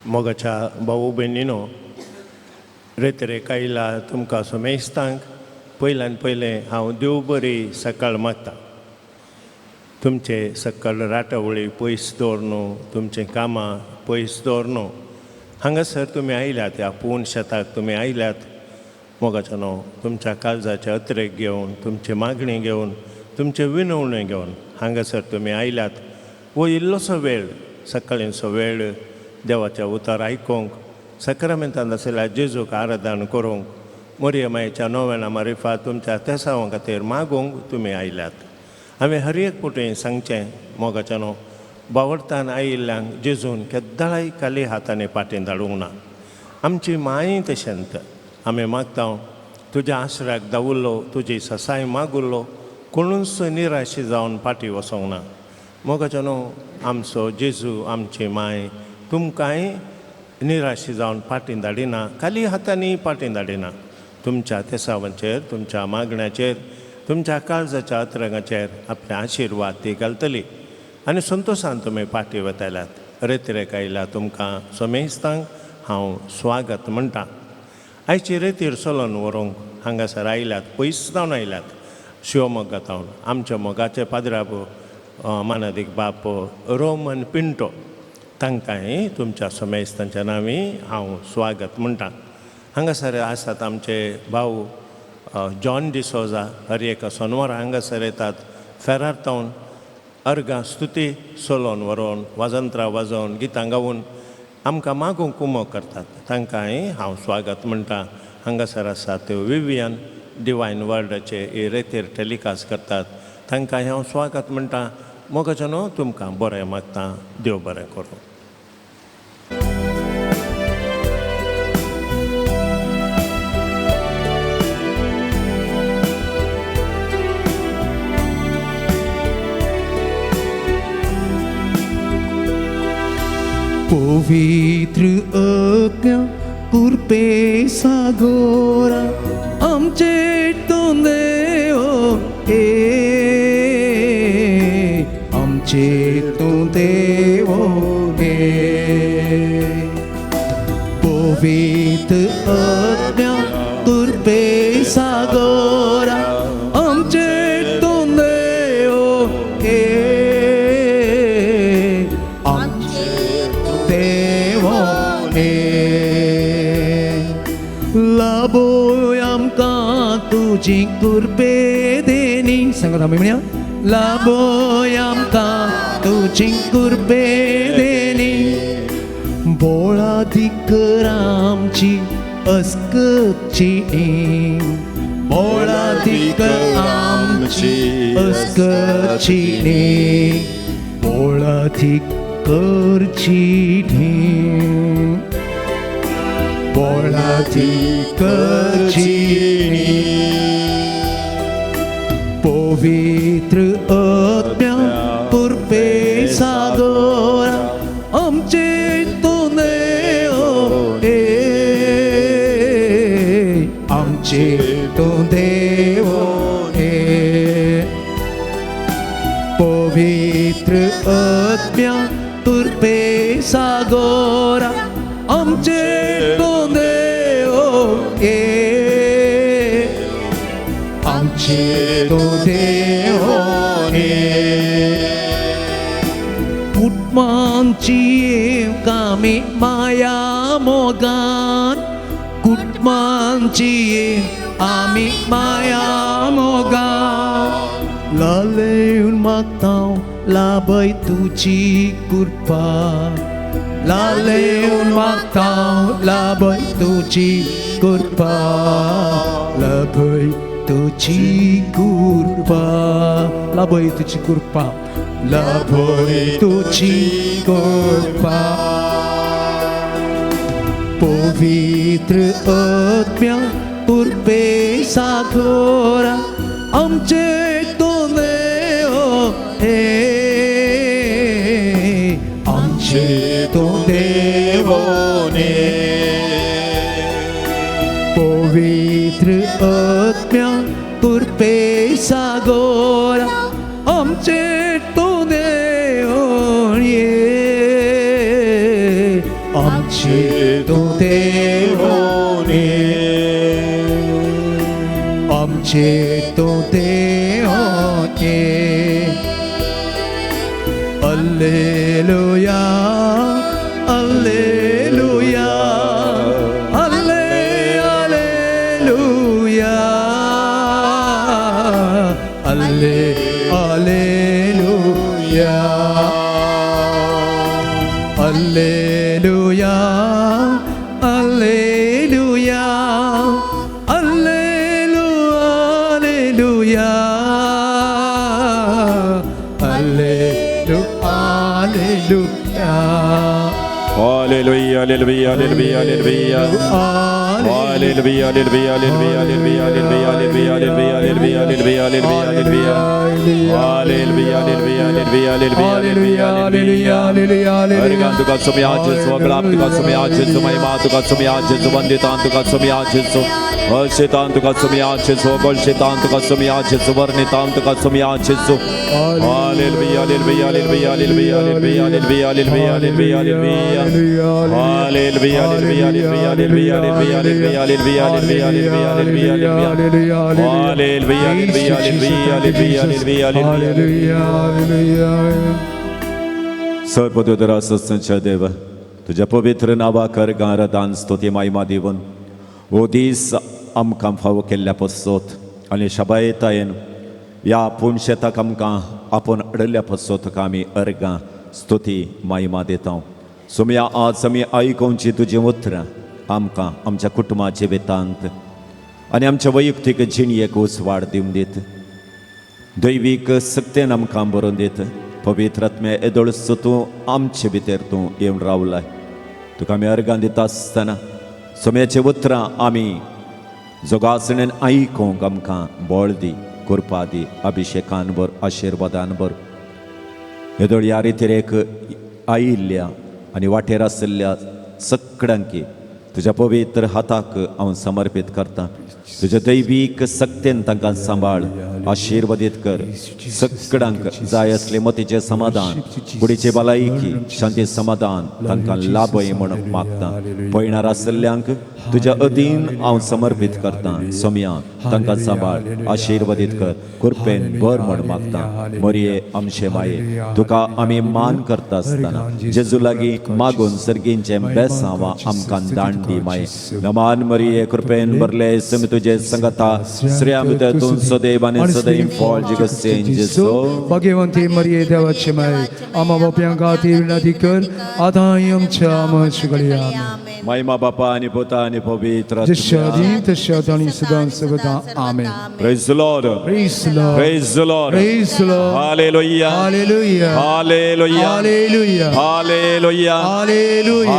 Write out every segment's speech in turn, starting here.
मोगाच्या भाऊ भयणीनो, रेतरे आयला तुमकां समेस्तांक पयल्यान पयलें हांव देव बरी सकाळ मागता. तुमचे सकाळ राटावळी पयस दवर, तुमचें कामां पयस दवर. हांगासर तुमी आयल्यात, ह्या पूर्ण शेताक तुमी आयल्यात. मोगाच्यानो, तुमच्या काळजाचे अत्रेक घेवन, तुमची मागणी घेवन, तुमचे विनवणी घेवन हांगासर तुमी आयल्यात. वो इल्लोसो वेळ, सकाळींचो वेळ देवाच्या उतार आयकूंक, सक्रामेंतान आशिल्ल्या जेजूक आराधन करूंक, मोरये मायेच्या नोवेना मारिफात तुमच्या तेसांवा खातीर मागूंक तुमी आयल्यात. हांवें हर एक फावटी सांगचें मोगाच्यानो, बावडतान आयिल्ल्यांक जेजून केद्दाळाय खाली हातांनी पाटीन धाडूंक ना. आमची माय तशेंत आमी मागता, तुज्या आसऱ्याक दावुल्लो, तुजी ससाय मागुल्लो कोणूच निराशी जावन फाटीं वचोंक ना. मोगाच्यानो, आमचो जेजू, आमची माय तुमकांय निराशी जावन फाटीं धाडिना, खाली हातांनी फाटीं धाडिना. तुमच्या तेसावांचेर, तुमच्या मागण्याचेर, तुमच्या काळजाच्या अतरंगाचेर आपले आशिर्वाद ती घालतली आनी संतोशान तुमी फाटीं वतल्यात. रेतिरेक आयल्या तुमकां समेस्तांक हांव स्वागत म्हणटा. आयची रेतीर चलोवन व्हरूंक हांगासर आयल्यात, पयस जावन आयल्यात, शिवमोग्गा तावन आमच्या मोगाचे पाद्राब मानादीक बाप रोमन पिंटो. तांकांय तुमच्या समेस्तांच्या नांवी हांव स्वागत म्हणटा. हांगासर आसात आमचे भाऊ जॉन डिसोजा. हर एका सोनवार हांगासर येतात फेरार तावन, अर्गां स्तुती चलोवन व्हरोन, वाजंत्रां वाजोवन, गितां गावन आमकां मागूंक कुमक करतात. तांकांय हांव स्वागत म्हणटा. हांगासर आसात विवियन, डिवायन वर्डाचे रेतीर टेलिकास्ट करतात. तांकां हांव स्वागत म्हणटा. मोगाच्यानो, तुमकां बरें मागता. देव बरें करूं. पवित्र आत्म्या कुरपे सागोरा आमचे तूं देव हे, आमचे तूं देव हे. पवित्र आत्म्या कुरपे सागोरा आमचे तूं देव हे, आमचे देव हे. लाभोय आमकां तुजी कुरपे देणी. सांगत आमी म्हणया, लाभोय आमकां तुजी कुरपे देणी. बोळा दिकर आमची अस्कची, बोळा दिकर आमची अस्कची, बोळा करची, बोळा करची. पवित्र आत्म्या कुरपे सागोरा आमचे तूं देव हे, आमचे तूं देव हे. पवित्र आत्म्या कुरपे सागोरा आमचे तूं देव हे, आमचे तूं देव हे. कुटुंबांची कामी माया मोगान, कुटुंबांची आमी माया मोगान. लालेवन मागता लाभय तुजी कृपा, लालेवन मागता लाभय तुजी कृपा, लाभय तुजी कृपा, लाभय तुजी कृपा, लाभय तुजी कृपा. पवित्र आत्म्या कुरपे सागोरा आमचे तूं देव हे, आमचे तूं देव हे. पवित्र आत्म्या कुरपे सागोरा आमचे तूं देव हे, आमचे तूं देवोनी, आमचे तूं Deoni. Alleluia, alleluia, alle, alleluia, alle, alleluia, alleluia, alleluia, alleluia, alleluia, alleluia. Hallelujah, hallelujah, hallelujah, hallelujah. Hallelujah, hallelujah, hallelujah, hallelujah, hallelujah, hallelujah, hallelujah, hallelujah, hallelujah, hallelujah. Hallelujah, hallelujah, hallelujah, hallelujah, hallelujah. Organ तुका सुमया जेजू, अगलाप तुका सुमया जेजू, महिमा तुका सुमया जेजू, वंदितान तुका सुमया जेजू, हर्षितान तुका सुमया जेजू, गोलशितान तुका सुमया जेजू, वर्णितान तुका सुमया जेजू. Hallelujah, hallelujah, hallelujah, hallelujah, hallelujah, hallelujah, hallelujah, hallelujah. Hallelujah, hallelujah, hallelujah, hallelujah, hallelujah, hallelujah, hallelujah, hallelujah, hallelujah. Hallelujah, hallelujah, hallelujah, hallelujah, hallelujah. सर्वपदरा सत्संच्या देव, तुज्या पवित्र नांवाक अर्गां स्तुती महिमा दिवन हो दीस आमकां फावो केल्ल्या पसत आनी शबायतायेन ह्या पुणशेताक आमकां आपोवन हाडिल्ल्या पसत तुका आमी अर्गां स्तुती महिमा दिता. सोमया, आज आमी आयकोवची तुजीं उतरां आमकां आमच्या कुटुंबा जिवितांत आनी आमच्या वैयक्तीक जिणयेक उजवाड दिवन दीत, दैवीक सक्तेन आमकां बरोवन दीत. पवित्र आत्म्या, येदोळचो तूं आमचे भितर तूं येवन रावलाय, तुका आमी अर्गां दिता आसतना सोम्याची उतरां आमी जोगासणेन आयकोंक आमकां बळ दी, कृपा दी, अभिशेकान भर, आशिर्वादान भर. येदोळ ह्या रितीरेक आयिल्ल्या आनी वाटेर आशिल्ल्या सगळ्यांकी तुज्या पवित्र हाताक हांव समर्पीत करता. तुज्या दैवीक सक्तेन तांकां सांबाळ, आशिर्वादीत कर. सगळ्यांक जाय असले मतीचें समाधान, कुडीचे भलायकी, शांती समाधान तांकां लाभय म्हण मागता. पळयणार आशिल्ल्यांक तुज्या अधीन हांव समर्पीत करता. सोमया, तांकां सांबाळ, आशिर्वादीत कर, कृपेन भर म्हण मागता. मरिये आमचे माये, तुका आमी मान करता आसतना जेजू लागीं मागून सर्गींचें बेसांव आमकां दान दी माये. नमान मरिये, कृपेन भरले, समी तुजे संगता, स्त्रियां भितर तूं सदैव आनी सदैव फळ जिगसेन जेजू. भाग्यवंती मरिये, देवाचे माये, आम्हा पाप्यां खातीर विनंती कर, आतां आमच्या मरणाच्या घडिये. आमेन. महिमा बापा आनी पुता आनी पवित्र जशें आदीं तशें आतां आनी सदां सर्वदा. आमेन. Praise the Lord. Praise the Lord. Praise the Lord. Praise the Lord. Hallelujah. Hallelujah. Hallelujah. Hallelujah. Hallelujah. Hallelujah.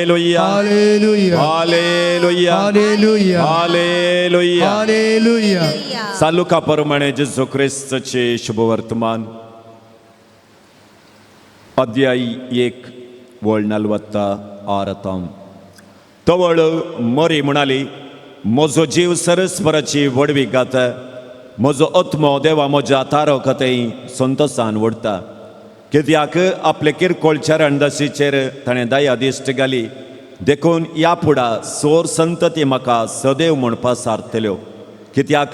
Hallelujah. Hallelujah. Hallelujah. Hallelujah. Hallelujah. Hallelujah. सालुका प्रमाणे जेजू क्रिस्तचे शुभवर्तमान, अध्याय 1 वळ 46. तवळ मरी म्हणाली, म्हजो जीव सरस्पराची व्हडवीक गाता, म्हजो आत्मो देवा म्हज्या तारकथय संतोसान उडटा. कित्याक आपले किरकोळ चरणदासीचेर ताणें दया दिश्ट घाली, देखून ह्या फुडा सोर संतती म्हाका सदैव म्हणपा सारतल्यो. कित्याक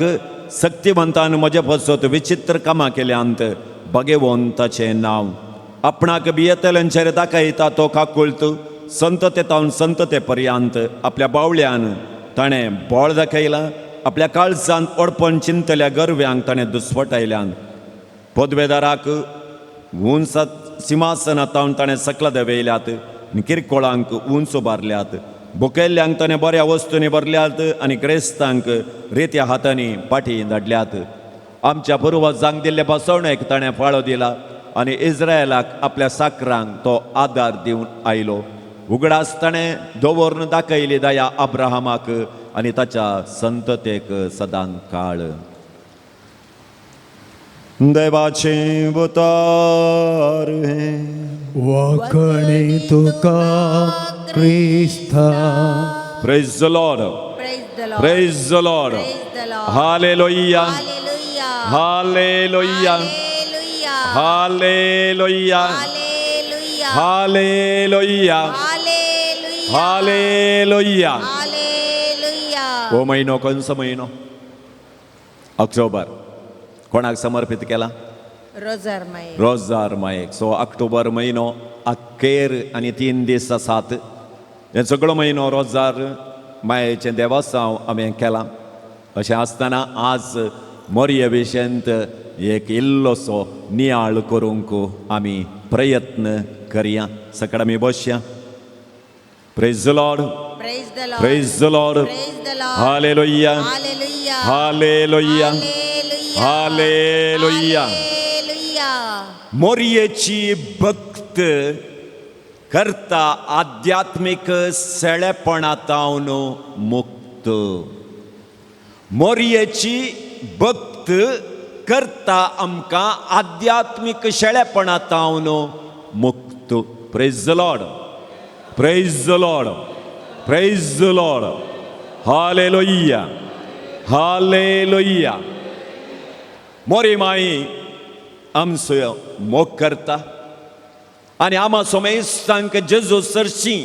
सक्तिवंतान म्हजे पासत विचित्र कामां केल्यांत, भगेवन ताचें नांव. आपणाक भियेतल्यांचेर दाखयता तो काकुळत, संतते तावन संतते पर्यंत. आपल्या बावल्यान ताणें बळ दाखयलां, आपल्या काळजांत अडपण चिंतल्या गरव्यांक ताणें दुस्वटायल्यान. पदवेदाराक उंच सिंहासना तावन ताणें सकला देंवयल्यात आनी किरकोळांक उंच उबारल्यात. भुकेल्ल्यांक ताणें बऱ्या वस्तूंनी भरल्यात आनी ग्रेस्तांक रित्या हातांनी पाटी धाडल्यात. आमच्या पुर्वजांक दिल्ले बसवणेक ताणें फाळो दिला आनी इस्रायलाक आपल्या साकरांक तो आदार दिवन आयलो. उगडास ताणें दवरून दाखयली दया अब्राहमाक आनी ताच्या संततेक सदां काळ. देवाचें उतर हें. वाखणी तुका क्रिस्ता. Praise the Lord. Praise the Lord. Praise the Lord. Praise the Lord. Hallelujah. Hallelujah. Hallelujah. Hallelujah. Hallelujah. Hallelujah. Hallelujah. Hallelujah. Hallelujah. Hallelujah. हो म्हयनो खंयचो म्हयनो? ऑक्टोबर. कोणाक समर्पीत केला? रोजार माये. रोजार मायेक. सो ऑक्टोबर म्हयनो अखेर आनी 3 दीस आसात. हे सगळो म्हयनो रोजार मायेचें देवासांव हांवें केलां. अशें आसतना आज मोरये विशयंत एक इल्लोसो नियाळ करूंक आमी प्रयत्न करया. सकाळ आमी बसया. Praise the Lord. Praise the Lord. Praise the Lord. Praise the Lord. Hallelujah. Hallelujah. Hallelujah. Hallelujah. Hallelujah. Hallelujah. मोरयेची भक्त करता आध्यात्मीक सेळेपणातावन मुक्त. मोरयेची भक्त करता आमकां आध्यात्मीक शेळेपणातावन मुक्त. Praise the Lord. Praise the Lord. Praise the Lord. Hallelujah. Hallelujah. मोरी माई आमचो मोग करता आनी आमा सोमेस्तांक जेजू सरशी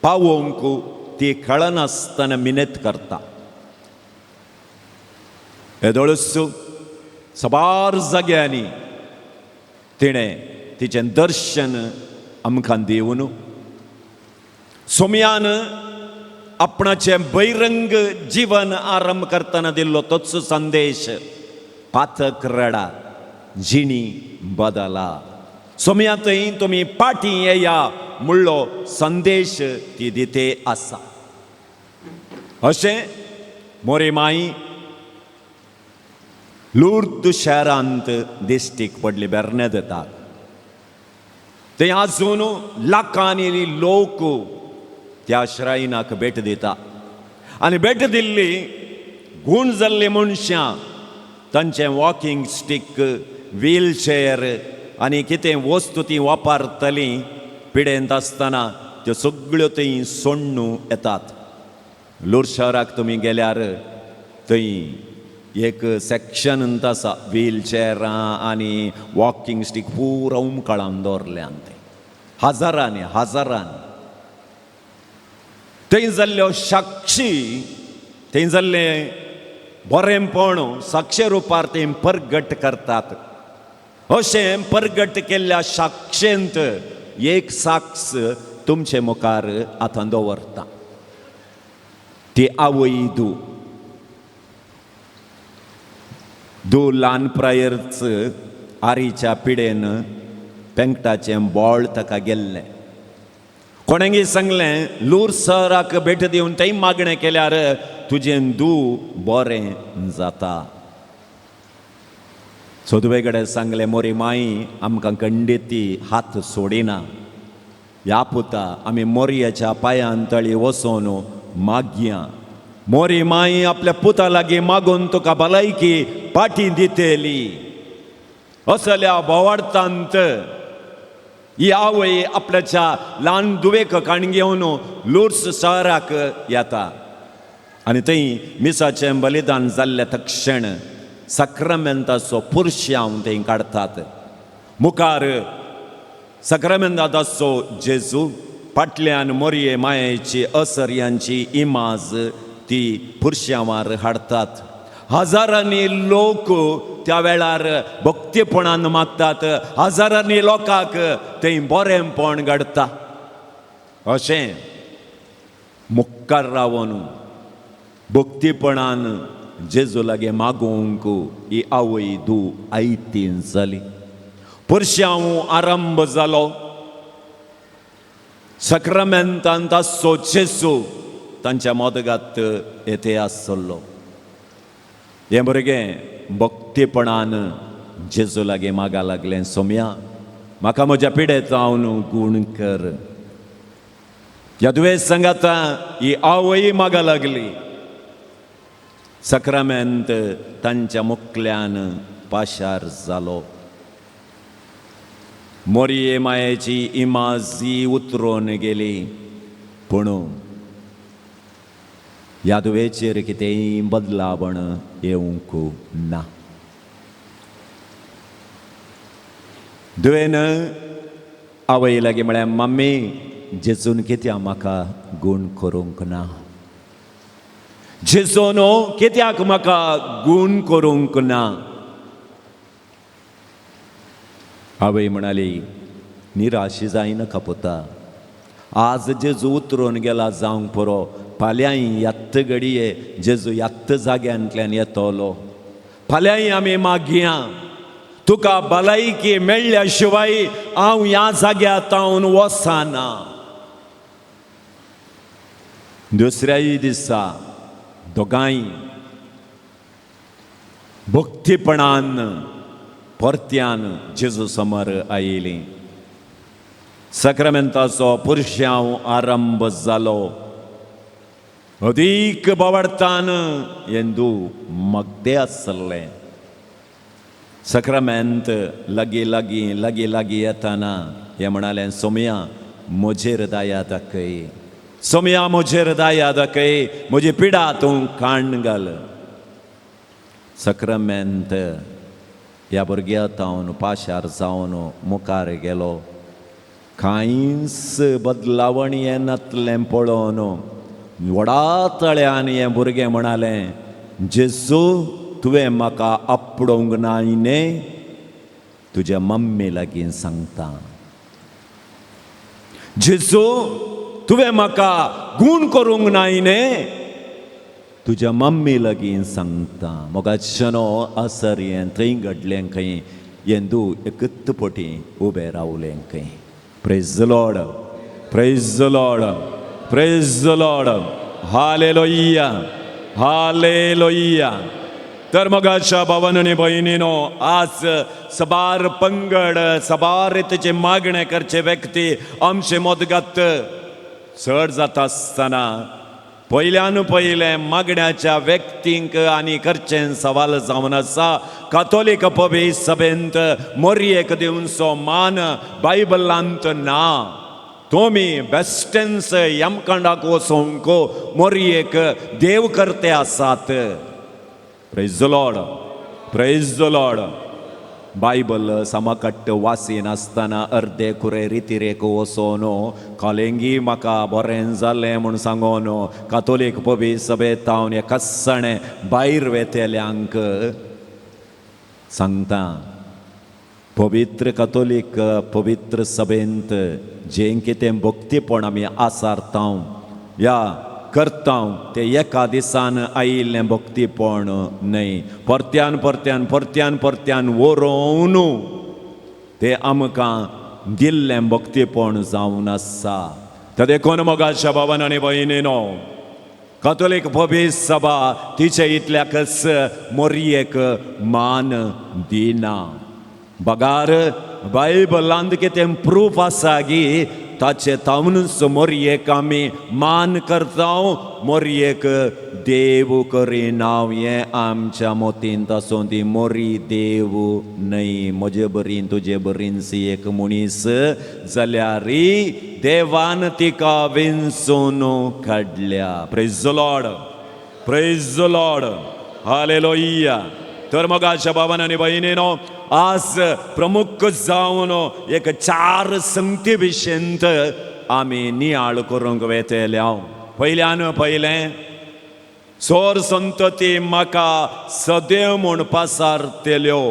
पावोवंक ती कळनासतना मिनेत करता. येदोळूच साबार जाग्यांनी तिणें तिचें दर्शन आमकां दिवन सोमयान आपणाचें बहिरंग जीवन आरंभ करतना दिल्लो तोच संदेश, पातक रडा जिणी बदला, सोमया थंय तुमी पाटी येया म्हणलो संदेश ती दिते आसा. अशें मोरे माई लुर्द शहरांत दिश्टीक पडली बेर्नेदेताक. थंय आजून लाखांनी लोक त्या श्रायनाक भेट दिता आनी भेट दिल्ली गूण जाल्ली मनशां तांचें वॉकिंग स्टीक, व्हील चेअर आनी कितें वस्तू ती वापरतलीं पिडेंत आसतना त्यो सगळ्यो थंय सोडून येतात. लूर शहराक तुमी गेल्यार थंय एक सेक्शन आसा, व्हील चेअरां आनी वॉकिंग स्टीक पुरा उमकळान दवरल्यान थंय हजारांनी हजारांनी. थंय जाल्ल्यो साक्षी, थंय जाल्लें बरेंपण साक्षे रुपार थंय परगट करतात. अशें परगट केल्ल्या साक्षेंत एक साक्ष तुमचे मुखार आतां दवरता, ती आवय दू. दू ल्हान प्रायेरच आरीच्या पिडेन पेंकटाचें बोळ ताका गेल्लें. कोणेंगी सांगलें लूर सराक भेट दिवन थंय मागणें केल्यार तुजें दू बरें जाता. सदवे कडेन सांगलें मोरी माई आमकां खंडीती हात सोडिना, ह्या पुता आमी मोरयेच्या पांयान तळी वचोन मागया. मोरी माई आपल्या पुता लागीं मागून तुका भलायकी पाटी दितली. असल्या बोवाळतांत ही आवय आपल्याच्या ल्हान दुवेक काण घेवन लुर्स शहराक येता आनी थंय मिसाचें बलिदान जाल्लें तक्षण साक्रामेंताचो पुरश्यांव थंय काडटात. मुखार साक्रामेंताचो जेजू, फाटल्यान मोरये मायेची असर्यांची इमाज ती पुरश्यांवार हाडटात. हजारांनी लोक त्या वेळार भक्तीपणान मागतात, हजारांनी लोकांक थंय बरेंपण घडटा. अशें मुखार रावन भक्तीपणान जेजू लागीं मागूंक ही आवय दू आयतीन जाली. पुरश्यांव आरंभ जालो. साक्रामेंतांत आसचो जेजू तांच्या मदगात येते आसलो. हें भुरगें भक्तीपणान जेजू लागीं मागा लागलें, सोम्या म्हाका म्हज्या पिडेत जावन गूण कर. ह्या दुयेंस सांगाता ही आवय मागा लागली. साक्रामेंत तांच्या मुखल्यान पाशार जालो. मोरये मायेची इमाजी उतरून गेली, पूण ह्या दुवेचेर कितेंय बदलावण येवंक ना. दुवेन आवय लागीं म्हळें, मम्मी जेजून कित्याक म्हाका गूण करूंक ना, जेजून कित्याक म्हाका गूण करूंक ना. आवय म्हणाली, निराशी जायनाका पुता, आज जेजू उतरून गेला जावंक पुरो, फाल्यांय यात्त घडये जेजू यात्त जाग्यांतल्यान येतलो, फाल्यांय आमी मागया, तुका भलायकी मेळ्ळ्या शिवाय हांव ह्या जाग्यार तावन वचना. दुसऱ्याय दिसा दोगांय भक्तीपणान परत्यान जेजू समोर आयलीं. साक्रामेंताचो पुरश्यांव आरंभ जालो. अदीक बावडतान येंदू मगते आसलें. साक्रामेंत लागीं लागीं लागीं लागीं येताना हें म्हणालें, सोमया म्हजेर दया दाखय, सोमया म्हजेर दया दाखय, म्हजी पिडा तूं काण घाल. साक्रामेंत ह्या भुरग्या तावन पाशार जावन मुखार गेलो. कांयच बदलावण येनातलें पळोवन व्हडा तळ्यान हें भुरगें म्हणालें, जेजू तुवें म्हाका आपडोवंक ना न्ही, तुज्या मम्मी लागीं सांगता. जेजू तुवें म्हाका गूण करूंक ना न्ही, तुज्या मम्मी लागीं सांगता. मोगाचेनो असर हें थंय घडलें खंय, येंदू एकच पटी उबें रावलें खंय. Praise the Lord, praise the Lord, praise the Lord, hallelujah, hallelujah. तर मगाच्या भावानो आनी भयणीनो, आज सबार पंगड सबार रितीचे मागणे करचे व्यक्ती आमचे मदगत चड जाता आसतना पयल्यान पयलें मागण्याच्या व्यक्तींक आनी करचें सवाल जावन आसा, कातोलीक पवी सभेंत मोरयेक दिवचो मान बायबलांत ना. तुमी बेस्टेन्स यमकंडाक वचोंक मोरयेक देव करते आसात. Praise the Lord, praise the Lord. Bible समकट्ट वासीन आसतना अर्दे कुरे रितिरेक वचोन कॉलेंगी म्हाका बरें जालें म्हूण सांगोन कातोलीक पवी सभेंत हांव एकाच भायर वेतेल्यांक सांगता, पवित्र कातोलीक पवित्र सभेंत जें कितें भक्तीपण आमी आसारता या करता ते एका दिसान आयिल्लें भक्तीपण न्हय, परत्यान परत्यान परत्यान परत्यान वरोवन ते आमकां दिल्लें भक्तीपण जावन आसा. तर देखून मोगाच्या भावान आनी भयणीनो, कातोलीक पवित्र सभा तिचे इतल्याकच मोरयेक मान दिना. बगार बायबलांत कितें प्रूफ आसा गी ताचे तावनूच मोरयेक आमी मान करता, मोरयेक देव करिना. हें आमच्या मतींत आसूं, ती मोरी देव न्हय. म्हजे बरीन तुजे बरीन सी एक मनीस जाल्यार देवान तिका विंचून काडल्या. Praise the Lord, praise the Lord, hallelujah. तर मगाच्या भावान आनी भयणीनो, आज प्रमुख जावन एक चार संगती विशयंत आमी नियाळ करूंक वेतेल्या. पयल्यान पयलें, सोर संतती म्हाका सदैव म्हूण पासारतेल्यो,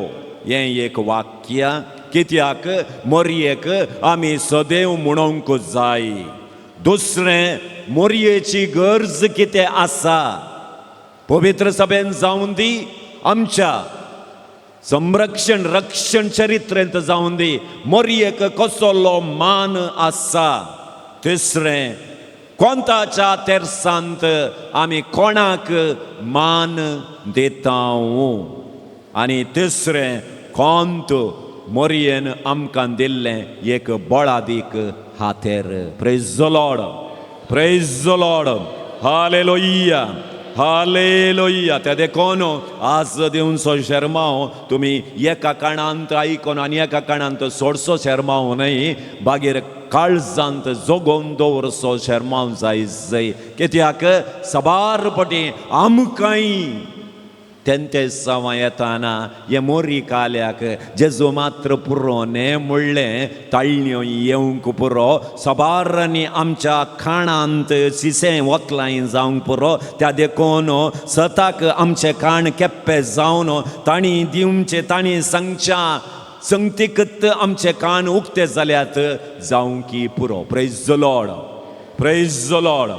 हें एक वाक्य. कित्याक मोरयेक आमी सदैव म्हणूंक जाय. दुसरें, मोरयेची गरज कितें आसा, पवित्र सभेन जावन दी, आमच्या संरक्षण रक्षण चरित्रेंत जावन दी, मोरयेक कसलो मान आसा. तिसरें, कोंताच्या तेरसांत आमी कोणाक मान दिता. आनी तिसरें, कोंत मोरयेन आमकां दिल्लें एक बळादीक हातेर. Praise the Lord, praise the Lord, hallelujah, hallelujah. त्या देखून आज दिवचो शेरमांव तुमी एका काणांत आयकोन आनी एका काणांत सोडसो शेरमांव न्हय, मागीर काळजांत जगोवन दवरचो शेरमांव जाय जाय. कित्याक सबार पटी आमकांय तेंते सवां येताना हे मोरी काल्याक जेजू मात्र पुरो न्हें म्हणलें ताळण्यो येवंक पुरो सबारांनी आमच्या खाणांत शिसें वतलांय जावंक पुरो त्या देखून सताक आमचें काण केप्पे जावन तांणी दिवचें तांणी सांगच्या संगतीकत आमचे कान उक्ते जाल्यात जावंकी पुरो. Praise the Lord, praise the Lord.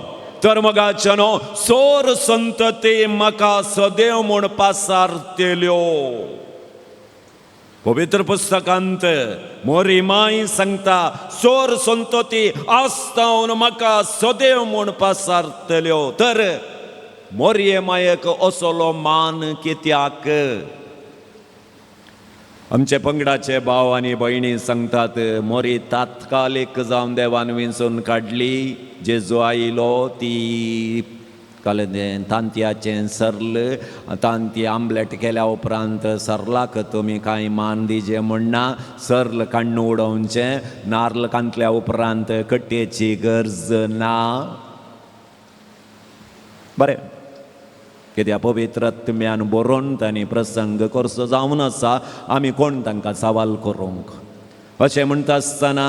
तर मगाच्यानो सोर संतती म्हाका सदैव म्हूण पासारतेल्यो. पवित्र पुस्तकांत मोरी माय सांगता सोर संतती आसतावन म्हाका सदैव म्हूण पासारतल्यो. तर मोरये मायक असलो मान कित्याक? आमचे पंगडाचे भाव आनी भयणी सांगतात मोरी तात्कालीक जावन देवान विंचून काडली, जेजू आयलो ती कळ्ळें तांतयाचें सरल तांती आमलेट केल्या उपरांत सरलाक तुमी कांय मान दिजे म्हणना, सरल काण्ण उडोवचें, नार्ल कांतल्या उपरांत कट्टेची गरज ना. बरें कित्याक पवित्र आत्म्यान बरोवन तांणी प्रसंग करचो जावन आसा, आमी कोण तांकां सवाल करूंक. अशें म्हणटा आसतना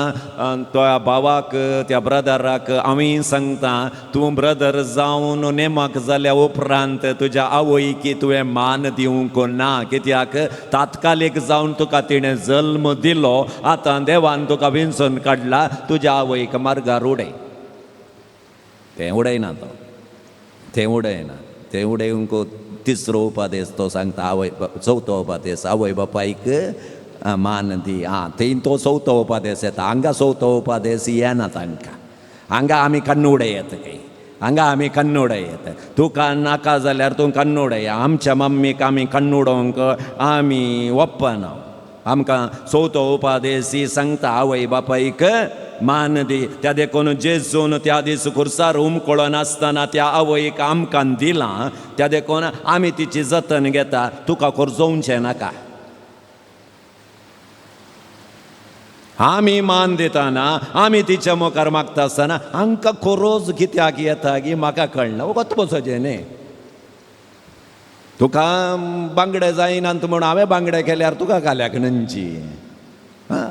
त्या भावाक त्या ब्रदराक आमी सांगता तूं ब्रदर जावन नेमाक जाल्या उपरांत तुज्या आवयकी तुवें मान दिवंक ना, कित्याक तात्कालीक जावन तुका तिणें जल्म दिलो, आतां देवान तुका विंचून काडला, तुज्या आवयक मार्गार उडय. तें उडयना तो, तें उडयना, तें उडयवंक तिसरो उपादेश तो सांगता आवय, चवथो उपादेश आवय बापायक मान दी. आं थंय तो चवथो उपादेश येता, हांगा चवथो उपादेश येना तांकां. हांगा आमी कन्नुडे येता खंय, हांगा आमी कन्नुडे येता. तुका नाका जाल्यार तूं कन्नुडे, आमच्या मम्मीक आमी कन्नुडोवंक आमी वप्पना. आमकां चवथो उपादेश सांगता आवय बापायक मान दी. त्या देखून जेजून त्या दीस खुर्सार उमकळो नासतना त्या आवयक आमकां दिलां, त्या देखून आमी तिची जतन घेता, तुका खोर्जोवचें नाका. आमी मान दिताना आमी तिच्या मुखार मागता आसतना हांकां खोरोज कित्याक येता की म्हाका कळना, वत बसोचें न्ही. तुका बांगडे जायनात म्हूण हांवें बांगडे केल्यार तुका काल्याक नंची, आं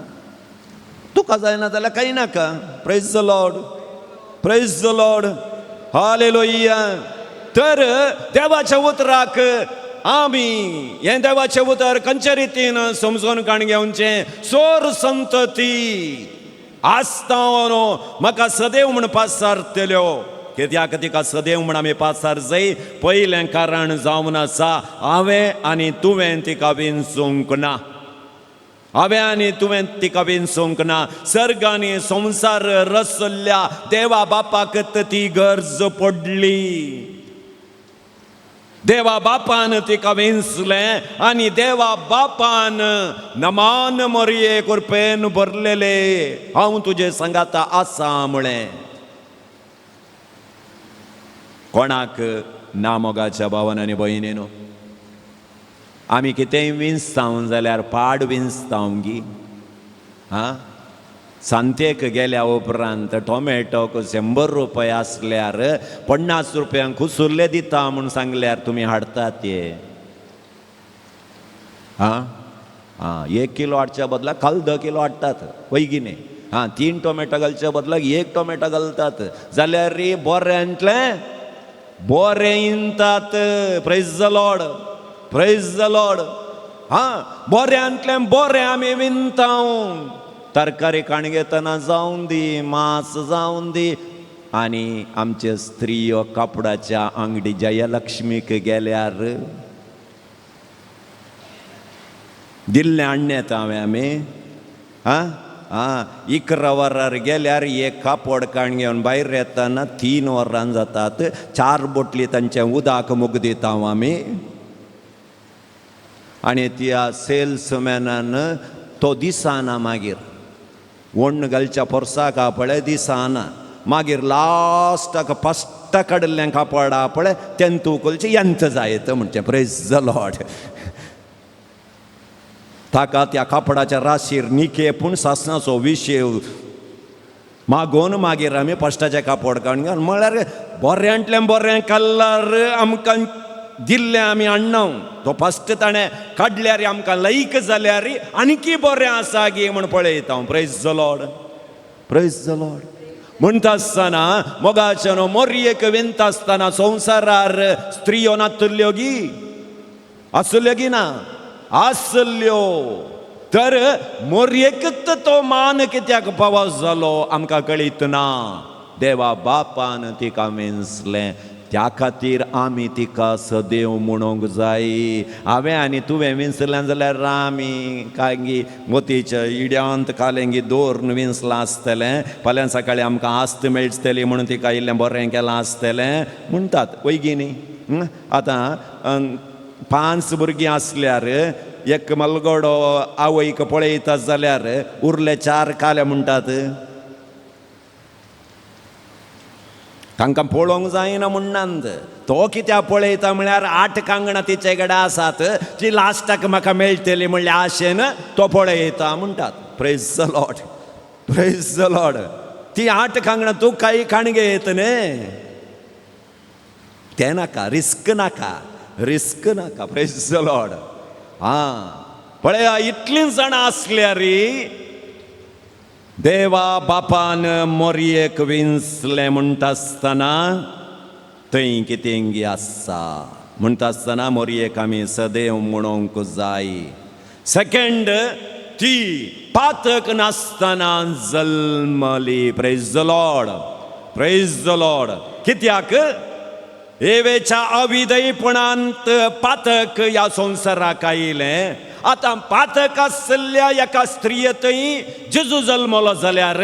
तुका जायना जाल्यार कांय नाका. Praise the Lord, praise the Lord, hallelujah. तर देवाच्या उतराक आमी हें देवाचें उतर खंयचे रितीन समजून काण घेवचें. सोर संतती आसतावन म्हाका सदैव म्हूण पासारतल्यो, कित्याक तिका सदैव म्हूण आमी पासार जाय. पयलें कारण जावन आसा हांवें आनी तुवें तिका विंचूंक ना, हांवें आनी तुवें तिका विंचूंक ना. सर्गांनी संवसार रचल्ल्या देवा बापाक ती गरज पडली, देवा बापान तिका विंचलें आनी देवा बापान नमान मोरये कृपेन भरलेले हांव तुजे सांगाता आसा म्हळें. कोणाक ना मोगाच्या भावान आनी भयणीनो, आमी कितेंय विंचताव जाल्यार पाड विंचताव गी. आं सांतेक गेल्या उपरांत टोमॅटोक 100 रुपया आसल्यार 50 रुपयांक कुसुल्ले दिता म्हूण सांगल्यार तुमी हाडटात ते. आं आं 1 किलो हाडच्या बदलाक काल 10 किलो हाडटात वय न्ही. आं 3 टोमॅटो घालच्या बदलाक 1 टोमॅटो घालतात जाल्यार रे बरेंतलें बरें इंतात. Praise the Lord, praise the Lord. आं बऱ्यांतलें बरें आमी विंताव, तरकारी काण घेतना जावन दी, मांस जावन दी. आनी आमचे स्त्रियो कापडाच्या आंगडी जयलक्ष्मीक गेल्यार दिल्लें हाडण्यात हांवें आमी. आं आं 11 वरार गेल्यार एक कापड काण घेवन भायर येतना 3 वरां जातात, 4 बोटली तांचें उदक मुग दिता आमी. आनी त्या सेल्समॅनान तो दिसना, मागीर वण्ण घालच्या पोरसाक पळय दिसना, मागीर लास्टाक फस्ट काडिल्लें कापड पळय तेंतू कोलचें यंत जायत म्हणचें. Praise the Lord. ताका त्या कापडाच्या राशीर निके पूण सासणाचो विशय मागोवन मागीर आमी फस्टाचें कापड काडून घेवन म्हळ्यार बऱ्यांतलें बरें कल्लार आमकां दिल्लें आमी हाडना. तो फस्ट ताणें काडल्यार आमकां लायक जाल्यार आनीकी बरें आसा गी म्हूण पळयता. Praise the Lord, praise the Lord. म्हणटा आसतना मोगाचें न्हू मोरयेक विनता आसतना संवसारार स्त्रियो नातुल्ल्यो गी आसल्यो गी ना आसल्यो, तर मोरयेकच तो मान कित्याक पावस जालो आमकां कळीत ना. देवा बापान तिका विंचलें, त्या खातीर आमी तिका सदैव म्हणूंक जाय. हांवें आनी तुवें विंचलें जाल्यार आमी कांय मोतीच्या इड्यांत कालेंगी दवरून विंचलां आसतलें, फाल्यां सकाळीं आमकां आस्त मेळटली म्हणून तिका इल्लें बरें केलां आसतलें म्हणटात वयगी न्ही. आतां 5 भुरगीं आसल्यार एक मलगोडो आवयक पळयता जाल्यार उरले 4 काले म्हणटात. तांकां पळोवंक जायना म्हणनात. तो कित्याक पळयता म्हळ्यार 8 कांगणां तिचे कडेन आसात, ती लास्टाक म्हाका मेळटली म्हणल्या आशेन तो पळयता म्हणटात. Praise the Lord, praise the Lord. ती 8 कांगणां तूं कांय काणगे येत न्ही, तें नाका, रिस्क नाका, रिस्क नाका. Praise the Lord. आं पळया इतलीं जाणां आसल्यार देवा बापान मोरयेक विंचलें म्हणटा आसतना थंय कितेंगी आसा म्हणटा आसतना मोरयेक आमी सदैव म्हणूंक जाय. सेकंड, ती पातक नासतना जल्मली. Praise the Lord, praise the Lord. कित्याक एवेच्या अविधयपणांत पातक ह्या संवसाराक आयलें. आतां पातक आसल्या एका स्त्रियेंतय जेजू जल्मलो जाल्यार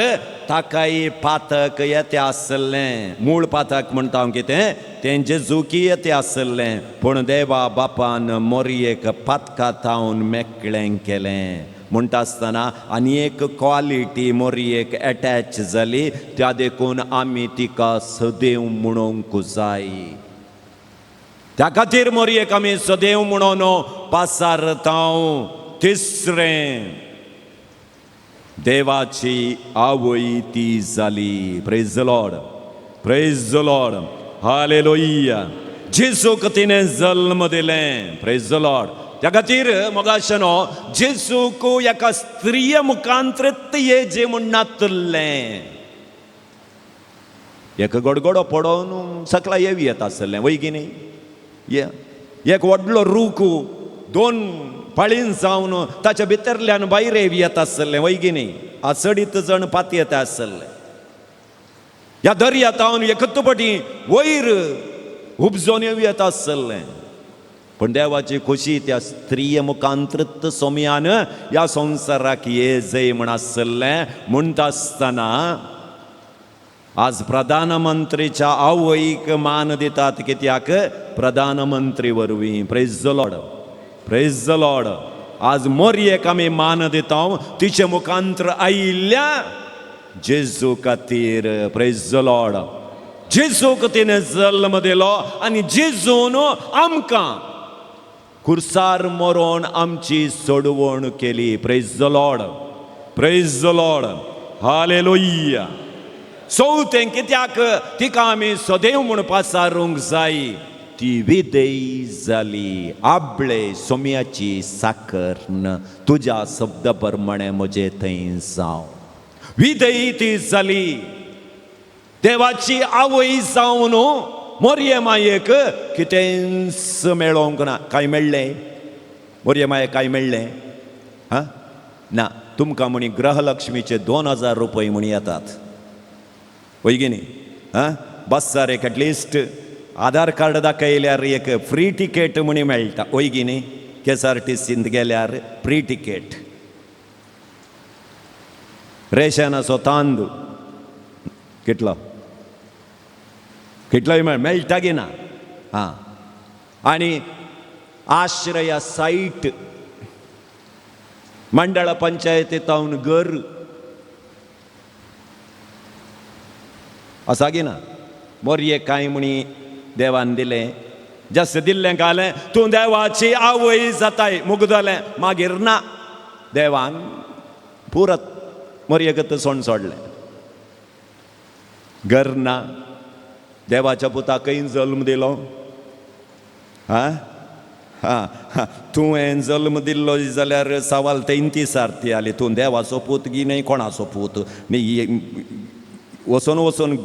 ताकाय पातक येते आसलें. मूळ पातक म्हणटा हांव कितें तें जेजूकी येते आसलें, पूण देवा बापान मोरयेक पातका थावन मेकळें केलें. म्हणटा आसतना आनी एक क्वॉलिटी मोरयेक एटॅच जाली, त्या देखून आमी तिका सदैव म्हणूंक जाय. त्या खातीर मोरयेक आमी सदैव म्हणून पासारतांव. तिसरें, देवाची आवय ती जाली. Praise the Lord, praise the Lord, hallelujah. जेजूक तिणें जल्म दिलें. Praise the Lord. त्या खातीर मोगाशेनो जेजूक एका स्त्रिये मुखांतरत ये जे म्हूण नातुल्लें. एक गडगडो पडोवन सकला येवी येता आसलें वय की न्ही. एक व्हडलो रूख 2 पाळीन जावन ताच्या भितरल्यान भायर येवी येता आसलें वय की न्ही. आज चडीत जण पाती येता आसले. ह्या दर्या तावन एकतपटी वयर उपजोन येवी येता आसलें. पूण देवाची खोशी त्या स्त्रिये मुखांतृत सोम्यान ह्या संवसाराक ये जय म्हण आसलें. म्हणटा आसतना आज प्रधानमंत्रीच्या आवयक मान दितात कित्याक प्रधानमंत्री वरवीं. Praise the Lord, praise the Lord. आज मोरयेक आमी मान दिता तिचे मुखांतर आयिल्ल्या जेजू खातीर. Praise the Lord. जेजूक तिणें जल्म दिलो आनी जेजून आमकां खुर्सार मरोन आमची सोडवण केली. Praise the Lord, praise the Lord, hallelujah. चवथें, कित्याक तिका आमी सदैव म्हूण पासारूंक जाय, ती विधेय जाली. आबळे सोम्याची साकर तुज्या शब्द प्रमाणे म्हजे थंय जावं. विधेय ती जाली. देवाची आवय जावन मोरये मायेक कितेंच मेळोंक ना. कांय मेळ्ळें मोरये मायेक? कांय मेळ्ळें? हां ना. तुमकां म्हणी गृहलक्ष्मीचे 2000 रुपये म्हणी येतात वय की न्ही. हां बसार एक एटलिस्ट आधार कार्ड दाखयल्यार एक फ्री तिकेट म्हणी मेळटा वय की न्ही. KSRTCंत गेल्यार फ्री तिकेट. रेशनाचो तांदूळ कितलो कितलोय मेळटा की ना. हां आनी आश्रया सायट मंडळ पंचायतींत घर आसा की ना. मोरये कांय म्हणी देवान दिलें, जशें दिल्लें घालें तूं देवाची आवय जाताय मुगदलें. मागीर ना, देवान पुरत मोरयेक सोण सोडलें. घर ना, देवाच्या पुताकय जल्म दिलो. आं हां तुवें जल्म दिल्लो जाल्यार सवाल तेंती सारती आली, तूं देवाचो पूत गी न्हय कोणाचो पूत? वचोन वचोन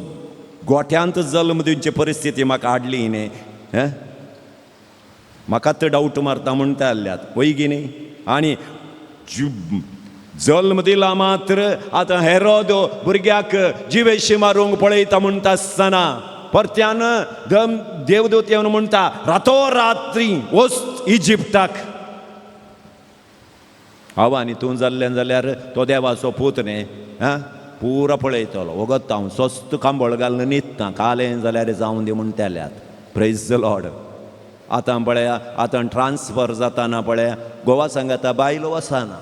गोठ्यांत जल्म दिवची परिस्थिती म्हाका हाडली न्ही. हें म्हाका तर डावट मारता म्हणटा आसल्यात वय गी न्ही. आनी जल्म दिला मात्र आतां हेरोद भुरग्याक जिवेशी मारूंक पळयता म्हणटा आसतना परत्यान दम देवदूत येवन म्हणटा रातो रात्री वच इजिप्ताक. हांव आनी तूं जाल्लें जाल्यार तो देवाचो पूत न्ही. आं पुरो पळयतलो वगत हांव स्वस्त कांबळ घालून न्हिदता, कालें जाल्यार जावं दी म्हणटाल्यात. Praise the Lord. आतां पळया आतां ट्रान्सफर जाताना पळया गोवा सांगाता बायलो वचना,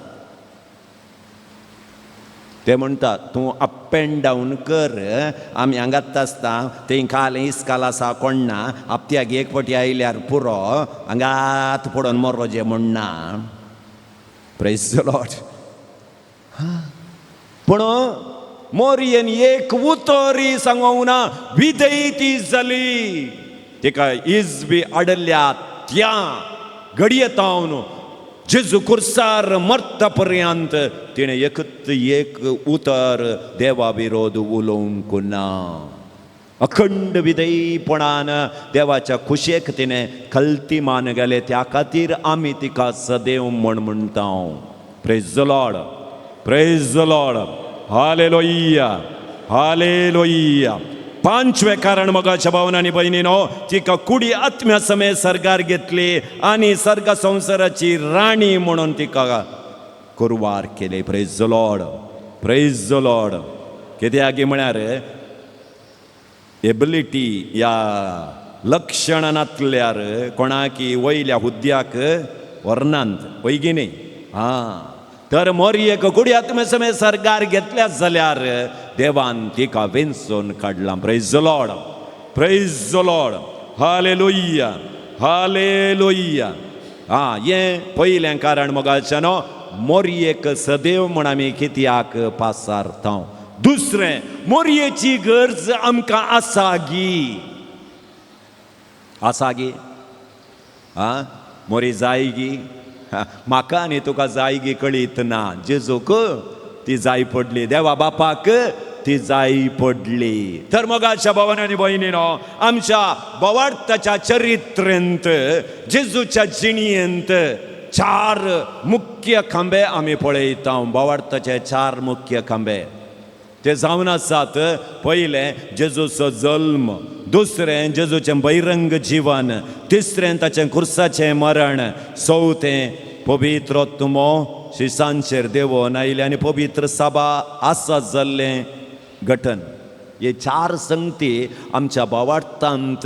ते म्हणटा तूं अप एंड डावन कर, आमी हांगात आसता थंय काल इस्काल आसा कोण ना, हप्त्याक एक फावटी आयल्यार पुरो, हांगात पडोन मरो जे म्हणना. Praise the Lord. पूण मोरयेन एक उतरी सांगोना विधेय ती जाली. तिका इजबी आडल्या त्या घडये तावन जेजू कुर्सार मरता पर्यंत तिणें एकच एक उतर देवा विरोध उलोवंक ना. अखंड विधेयपणान देवाच्या खुशेक तिणें खलती मान गेले. त्या खातीर आमी तिका सदैव म्हण म्हणटा. Praise the Lord. Praise the Lord. Hallelujah. Hallelujah. पांचवें कारण मोगाच्या भावन आनी भयणीनो, तिका कुडी आत्म्या समेत सर्गार घेतली आनी सर्ग संवसाराची राणी म्हणून तिका कुरवार केली. Praise the Lord. Praise the Lord. कित्याक म्हळ्यार एबिलिटी ह्या लक्षणां नातल्यार कोणाकी वयल्या हुद्द्याक व्हरनात वय गी न्ही. आं तर मोरयेक कुडी आत्म्या समेत सर्गार घेतल्या जाल्यार देवान तिका वेंचून काडलां. Praise the Lord. Praise the Lord. Hallelujah. Hallelujah. आं हें पयलें कारण मोगाच्यानो, मोरयेक सदैव म्हण आमी कित्याक पासारता. दुसरें, मोरयेची गरज आमकां आसा गी? आसा गी? आं मोरी जाय गी? म्हाका आनी तुका जाय गी कळीत ना. जेजूक ती जाय पडली, देवा बापाक ती जाय पडली. तर मोगाच्या भावान आनी भयणीनो, आमच्या बोवार्थाच्या चरित्रेंत जेजूच्या जिणयेंत चार मुख्य खांबे आमी पळयता. बोवार्थाचे चार मुख्य खांबे ते जावन आसात. पयलें जेजूचो जल्म, दुसरें जेजूचें बहिरंग जीवन, तिसरें ताचें कुर्साचें मरण, चवथें पवित्र तुमो शिसांचेर देवोन आयलें आनी पवित्र सभा आसा जाल्लें घटन. हे चार संगती आमच्या भावार्थांत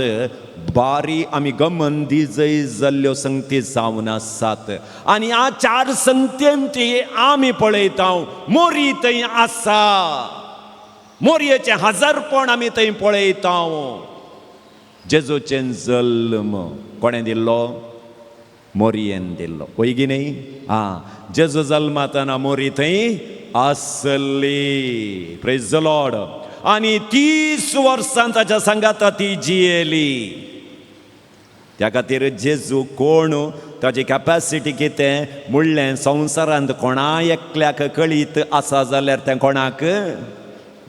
बारी आमी गमन दिजय जाल्ल्यो संगती जावन आसात. आनी ह्या चार संगतींत आमी पळयता मोरी थंय आसा, मोरयेचें हजारपण आमी थंय पळयता. जेजूचें जल्म कोणें दिल्लो? मोरयेन दिल्लो वय गी न्ही. आं जेजू जल्मातना मोरी थंय आसली. Praise the Lord. आनी 30 वर्सां ताच्या सांगाता ती जियेली. त्या खातीर जेजू कोण, ताची कॅपॅसिटी कितें म्हणलें संवसारांत कोणा एकल्याक कळीत आसा जाल्यार तें कोणाक?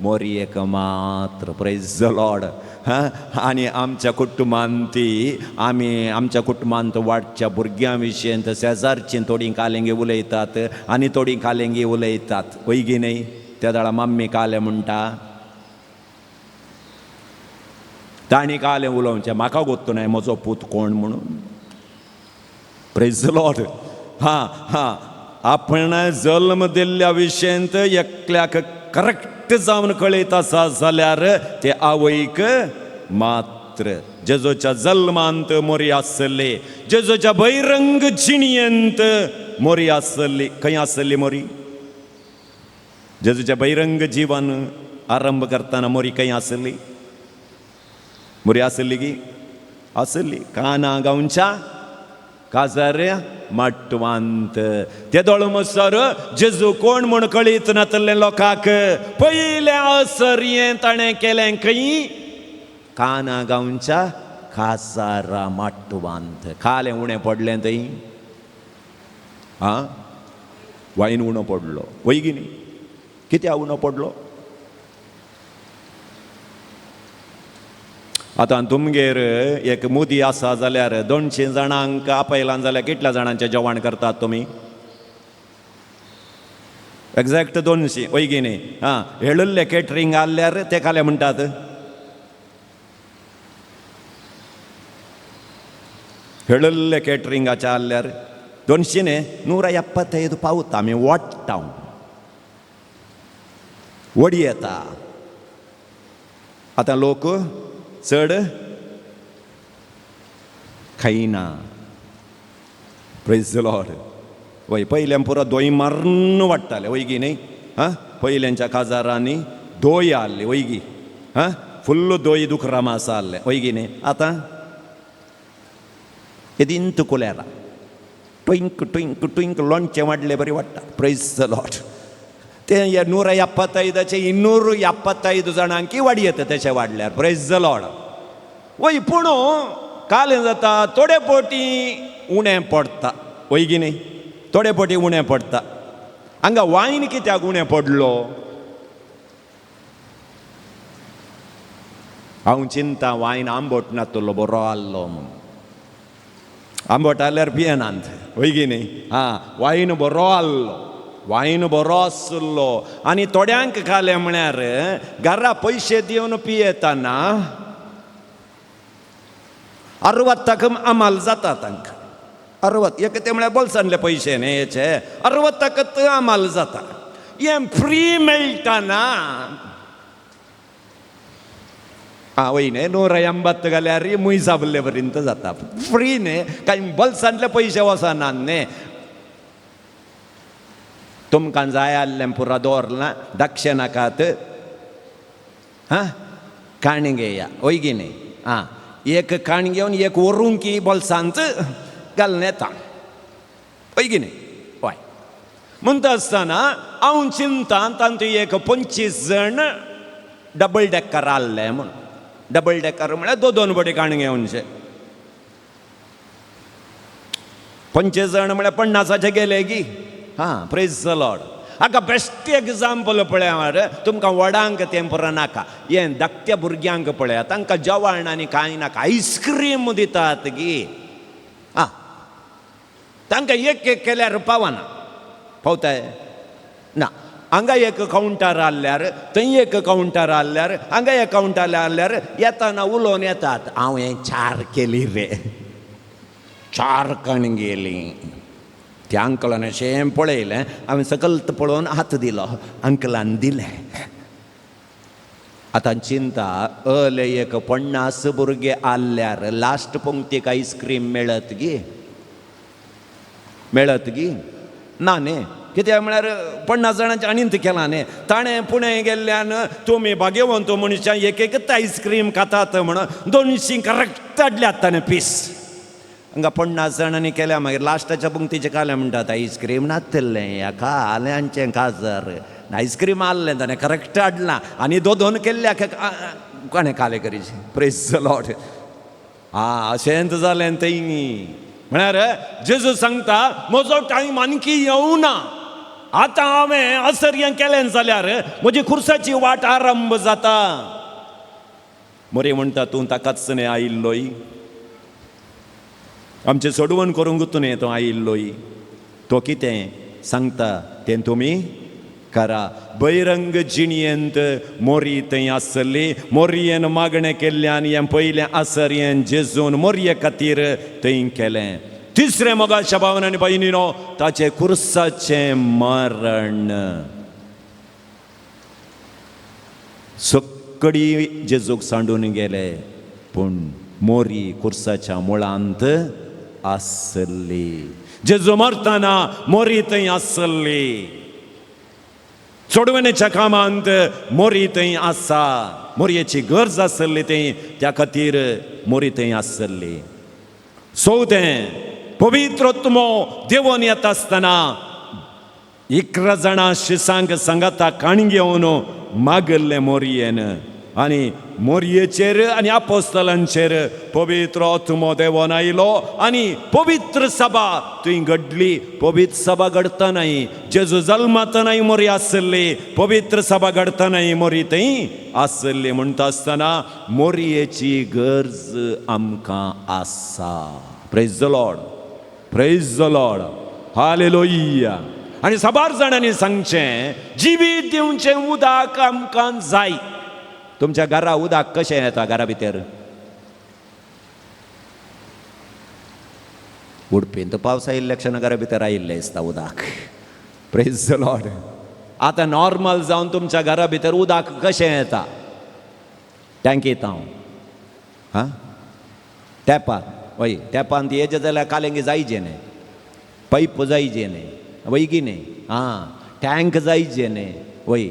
मोरयेक मात्र. Praise the Lord. आनी आमच्या कुटुंबांत ती आमी आमच्या कुटुंबांत वाडच्या भुरग्यां विशयंत शेजारचीं थोडीं कालेंगी उलयतात आनी थोडीं कालेंगी उलयतात वय गी न्ही. त्या वेळार मम्मी कालें म्हणटा, तांणी कालें उलोवचें, म्हाका गोत्तू नाय म्हजो पूत कोण म्हणून. Praise the Lord. हां हां आपण जल्म दिल्ल्या विशयंत एकल्याक करेक्ट जावन कळयत आसा जाल्यार ते आवयक मात्र. जेजूच्या जल्मांत मोरी आसली, जेजूच्या बहिरंग जिणयेंत मोरी आसली. खंय आसली मोरी? जेजूच्या बहिरंग जीवन आरंभ करतना मोरी खंय आसली? मोरी आसली की? आसली काना गांवच्या काजाऱ्या माटवांत. ते दोळमसर जेजू कोण म्हूण कळीत नातलें लोकांक. पयलें असर हें ताणें केलें खंय? काना गांवच्या काजारा माटवांत कालें उणें पडलें थंय आं वायन उणो पडलो वय गी न्ही कित्याक उणो पडलो आतां तुमगेर एक मुदी आसा जाल्यार 200 जाणांक आपयलां जाल्यार कितल्या जाणांचें जेवण करतात तुमी एग्जॅक्ट 200 वय गी न्ही आं हेळिल्ले केटरींग आहल्यार ते काले म्हणटात हेळिल्ले केटरिंगाचे आहल्यार 200 न्ही 175 पावता आमी वाडटा वडी येता आतां लोक चड खायना प्रेज the Lord वय पयल्यान पुरो दोय मारून वाडटाले वय गी न्ही आं पयल्यांच्या काजारांनी दोय आहली वय गी आं फुल्ल दोय दुकरा मास आहलें वय गी न्ही आतां येदींत कुलेरा ट्विंक ट्विंक ट्विंक लोणचें वाडले बरी वाडटा प्रेज the Lord ते 175 275 जाणांकी वाडी येता तशें वाडल्यार प्रेज the Lord वय पूण कालें जाता थोडे पोटी उणें पडटा वय गी न्ही थोडे पोटी उणें पडटा हांगा वायन कित्याक उणें पडलो हांव चिंता वायन आंबट नातलो बरो आहलो म्हूण आंबट आहल्यार पियेनात वय गी न्ही आं वायन बरो आहलो वायन बरो आसलो आनी थोड्यांक खालें म्हळ्यार घरा पयशे दिवन पियेतना 60 अमाल जाता तांकां 60 एक ते म्हळ्यार बोल्सांतले पयशे न्ही हेचे 60 अमाल जाता हें फ्री मेळटा ना आं वय न्ही 180 घाल्यार मूय साबल्ले पर्यंत जाता फ्री न्ही कांय बोल्सांतले पयशे वचनात न्ही तुमकां जाय आहलें पुरा दवरलां धाकशें नाकात आं काणी घेया वय गी न्ही आं एक काण घेवन एक व्हरूंक बोल्सांत घालून येता वय गी न्ही हय म्हणटा आसतना हांव चिंता तांतूं एक 25 जण डबल डेकर आहले म्हूण डबल डेकर म्हळ्यार 2-2 बडी काण घेवनशे 25 जण म्हळ्यार 50 गेले गी हां प्रेज the Lord हाका बेस्ट एग्जाम्पल पळया तुमकां व्हडांक तें पुरो नाका हें धाकट्या भुरग्यांक पळया तांकां जेवण आनी कांय नाका आयस्क्रीम दितात गी आं तांकां एक एक केल्यार पावना पावताय ना हांगा एक कावंटर आहल्यार थंय एक कावंटर आहल्यार हांगा एक कावंटर आहल्यार येताना उलोवन येतात हांव हें 4 केली रे 4 कण गेली त्या अंकलान अशें पळयलें हांवें सकल पळोवन हात दिलो अंकलान दिलें आतां चिंता अले एक 50 भुरगे आहल्यार लास्ट पंक्तीक आयस्क्रीम मेळत गी मेळत गी ना न्ही कित्याक म्हळ्यार 50 जाणांचें आनीक केलां न्ही ताणें पुणे गेल्ल्यान तुमी भाग्यवंत मनशां एक एकच आयस्क्रीम खातात म्हण 200 करेक्ट हाडल्यात ताणें पीस हांगा 50 जाणांनी केल्या मागीर लास्टाच्या पंक्तीचें खालें म्हणटात आयस्क्रीम नातलें ह्या आल्यांचें काजार आयस्क्रीम आहलें ताणें करेक्ट हाडलां आनी 2-2 केल्ल्या कोणें खालें करीचे प्रेज the Lord आं अशेंच जालें थंय म्हळ्यार जेजू सांगता म्हजो टायम आणखी येवना आतां हांवें असर्य केलें जाल्यार म्हजी खुर्साची वाट आरंभ जाता मरे म्हणटा तूं ताकाच न्ही आयिल्लोय आमचें सोडवण करूंक तूं न्ही तो आयिल्लोय तो कितें सांगता तें तुमी करा बहिरंग जिणयेंत मोरी थंय आसली मोरयेन मागणें केल्ल्यान हें पयलें आसर्येन जेजून मोरये खातीर थंय केलें तिसरें मोगाच्या भावान आनी भयणीनो ताचें खुर्साचें मरण सकडी जेजूक सांडून गेले पूण मोरी खुर्साच्या मुळांत आसली जेजू मरतना मोरी थंय आसली सोडवणेच्या कामांत मोरी थंय आसा मोरयेची गरज आसली थंय त्या खातीर मोरी थंय आसली चवथें पवित्र आत्मो देवून येता आसतना 11 जाणां शिसांक सांगाता काण घेवन मागल्लें मोरयेन आनी मोरयेचेर आनी आपोस्तलांचेर पवित्र आत्मो देवोन आयलो आनी पवित्र सभा थंय घडली. पवित्र सभा घडटनाय जेजू जल्मातनाय मोरी आसली, पवित्र सभा घडटनाय मोरी थंय आसली. म्हणटा आसतना मोरयेची गरज आमकां आसा. Praise the Lord, praise the Lord, hallelujah. आनी साबार जाणांनी सांगचें, जिवीत दिवचें उदक आमकां जाय. तुमच्या घरा उदक कशें येता? घरा भितर उडपीन पावस आयिल्ल्या क्षण घरा भितर आयिल्लें दिसता उदक. Praise the Lord. आतां नॉर्मल जावन तुमच्या घरा भितर उदक कशें येता? टँकीत हांव हां टॅपान, वय टॅपान ती येजे जाल्यार कालेंगी जायचे न्ही, पायप जायचे न्ही, वय की न्ही? आं, टँक जायचे न्ही, वय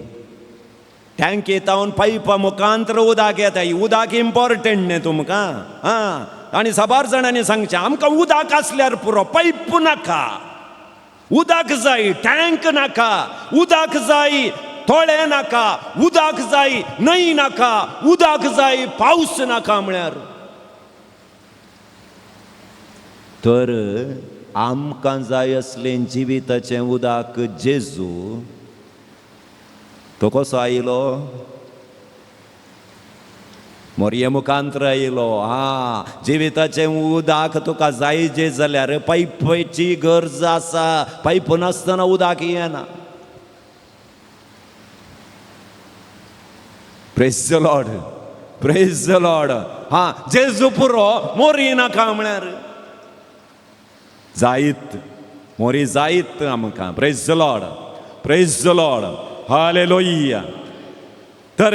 टँकी तावन पायपा मुखांतर उदक येता. उदक इम्पॉर्टंट न्ही तुमकां. आं, आनी साबार जाणांनी सांगचें आमकां उदक आसल्यार पुरो, पायप नाका, उदक जाय, टँक नाका, उदक जाय, तोळे नाका, उदक जाय, न्हंय नाका, उदक जाय, पावस नाका. म्हळ्यार तर आमकां जाय असलें जिविताचें उदक जेजू तो कसो आयलो? मोरये मुखांत्र आयलो. आं, जिविताचें उदक तुका जाय जे जाल्यार पायपाची गरज आसा. पायप नासतना उदक येना. Praise the Lord, praise the Lord. हां, जेजू पुरो, मोरी नाका म्हळ्यार जायत, मोरी जायत आमकां. Praise the Lord, praise the Lord, hallelujah. तर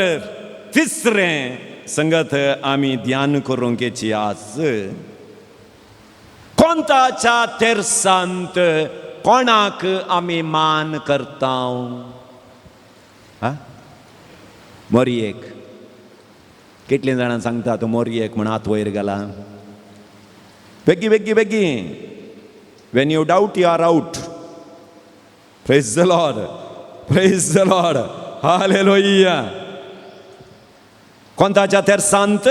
तिसरें संगत आमी ध्यान करूंक घेची आज, कोंताच्या तेरसांत कोणाक आमी मान करता? मोरयेक. कितलीं जाणां सांगता तूं मोरयेक म्हण हात वयर घाला? बेगी बेगी बेगी. When you doubt you are out. Praise the Lord, praise the Lord, hallelujah. कोंताच्या तेरसांत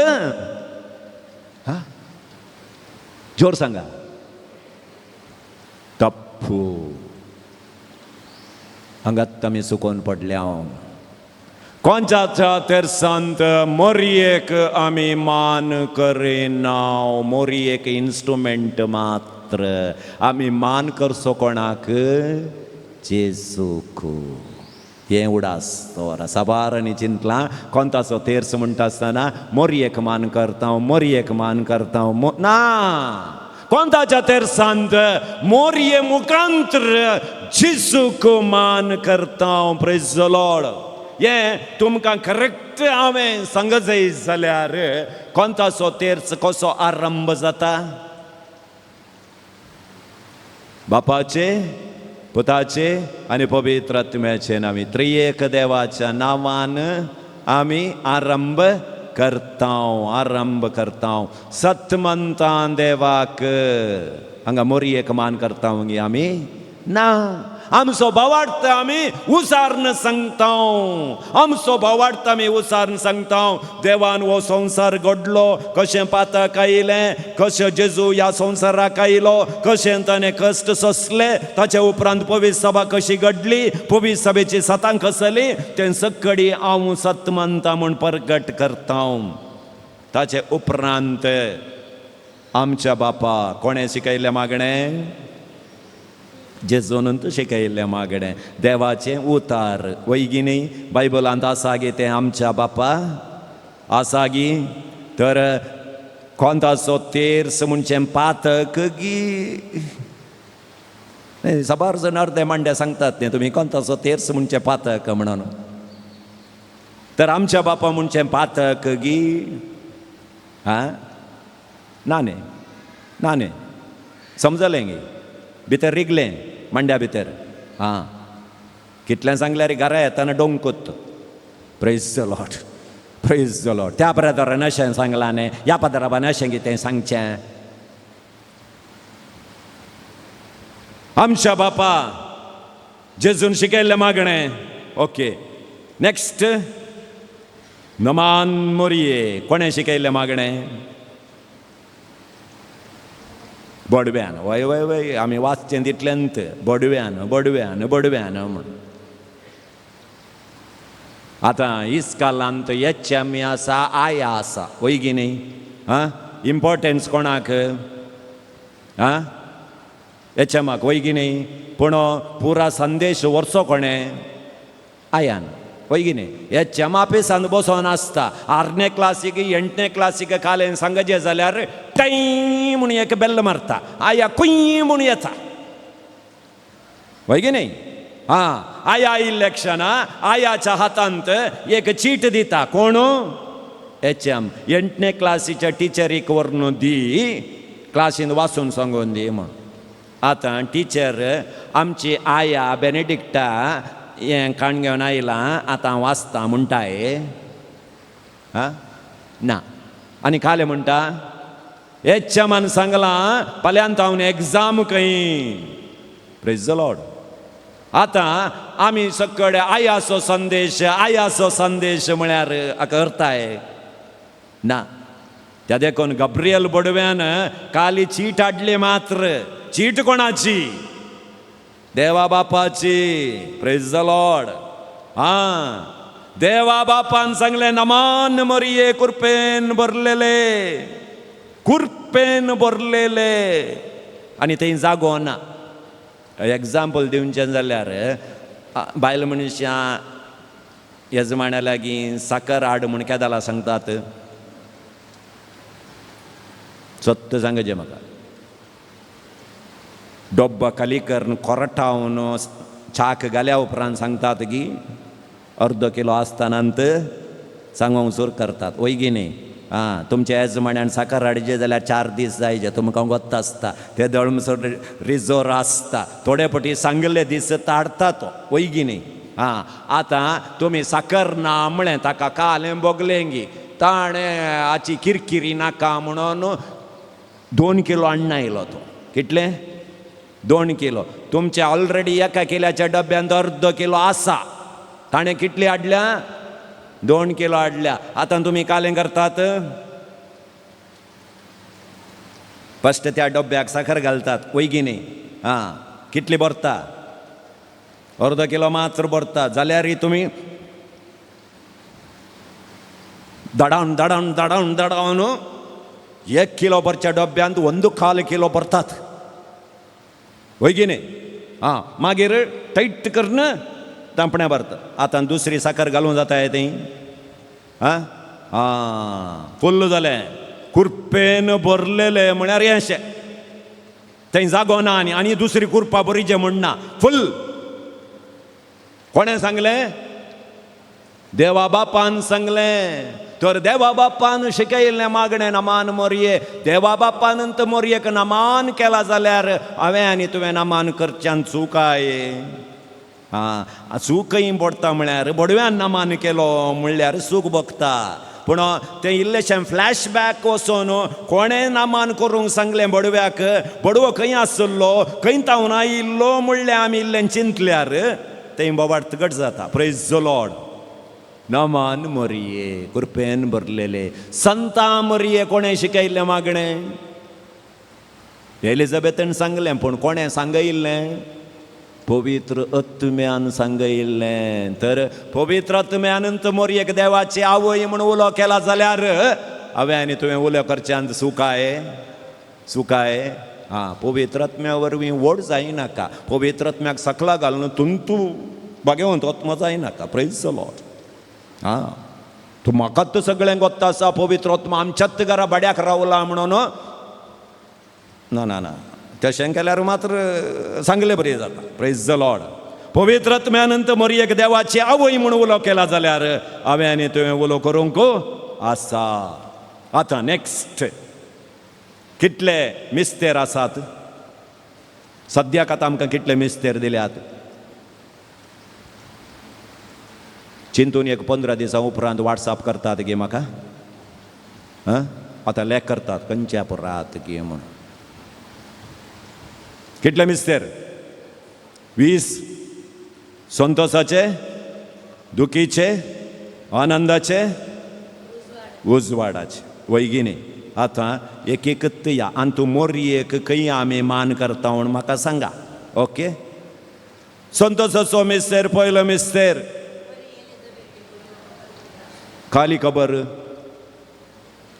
जोर सांगा. टप्पू हांगात आमी सुकोन पडल्या. कोंचाच्या तेरसांत मोरयेक आमी मान करिना. मोरयेक इन्स्ट्रुमेंट मात्र. आमी मान करचो कोणाक? जेजूक. हें उडास दवरा. साबार आनी चिंतलां कोंताचो तेर्स म्हणटा आसतना मोरयेक मान करता, मोरयेक मान करता. ना, कोंताच्या तेरसांत मोरये मुखांत्र जेजूक मान करता. Praise the Lord. हें तुमकां करेक्ट हांवें सांगत जाय जाल्यार कोंताचो तेर्स कसो आरंभ जाता? बापाचे, पुताचे आनी पवित्र आत्म्याचे नांवी, त्रिएक देवाच्या नांवान आमी आरंभ करता, आरंभ करता. सतमंतां देवाक हांगा मोरयेक मान करता आमी ना. आमचो भावार्थ आमी उसार्न सांगता, आमचो भावार्थ आमी उसार्न सांगता. देवान हो संवसार घडलो, कशें पातक आयलें, कशें जेजू ह्या संवसाराक आयलो, कशें ताणें कश्ट सोंसले, ताचे उपरांत पवित्र सभा कशी घडली, पवित्र सभेची सतां कसली, तें सकडी हांव सत मानता म्हूण परगट करता. ताचे उपरांत आमच्या बापा कोणें शिकयल्लें मागणें? जेजून शिकयल्लें मागणें, देवाचें उतार. वय गी न्ही? बायबलांत आसा गे तें आमच्या बापा आसा गी? तर कोंताचो तेर्स म्हणचें पातक गी? साबार जण अर्दे मांडे सांगतात न्ही तुमी कोंताचो तेर्स म्हणचें पातक म्हणून. तर आमच्या बापा म्हणचें पातक गी? आं, ना न्ही, ना न्ही, समजलें गी? भितर रिगलें मांड्या भितर. आं, कितलें सांगल्यार घरा येतना डोंकूत. Praise the Lord, praise the Lord. त्या ब्रदरान अशें सांगलां न्ही, ह्या पदराबान अशें कितें सांगचें. आमच्या बापा जेजून शिकयल्लें मागणें. Okay, next. नमान मोरये कोणें शिकयल्लें मागणें? बोडव्यान. वय वय वय, आमी वाचचें तितलेंत बोडव्यान बोडव्यान बोडव्यान म्हूण. आतां इस्कालांत एच एम आसा, आया आसा, वय की न्ही? आं, इम्पॉर्टन्स कोणाक? आं, एच एमाक, वय की न्ही? पूण पुरा संदेश व्हरचो कोणें? आयान, वय की न्ही? एच एम ऑफिसान बसोन आसता, आरणे क्लासीक एंटणे क्लासीक कालेन सांगचें जाल्यार टै म्हूण एक बेल्ल मारता, आया कुंय म्हूण येता, वय की न्ही? आं, आया इलेक्शना आयाच्या हातांत एक चीट दिता. कोण? H M. एंटणे क्लासीच्या टिचरीक व्हरून दी, क्लासीन वाचून सांगून दी म्हूण. आतां टिचर आमची आया बेनेडिक्टा हें काण घेवन आयलां, आतां वाचता म्हणटाय? आं, ना. आनी कालें म्हणटा, एच एमान सांगलां फाल्यांत हांव एग्जाम खंय. Praise the Lord. आतां आमी सगळे आयाचो संदेश, आयाचो संदेश म्हळ्यार हाका अर्थाय ना. त्या देखून गब्रियल बोडव्यान काली चीट हाडली मात्र. चीट कोणाची? देवा बापाची. Praise the Lord. आं, देवा बापान सांगलें, नमान मरिये कुरपेन भरलेले, कुरपेन भरलेले. आनी थंय जागो ना. एग्जाम्पल दिवचें जाल्यार बायल मनशां येजमाण्या लागीं साकर हाड म्हूण केदाला सांगतात? सत्य सांगचें म्हाका. डब्बा खाली करून कोरटावन चाक घाल्या उपरांत सांगतात की अर्दो किलो आसतनांत सांगूंक सुरू करतात, वय की न्ही? आं, तुमच्या येजमाण्यान साकर हाडचे जाल्यार 4 दीस जायचे, तुमकां गोत्त आसता ते दळमसर रिजोर आसता, थोडे पटी सांगले दीस ताडता तो, वय की न्ही? आं, आतां तुमी साकर ना म्हळें ताका कालें भोगलें गी, ताणें हाची किरकिरी नाका म्हणून 2 किलो अण्णा आयलो तो. कितलें? 2 किलो. तुमचे ऑलरेडी 1 किल्याच्या डब्यांत अर्दो किलो आसा, ताणें कितली हाडल्या? 2 किलो हाडल्या. आतां तुमी कालें करतात, फस्ट त्या डब्याक साखर घालतात, वय की न्ही? आं, कितली भरता? अर्दो किलो मात्र भरता. जाल्यारय तुमी दडावन दडावन दडावन दडावन 1 किलो भरच्या डब्यांत 1.25 किलो भरतात, वय की न्ही? आं, मागीर टायट करून तांपण्या भरता. आतां दुसरी साकर घालूंक जाता ती? आं आं, फुल्ल जालें, कुरपेन भरलेलें म्हळ्यार हें अशें, थंय जागो ना आनी आनी दुसरी कुरपा बरीचें म्हण ना, फुल. कोणें सांगलें? देवा बापान सांगलें. तर देवा बापान शिकयल्लें मागणें नमान मोरये. देवा बापान तर मोरयेक नमान केला जाल्यार हांवें आनी तुवें नमान करच्यान चूक I. आं, चूकय पडटा म्हळ्यार बोडव्यान नमान केलो म्हणल्यार चूक भोगता. पूण तें इल्लेशें फ्लॅशबॅक वचून कोणें नमान करूंक सांगलें बोडव्याक, बोडवो खंय आसलो, खंय तावन आयिल्लो म्हणलें आमी इल्लें चिंतल्यार तें बोवाळ घट जाता. Praise the Lord. नमान मोरये कुरपेन भरलेले संता मोरये कोणें शिकयल्लें मागणें? एलिझाबेथन सांगलें, पूण कोणें सांगयल्लें? पवित्र आत्म्यान सांगयल्लें. तर पवित्र आत्म्यान मोरयेक देवाची आवय म्हूण उलो केला जाल्यार हांवें आनी तुवें उलो करच्यान सुकाय सुकाय. आं, पवित्र आत्म्या वरवीं व्हड जायनाका, पवित्र आत्म्याक सकला घालून तुंतू बागेवन आत्मो जायनाका. Praise the Lord. आं, तूं म्हाकाच सगळें गोत्ता आसा, पवित्र आत्मा आमच्याच घरा भाड्याक रावला म्हणून ना ना ना, तशें केल्यार मात्र सांगले बरें जाता. Praise the Lord. पवित्र आत्म्यान मोरयेक देवाची आवय म्हूण उलो केला जाल्यार हांवें आनी तुवें उलो करूंक आसा. आतां नेक्स्ट, कितले मिस्तेर आसात सद्याक? आतां आमकां कितले मिस्तेर दिल्यात? चिंतून एक 15 दिसां उपरांत वॉट्सएप करतात गे म्हाका. आं, आतां लेख करतात खंयच्या पुरात गे म्हूण. कितले मिस्तेर? 20. संतोसाचे, दुखीचे, आनंदाचे, उजवाडाचे वैगिनी आतां एक एकत या आनी तूं मोरयेक खंय आमी मान करता म्हूण म्हाका सांगा. ओके, संतोषाचो मिस्तेर पयलो मिस्तेर खाली खबर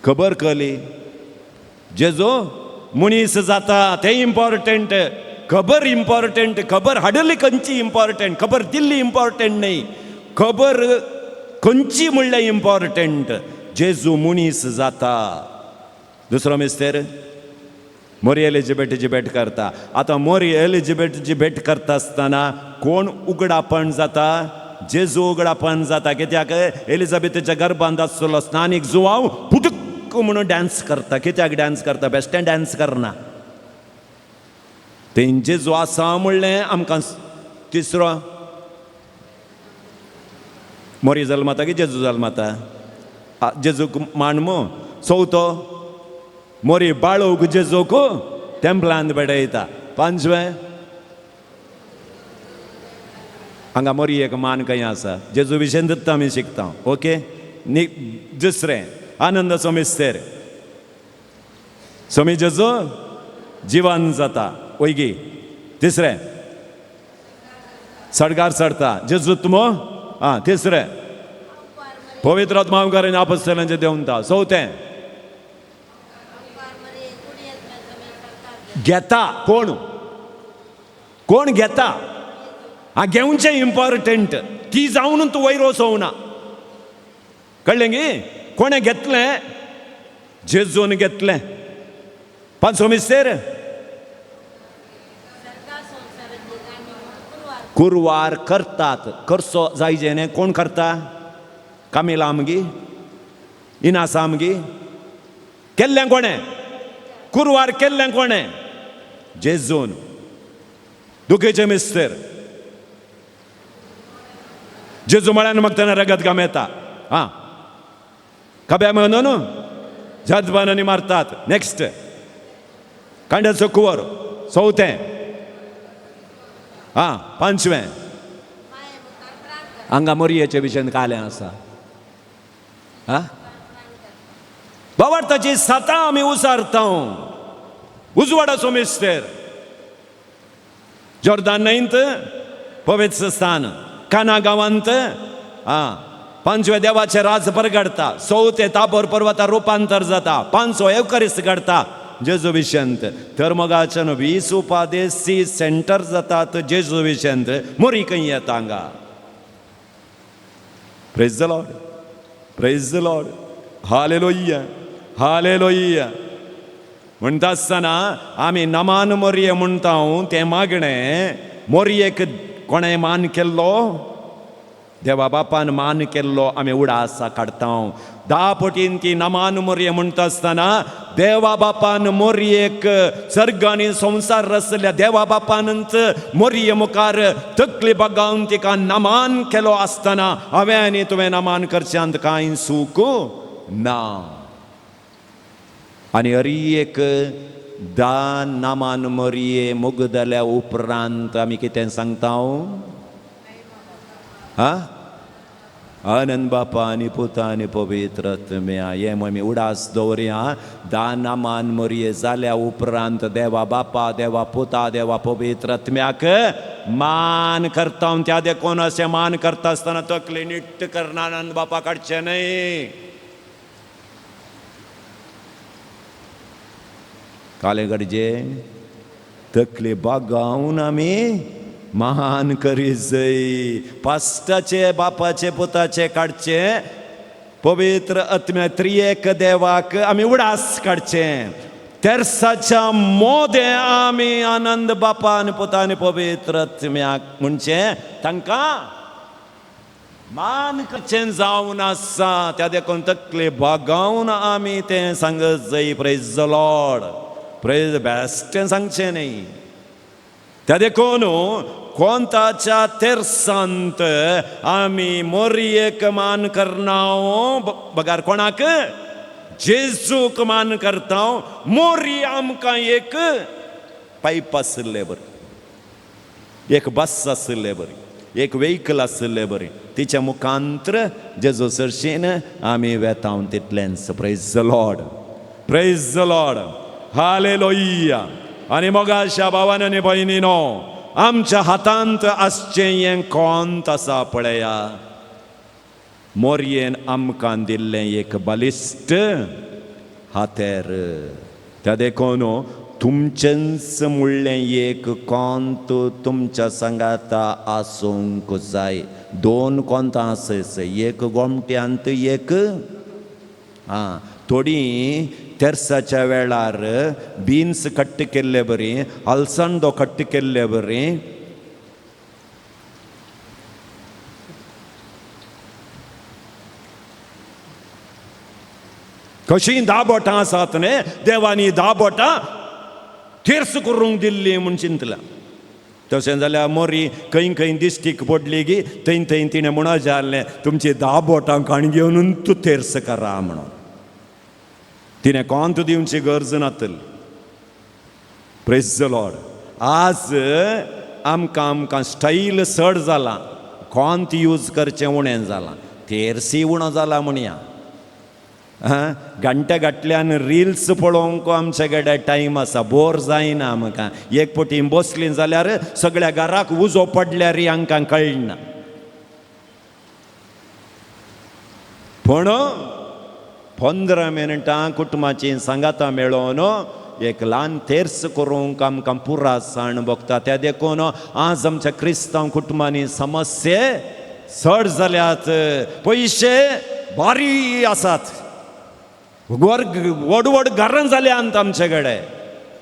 खबर कली जेजो मनीस जाता तें इम्पॉर्टंट, खबर इम्पॉर्टंट, खबर हाडली खंयची इम्पॉर्टंट, खबर दिल्ली इम्पॉर्टंट न्ही, खबर खंयची म्हणल्यार इम्पॉर्टंट. जेजू मनीस जाता. दुसरो मिस्तेर मोरी एलिजिबेटीची भेट करता. आतां मोरी एलिजिबेटीची भेट करता आसतना कोण उगडापण जाता? जेजू उगडापण जाता. कित्याक एलिझाबेथीच्या गर्भांत आसलो स्नानीक जुवाव पुटुक्क म्हणून डान्स करता. कित्याक डान्स करता? बेश्टें डान्स करना. तें जेजू आसा म्हणलें आमकां. तिसरो मोरी जल्माता की जेजू जल्माता? जेजूक मान मू. चवथो मोरी बाळोवक जेजूक तेंपलांत भेटयता. पांचवें हांगा मोरी एक मान खंय आसा? जेजू विशयंतूच आमी शिकता. ओके, दुसरें आनंदाचो मिस्तेर स्वामी जेजू जिवन जाता. वयगी तिसरें सडगार चडता जेजू तुमो. आं, तिसरें पवित्र आत्मा आनी आपस्तलांचे देंवता. चवथें घेता. कोण कोण घेता? आं, घेवचें इम्पॉर्टंट, ती जावन तूं वयर वचोवना. कळ्ळें गी? कोणें घेतलें? जेजून घेतलें. पांचवो मिस्तेर कुरवार करतात. करचो जायजे न्ही. कोण करता? कामिला आमगी, इनासा आमगी. केल्लें कोणें? कुरवार केल्लें कोणें? जेजून. दुखेचे मिस्तेर जेजू म्हळ्यान मागतना रगत गमेता. आं, खब्या म्हणून जजबानांनी मारतात. नेक्स्ट कांड्याचो कुंवर. चवथें. आं, पांचवें हांगा मोरयेचे विशयन कालें आसा. आं, बाबार्थाची सातां आमी उसारता. उजवाडाचो मिस्तेर जॉर्दान न्हंयंत पवित्र स्थान, काना गांवांत. आं, पांचव्या देवाचे राज परगडता. चवथे ताबोर पर्वता रुपांतर जाता. पांचवो एवकरिस्त घडता जेजू विशंत. तर मोगाच्यान 20 उपादेसी सेंटर जातात जेजू विशंत. मोरी खंय येता हांगा? Praise the Lord, praise the Lord, hallelujah, hallelujah. म्हणटा आसतना आमी नमान मोरये म्हणटा तें मागणें. मोरयेक कोणें मान केल्लो? देवा बापान मान केल्लो. आमी उडासा काडटा. 10 पटीन ती नमान मोरये म्हणटा आसतना देवा बापान मोरयेक सर्ग आनी संवसार रचल्या देवा बापानच मोरये मुखार तकली बगावन तिका नमान केलो आसतना हांवें आनी तुवें नमान करच्यांत कांय सूख ना. आनी हरी एक 10 नामान मोरये मुगदल्या उपरांत आमी कितें सांगता? हा, आनंद बापा आनी पुता आनी पवित्र आत्म्या. हे आमी उडास दवरया. 10 नामान मोरये जाल्या उपरांत देवा बापा, देवा पुता, देवा पवित्र आत्म्याक मान करता. त्या देखून अशें मान करता आसतना तकली निट्ट करना आनंद बापा काडचें न्हय. कालें गरजे तकली बागावन आमी महान करी जय. पास्टाचे बापाचे पुताचे काडचे पवित्र आत्म्या त्रियेक देवाक आमी उडास काडचे. तेर्साच्या मोदे आमी आनंद बापा आनी पुता आनी पवित्र आत्म्याक म्हणचे तांकां मान करचें जावन आसा. त्या देखून तकले बागावन आमी तें सांगत जय. प्रेज the Lord, praise बेश्टें सांगचें न्ही. त्या देखून कोंताच्या तेर्सांत आमी मोरयेक मान करना बगार कोणाक? जेजूक मान करता. मोरी आमकां एक पायप आशिल्ले बरी, एक बस आशिल्ले बरी, एक वेहिकल आशिल्लें बरें, तिच्या मुखांत्र जेजू सरशीन आमी वेता तितलेंच. Praise the Lord, praise the Lord, hallelujah. आनी मोगाच्या भावान आनी भयणीनो, आमच्या हातांत आसचें हें कोंत आसा पळया, मोरयेन आमकां दिल्लें एक बलिश्ट हातेर. त्या देखून तुमचेंच म्हणलें एक कोंत तुमच्या सांगाता आसूंक जाय. दोन कोंतां आसय, एक गोमट्यांत एक आं. थोडीं तेर्साच्या वेळार बिन्स कट्ट केल्ले बरी, अलसंदो कट्ट केल्ले बरी, कशीं 10 बोटां आसात न्ही, देवांनी 10 बोटां तेर्स करूंक दिल्ली म्हूण चिंतलां. तशें जाल्यार मोरी खंय खंय दिश्टीक पडली गी थंय थंय तिणें म्हणून जालें तुमची 10 बोटां काण घेवन तूं तेर्स करा म्हणून. तिणें कोंत दिवची गरज नातली. Praise the Lord. आज आमकां आमकां स्टायल चड जालां, कोंत यूज करचें उणें जालां, तेर्सी उणो जाला म्हणया. घंटे घातल्यान रिल्स पळोवंक आमचे कडेन टायम आसा, बोर जायना आमकां. एक पटी बसलीं जाल्यार सगळ्या घराक उजो पडल्यार आमकां कळना. पूण 15 मिनटां कुटुंबाची सांगातां मेळोवन एक ल्हान तेर्स करूंक आमकां पुरा साण भोगता. त्या देखून आज आमच्या क्रिस्तांव कुटुंबांनी समस्ये चड जाल्यात. पयशे बारी आसात, व्हड व्हड घरां जाल्यांत आमचे कडेन,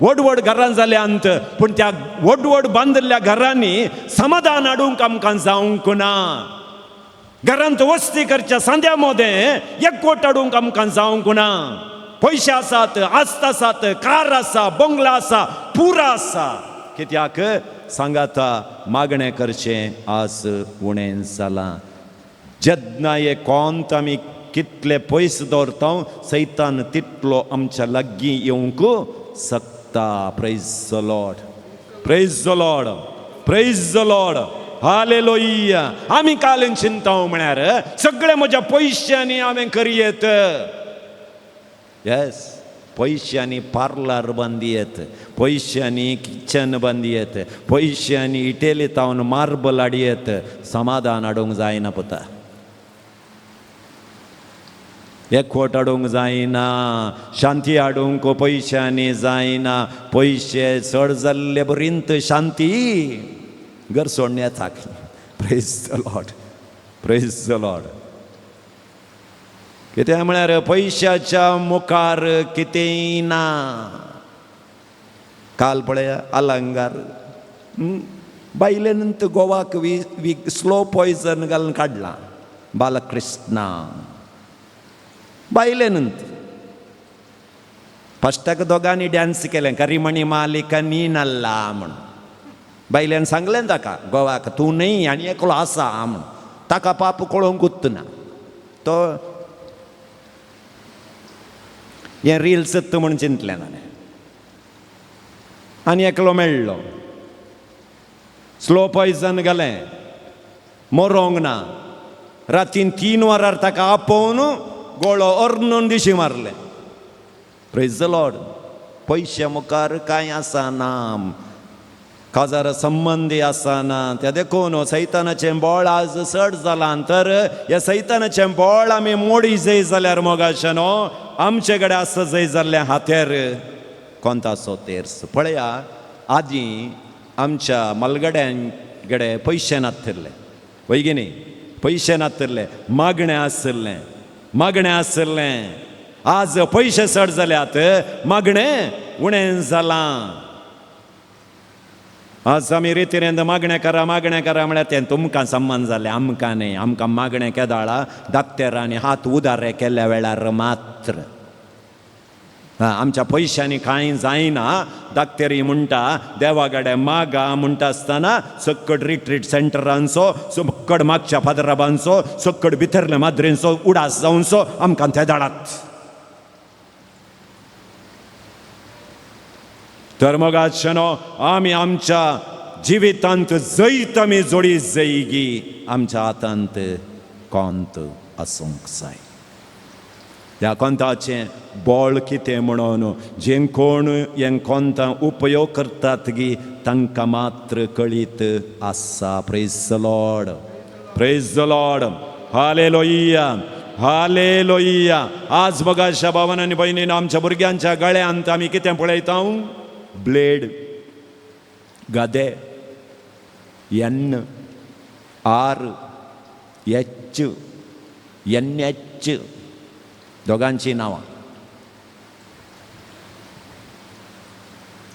व्हड व्हड घरां जाल्यांत, पूण त्या व्हड व्हड बांदिल्ल्या घरांनी समाधान हाडूंक आमकां जावंक ना. घरांत वस्ती करच्या सांद्या मोदें एकवट हाडूंक आमकां जावंक ना. पयशे आसात, आस्त आसात, कार आसा, बंगला आसा, पुरा आसा, कित्याक सांगाता मागणें करचें आज उणें जालां. जेन्ना हे कोंत आमी कितले पयस दवरता सैतान तितलो आमच्या लागीं येवंक शकता. Praise the Lord, praise the Lord, praise the Lord, hallelujah. आमी काल चिंता म्हळ्यार सगळे म्हज्या पयशांनी हांवें करयेत. येस, पयशांनी पार्लर बांदयेत, पयशांनी किचन बांदयेत, पयशांनी इटेली तावन मार्बल हाडयेत, समाधान हाडूंक जायना पुता, एकवट हाडूंक जायना, शांती हाडूंक पयशांनी जायना. पयशे चड जाल्ले बरींत शांती घर सोडून येता. Praise the Lord, praise the Lord. कितें म्हळ्यार पयशाच्या मुखार कितेंय ना. काल पळया अलंगार बायलेन गोवाक we slow poison घालून काडलां बालकृष्णा बायलेन. फस्टाक दोगांनी डांस केलें, करिमणी मालिका नी नल्ला म्हणून. बायल्यान सांगलें ताका गोवाक तूं न्हय आनी एकलो आसा म्हूण. ताका पाप कळोवंकूच ना, तो हें रिल्स म्हूण चिंतलें ताणें. आनी एकलो मेळ्ळो, स्लो पॉयजन घालें, मरोंक ना. रातीन 3 वरार ताका आपोवन गोळो अर्नून दिशी मारलें. Praise the Lord. पयशे मुखार कांय आसना, काजार संबंदी आसना. त्या देखून सैतानाचें बळ आज चड जालां. तर ह्या सैतानाचें बळ आमी मोडी जाय जाल्यार मोगाचें न्हू आमचे कडेन आसा जाय जाल्लें हातेर कोंताचो तेर्स. पळया, आदीं आमच्या मलगड्यां कडेन पयशे नातिल्ले, वय की न्ही, पयशे नातिल्ले, मागणें आशिल्लें, मागणें आशिल्लें. आज पयशे चड जाल्यात, मागणें उणें जालां. आज आमी रितीरेंत मागणें करा मागणें करा म्हळ्यार तें तुमकां संबंद जालें, आमकां न्ही. आमकां मागणें केदाळा दाक्तेरांनी हात उदारे केल्ल्या वेळार मात्र. आमच्या पयशांनी कांय जायना. दाक्तेरी म्हणटा देवा कडेन मागा म्हणटा आसतना सक्कड रिट्रीट सेंटरांचो, सक्कड मागच्या फादराबांचो, सक्कड भितरल्या माद्रेंचो उडास जावचो आमकां ते धाडात. तर मग नो आमी आमच्या जिवितांत जैत आमी जोडी जैगी आमच्या हातांत कोंत आसूंक जाय. ह्या कोंताचें बळ कितें म्हणून जे कोण हें कोंतां उपयोग करतात गी तांकां मात्र कळीत आसा. Praise the Lord, praise the Lord, hallelujah, hallelujah. आज मगाशा भावान आनी भयणीन आमच्या भुरग्यांच्या गळ्यांत आमी कितें पळयता? ब्लेड, गदे, N R H N H दोगांची नांवां.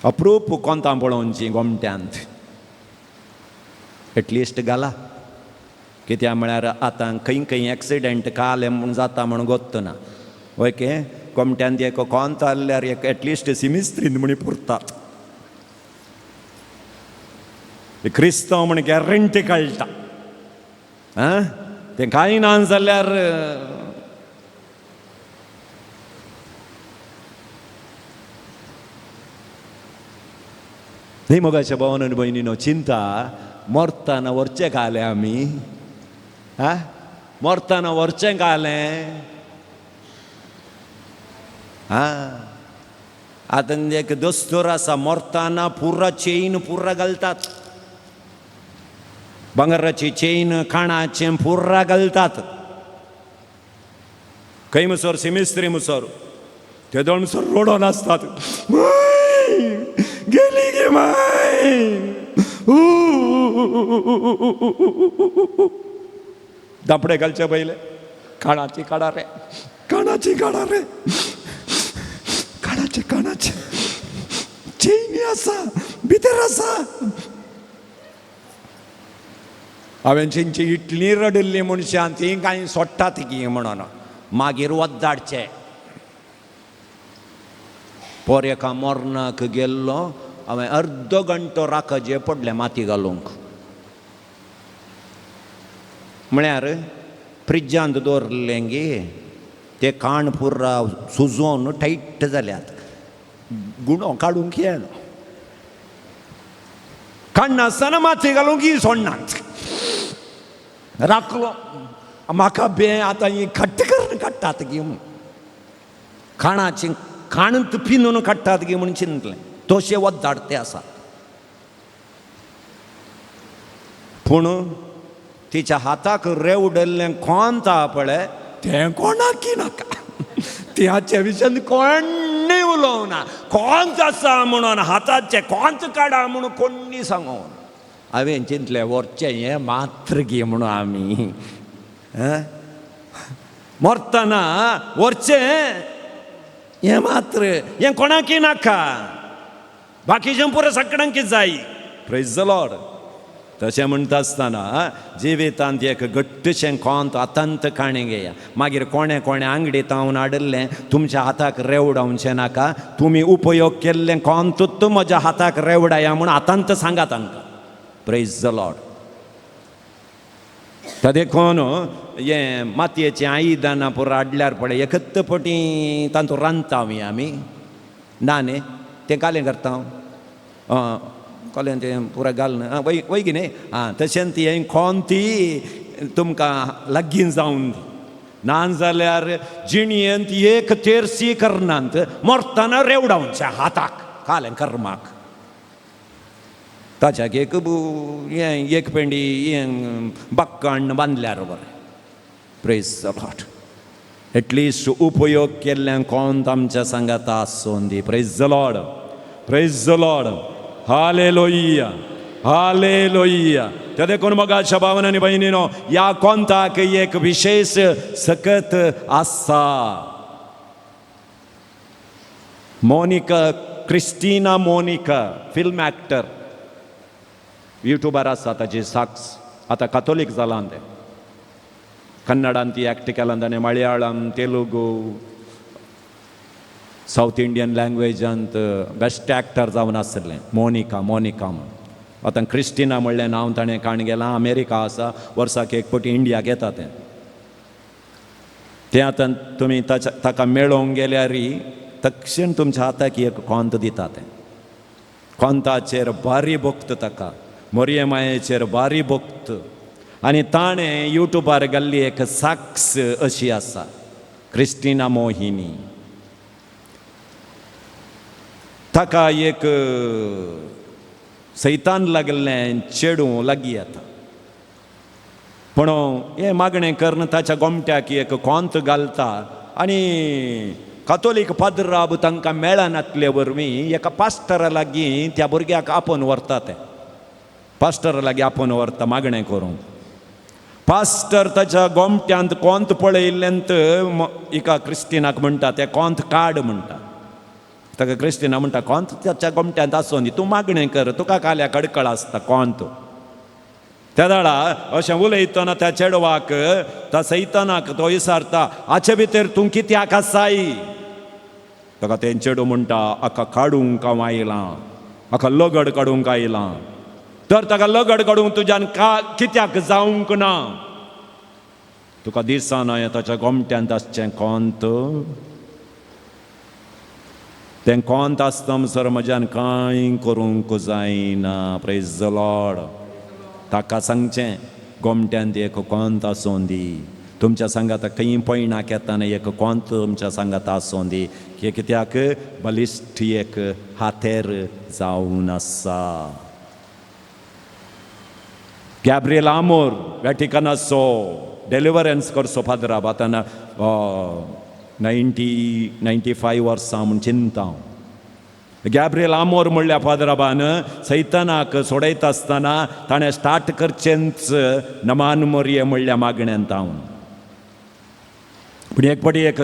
अप्रूप कोंतां पळोवची गोमट्यांत एटलिस्ट घाला. कित्याक म्हळ्यार आतां खंय खंय एक्सिडेंट काले म्हूण जाता म्हूण गोत्त ना. ओके, गोमट्यांत एक कोंत आहल्यार एक एटलिस्ट सिमिस्त्रीन म्हूण पुरतात. क्रिस्तांव म्हण गॅरंटी कळटा. आं, तें कांय ना जाल्यार न्ही. मोगाच्या भावान आनी भयणीनो, चिंता मरतना व्हरचें घालें आमी. आं, मरतना व्हरचें घालें. आं, आतां एक दस्तूर आसा, मरतना पुरा चेन पुरा घालतात, भांगराची चेन काणाचें पुरा घालतात. खंय मुसर सिमिस्त्री मुसर ते दोन मुसर रोडोन आसतात, गेली गे माय, दापडे घालचे पयले, काणाची काडा रे, काणाची काडा रे, काणाचे काणाचे चेनी आसा भितर आसा. हांवें तेंची इतली रडिल्ली मनशां ती कांय सोडटात की म्हणून मागीर वद्दाडचे. पोर एका मरणाक गेल्लो, हांवें अर्दो घंटो राखजे पडलें माती घालूंक. म्हळ्यार फ्रिजांत दवरलें गे ते काण पुरा सुजोवन टायट जाल्यात, गुणो काडूंक येना. काडनासतना माती घालूंक ही सोडनात. राखलो म्हाका बे आतां ही खट्ट करून काडटात गी म्हूण, काणाची काणूत पिनून काडटात गी म्हूण चिंतलें. तशें वद्दाडते आसात. पूण तिच्या हाताक रेवडल्लें कोंता पळय तें कोणाकी नाका. त्याच्या विशयान कोण्णी उलोवना. कोंत आसा म्हणून हाताचें कोंत काडा म्हणून कोण्णी सांगून. हांवें चिंतलें व्हरचें हें मात्र गी म्हणून आमी मरतना व्हरचें हें मात्र, हें कोणाकी नाका, बाकीचें पुरो सगळ्यांकी जाय. Praise the Lord. तशें म्हणटा आसतना जिवितांत एक घट्टशें कोंत आतांत काणी घेया. मागीर कोणें कोणें आंगडी तावन हाडिल्लें तुमच्या हाताक रेवडावचें नाका, तुमी उपयोग केल्लें कोंतूच म्हज्या हाताक रेवडाया म्हूण आतांत सांगा तांकां. Praise the Lord. त देखून हें मातयेचें आयदनां पुरो हाडल्यार पळय एकच पटी तातूंत रांदता आमी ना न्ही, तें कालें करता कोलें तें पुरा घालून वय वय की न्ही. आं, तशेंच हें कोंती तुमकां लागीं जावन दी. ना जाल्यार जिणयेंत एक तेरसी करनात, मरतना रेवडावचें हाताक कालें कर्माक. ताच्याक एक हें एक पेंडी हें बाक्काण बांदल्यार बरें. Praise the Lord. At least उपयोग केल्ल्यान कोंत आमच्या सांगाता आसून दी. Praise the Lord, praise the Lord, hallelujah, hallelujah. ते देखून मोगाच्या भावान आनी भयणीनो, ह्या कोंताक एक विशेश सकत आसा. Monica, Christina Monica, film actor, युट्यूबार आसा ताची साक्स. आतां कातोलीक जालां तें. कन्नडान ती एक्ट केलां ताणें, मलयाळम, तेलुगू, सावथ इंडियन लँग्वेजांत बेस्ट एक्टर जावन आसलें मोनिका, मोनिका म्हूण. आतां क्रिस्टिना म्हणलें नांव ताणें काण गेलां. अमेरिका आसा, वर्साक एक पटी इंडियाक येता तें. तें आतां तुमी ताच्या ताका मेळोवंक गेल्यार तक्षण तुमच्या हाताक एक कोंत दिता तें. कोंताचेर भारी भक्त ताका. मोरये मायेचेर बारी भक्त आनी ताणें युट्यूबार घाल्ली एक साक्ष अशी आसा, क्रिस्टिना मोहिनी. ताका एक सैतान लागलें चेडूं लागीं येता, पूण हें मागणें करून ताच्या गोमट्याक एक कोंत घालता आनी कातोलीक पाद्राब तांकां मेळनातले वरवीं एका पास्टरा लागीं त्या भुरग्याक आपोवन व्हरता. ते पास्टरा लागीं आपोवन व्हरता मागणें करूंक. पास्टर ताच्या गोमट्यांत कोंत पळयल्ल्यांत एका क्रिस्टिनाक म्हणटा, तें कोंत काड म्हणटा. ताका क्रिस्टिना म्हणटा, कोंत ताच्या गोमट्यांत आसून दी, तूं मागणें कर, तुका काल्या कडकळ आसता कोंत. त्या दाडा अशें उलयतना त्या चेडवाक त्या सैतानाक तो विचारता, हाचे भितर तूं कित्याक आसाय? ताका तें चेडूं म्हणटा, हाका काडूंक हांव आयलां, हाका लगड काडूंक आयलां. तर ताका लगड काडूंक तुज्यान कित्याक जावंक ना? तुका दिसना हें ताच्या गोमट्यांत आसचें कोंत? तें कोंत आसता सर म्हज्यान कांय करूंक जायना. Praise the Lord. ताका सांगचें, गोमट्यांत एक कोंत आसूं दी, तुमच्या सांगाता खंय पयणाक येतना एक कोंत तुमच्या सांगाता आसूं दी, की कित्याक बलिश्ट एक हातेर जावन आसा. गॅब्रियल आमोर वॅटिकनाचो डेलिवरन्स करचो फादराब आतां 90-95 वर्सां म्हूण चिंता हांव. गॅब्रियल आमोर म्हणल्या फादराबान सैतानाक सोडयता आसतना ताणें स्टार्ट करचेंच नमान मोरये म्हणल्या मागण्यांत हांव. पूण एक फावटी एक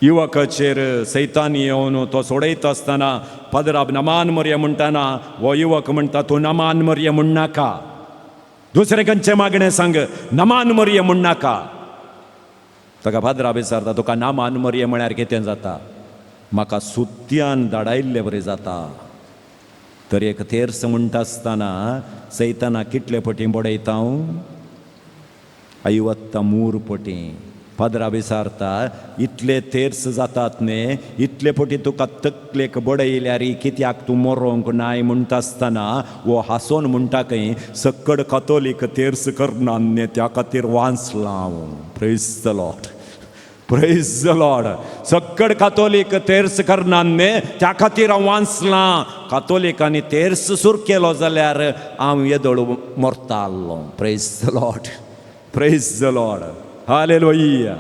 युवकाचेर सैतान येवन तो सोडयता आसतना फादराब नमान मोरये म्हणटाना हो युवक म्हणटा, तूं नमान मोरये म्हणनाका, दुसरें खंयचें मागणें सांग, नमान मोरये म्हणनाका. ताका फादराब विचारता, तुका नमान मोरये म्हळ्यार कितें जाता? म्हाका सुत्यान धाडायल्ले बरें जाता. तर एक तेर्स म्हणटा आसतना सैताना कितले पटी बडयता हांव? ऐवत्ता मूर पटी. फादरा विचारता, इतले तेर्स जातात न्ही, इतले पटी तुका तकलेक बडयल्यार कित्याक तूं मरोंक नाय म्हणटा आसतना वो हांसोन म्हणटा खंय, सक्कड कातोलीक तेर्स करना न्ही, त्या खातीर वांचलां हांव. Praise the Lord, praise the Lord. सक्कड कातोलीक तेर्स करना न्ही, त्या खातीर हांव वांचलां. कातोलिकांनी तेर्स सुरू केलो जाल्यार हांव येदोळ मरतालो. Praise the Lord, praise the Lord. Hallelujah.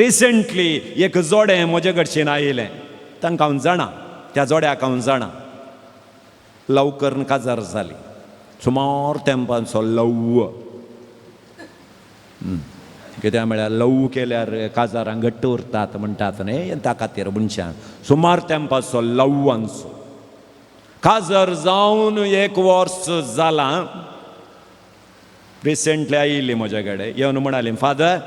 Recently एक जोडें म्हजे कडच्यान आयलें, तांकां हांव जाणा, त्या जोड्याक हांव जाणा. लवकर काजार जाली, सुमार तेंपांचो लव. कित्याक म्हळ्यार लव केल्यार काजारां घट्ट उरतात म्हणटात न्ही, त्या खातीर मनशान सुमार तेंपाचो लवांचो काजार जावन 1 वर्स जालां. रिसेंटली आयिल्ली म्हज्या कडेन येवन म्हणाली, फादर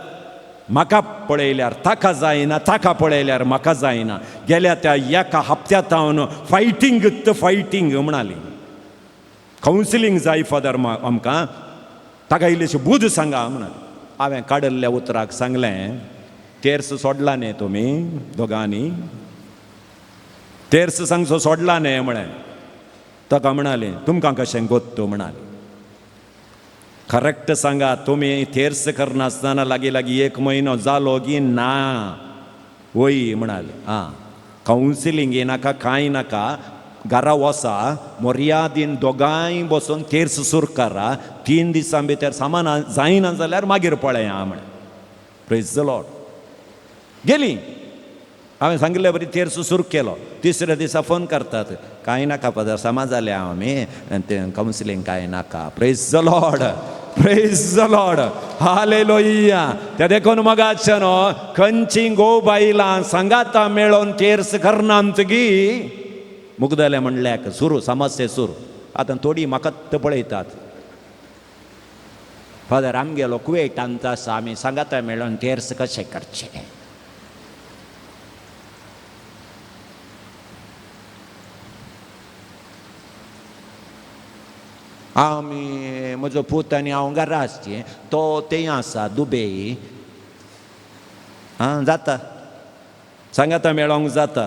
म्हाका पळयल्यार ताका जायना, ताका पळयल्यार म्हाका जायना, गेल्या त्या एका हप्त्यांत हांव फायटींग फायटींग म्हणाली. कावन्सिलींग जाय फादर आमकां, ताका इल्लीशी बूद सांगा म्हणाली. हांवें काडिल्ल्या उतराक सांगलें, तेर्स सोडला न्ही तुमी दोगांनी, तेर्स सांगचो सोडला न्ही म्हळें. ताका म्हणाली, तुमकां कशें गोत्तू म्हणाली. करेक्ट सांगा, तुमी तेर्स करनासतना लागीं लागीं 1 म्हयनो जालो की ना? वय म्हणाले. आं, कावन्सिलींग नाका कांय नाका, घरा वसा मर्यादीन दोगांय बसून तेर्स सुरू करा, 3 दिसां भितर सामान जायना जाल्यार मागीर पळया म्हळें. Praise the Lord. गेली, हांवें सांगिल्ले बरी तेर्स सुरू केलो. तिसऱ्या दिसा फोन करतात, कांय नाका फादर, समा जाल्या आमी, तें कावन्सिलींग कांय नाका. Praise the Lord, praise the Lord. Hallelujah. त्या देखून मगाचें न्हू खंयची गो बायलां सांगाता मेळोन तेर्स करनात गी मुगदलें म्हणल्याक सुरू समस्या सुरू. आतां थोडी म्हाका पळयतात, फादर आमगेलो कुवेटांत आसा, आमी सांगाता मेळोन तेर्स कशें करचें? आमी म्हजो पूत आनी हांव घरा आसचें, तो थंय आसा दुबई. आं जाता, सांगाता मेळोंक जाता.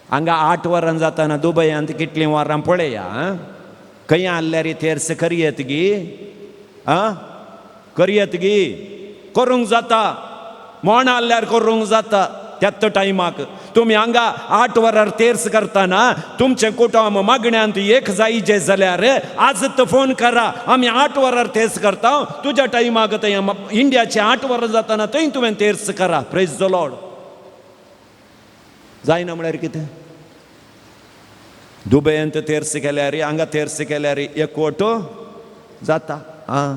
हांगा 8 वरां जाताना दुबयांत कितलीं वरां पळया. खंय आहल्यार तेर्स करयत गी, आं करयत गी, करूंक जाता. मोण आहल्यार करूंक जाता त्याच टायमाक. तुमी हांगा 8 वरार तेर्स करतना तुमचें कुटुंब मागण्यांत एक जायजे जाल्यार आजच फोन करा, आमी 8 वरार तेर्स करता, तुज्या टायमाक थंय इंडियाचे 8 वरां जाताना थंय तुवें तेर्स करा. Praise the Lord. जायना म्हळ्यार कितें? दुबयंत तेर्स केल्यार हांगा तेर्स केल्यार एकवट जाता. आं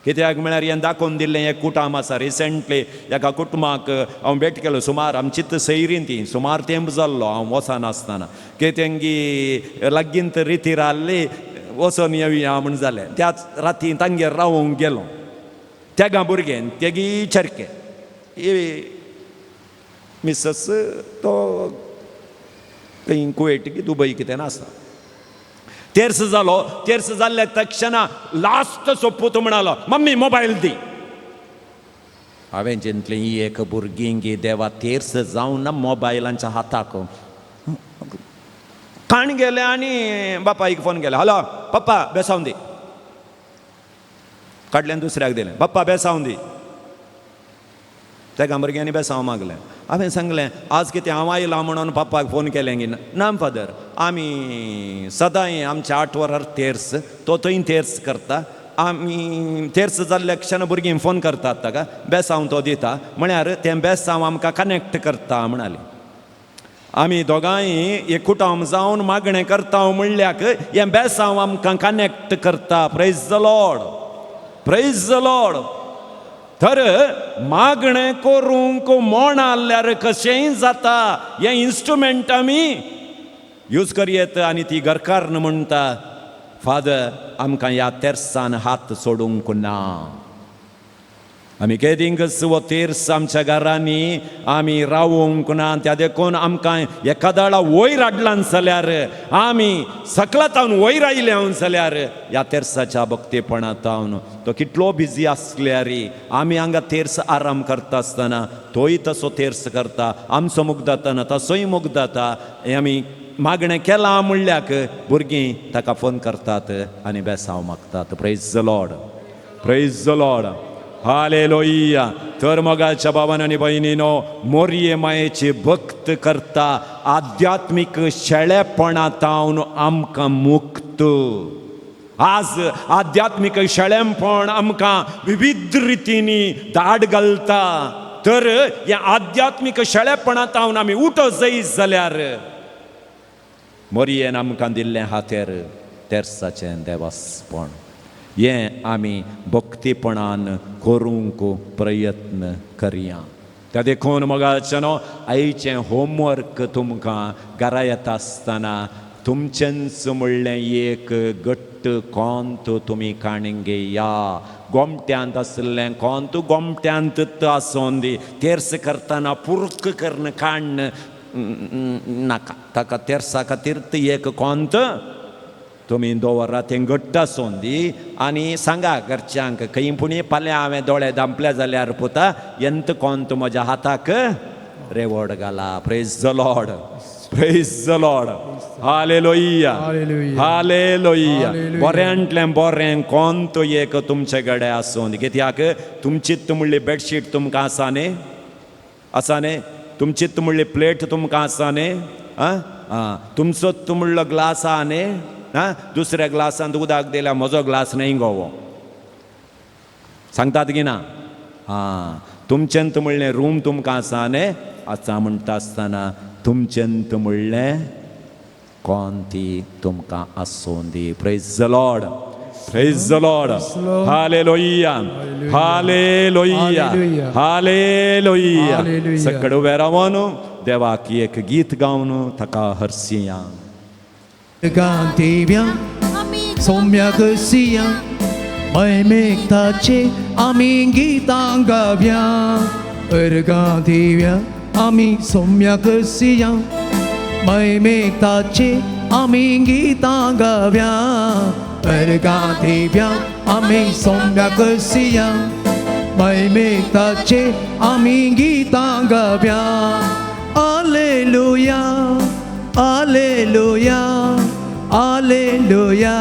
कित्याक म्हळ्यार हें दाखोवन दिल्लें एक कुटुंब आसा. रिसेंटली एका कुटुंबाक हांव भेट केलो, सुमार आमचीच सैरीन ती, सुमार तेंप जाल्लो हांव वचनासतना की तेंगी लागींत रितीर आहली वचोन येवया म्हूण जालें. त्याच राती तांगेर रावूंक गेलो. तेगा भुरगें तेगी चरके मिसस तो खंय कुवेट की दुबय कितें आसा. तेर्स जालो. तेर्स जाल्ल्या तक्षणा लास्ट सोपूत म्हणालो, मम्मी मोबायल दी. हांवें चिंतलें ही एक भुरगीं गी देवा तेर्स जावन ना मोबायलांच्या हाताक. काण गेलें आनी बापायक फोन केलो, हॅलो पप्पा बेसावन दी. काडल्यान दुसऱ्याक दिलें, पप्पा बेसावन दी. तेका भुरग्यांनी बेसांव मागलें. हांवें सांगलें आज कितें हांव आयलां म्हणून पप्पाक फोन केलें की ना फादर, आमी सदांय आमच्या 8 वरार तेर्स, तो थंय तेर्स करता. आमी तेर्स जाल्ल्या क्षण भुरगीं फोन करतात ताका, बेसांव तो दिता, म्हळ्यार तें बेसांव आमकां कनेक्ट करता म्हणाले. आमी दोगांय एक कुटुंब जावन मागणें करता म्हणल्याक हें बेसांव आमकां कनेक्ट करता. Praise the Lord, praise the Lord. तर मागणें करूंक मोण आहल्यार कशेंय जाता. हें इन्स्ट्रुमेंट आमी यूज करयेत. आनी ती घरकान्न म्हणटा, फादर आमकां ह्या तेर्सान हात सोडूंक ना. आमी केदींकच हो तेर्स आमच्या घरांनी आमी रावूंक ना. त्या देखून आमकां एकादाळा वयर हाडलां जाल्यार, आमी सकलातावन वयर आयले हांव जाल्यार ह्या तेर्साच्या भक्तेपणातावन तो कितलो बिजी आसल्यार आमी हांगा तेर्स आराम करता आसतना तोय तसो तेर्स करता. आमचो मोग जाताना तसोय मोग जाता. आमी मागणें केलां म्हणल्याक भुरगीं ताका फोन करतात आनी बेसांव मागतात. Praise the Lord, praise the Lord, hallelujah. तर मोगाच्या भावान आनी भयणीनो, मोरये मायेची भक्त करता आध्यात्मीक शेळेपणातावन आमकां मुक्त. आज आध्यात्मीक शेळेपण आमकां विविध रितींनी दाड घालता. तर ह्या आध्यात्मीक शेळेपणातावन आमी उठो जायत जाल्यार मोरयेन आमकां दिल्लें हातेर तेर्साचें देवासपण हें आमी भक्तीपणान करूंक प्रयत्न करया. त्या देखून मोगाच्यानो, आयचें होमवर्क तुमकां घरा येता आसतना तुमचेंच म्हणलें एक घट्ट कोंत तुमी काणून घेया. गोमट्यांत आशिल्लें कोंत गोमट्यांतच आसून दी. तेर्स करतना पुर्क करून काडन नाका. ताका तेर्सा खातीर एक कोंत तुमी दवरा, तें घट्ट आसून दी. आनी सांगा घरच्यांक, खंय पुणी फाल्यां हांवें दोळे धांपले जाल्यार पुता एंत कोंत म्हज्या हाताक रेवड घाला. Praise the Lord, praise the Lord, hallelujah, hallelujah. बऱ्यांतलें बरें कोंत एक तुमचे कडेन आसून. कित्याक तुमचीच म्हणली बेडशीट तुमकां आसा न्ही, आसा न्ही, तुमचीच म्हणली प्लेट तुमकां आसा न्ही, आं तुमचोच म्हणलो ग्लास आहा न्ही, आं दुसऱ्या ग्लासांत उदक दिल्यार म्हजो ग्लास न्हय गो सांगतात की ना. आं तुमचेंत म्हणलें रूम तुमकां आसा न्ही, आसा म्हणटा आसतना तुमचेंत म्हणलें कोंती तुमकां आसूं दी. Praise the Lord, praise the Lord, hallelujah, hallelujah, hallelujah. सकड उबे रावन देवाक एक गीत गावन ताका हरसिया. गांधीव्या सौम्या कसिया मैमेकताचे आमी गीतां गाव्या. अर्गां दिव्या आमी सौम्या कसिया मैमेकताचे आमी गीतां गाव्या. अर्गां दिव्या आमी सौम्या कसिया मैमेकताचे आमी गीतां गाव्या. Alleluia, Alleluia, alleluia,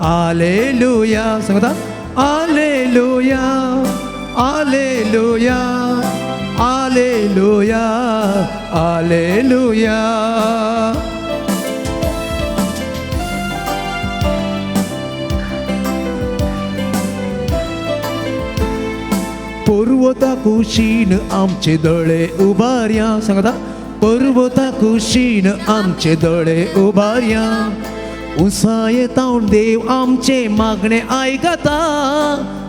alleluia. सांगता आलेलुया, आलेलुया, आलेलुया, आलेलुया. पर्वता कुशीन आमचे दोळे उबारया. सांगता पर्वता कुशीन आमचे दोळे उबारया. उंचाये तावन देव आमचे मागणे आयकता.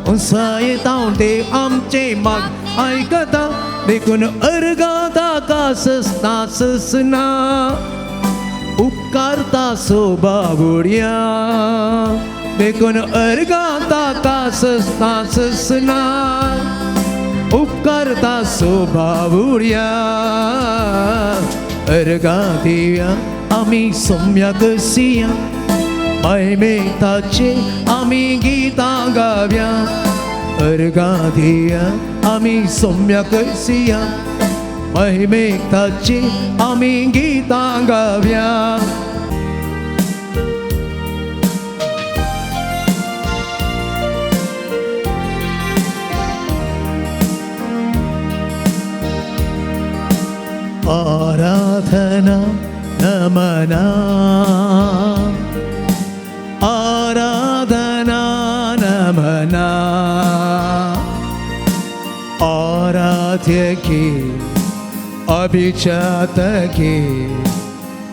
उंचाये तावन देव आमचे मागणे आयकता. देखून अर्गां ताका ससना ससना उपकारता सो बाबुडया. देखून अर्गां ताका ससना ससना उपकारता सो बाबुडया. अर्गां दिव्या आमी सोम्या कसिया महिमेताचे आमी गीतां गाव्या. अर्गां दिव्या आमी सोम्या कसिया महिमेताचे आमी गीतां गाव्या. आराधना नमना, आराधना नमना. आराध्य की अभिजात की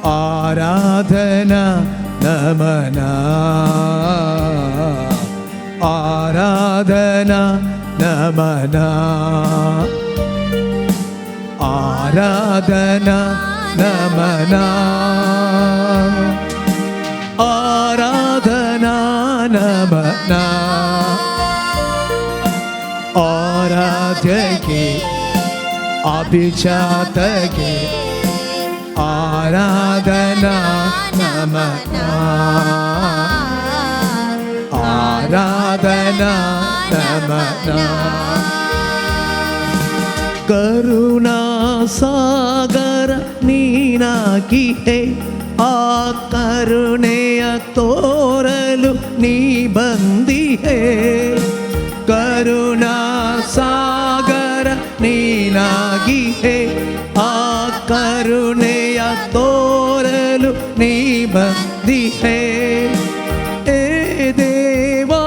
आराधना नमना, आराधना नमना, आराधना नमना, आराधना नमना. आराध्य के अभिजात के आराधना नमना, आराधना नमना. करुणा सागर नीना की है आ करुणेय तोरलु नी बंदी है. करुणा सागर नीना की है आ करुणेय तोरलु नी बंदी है. ए देवा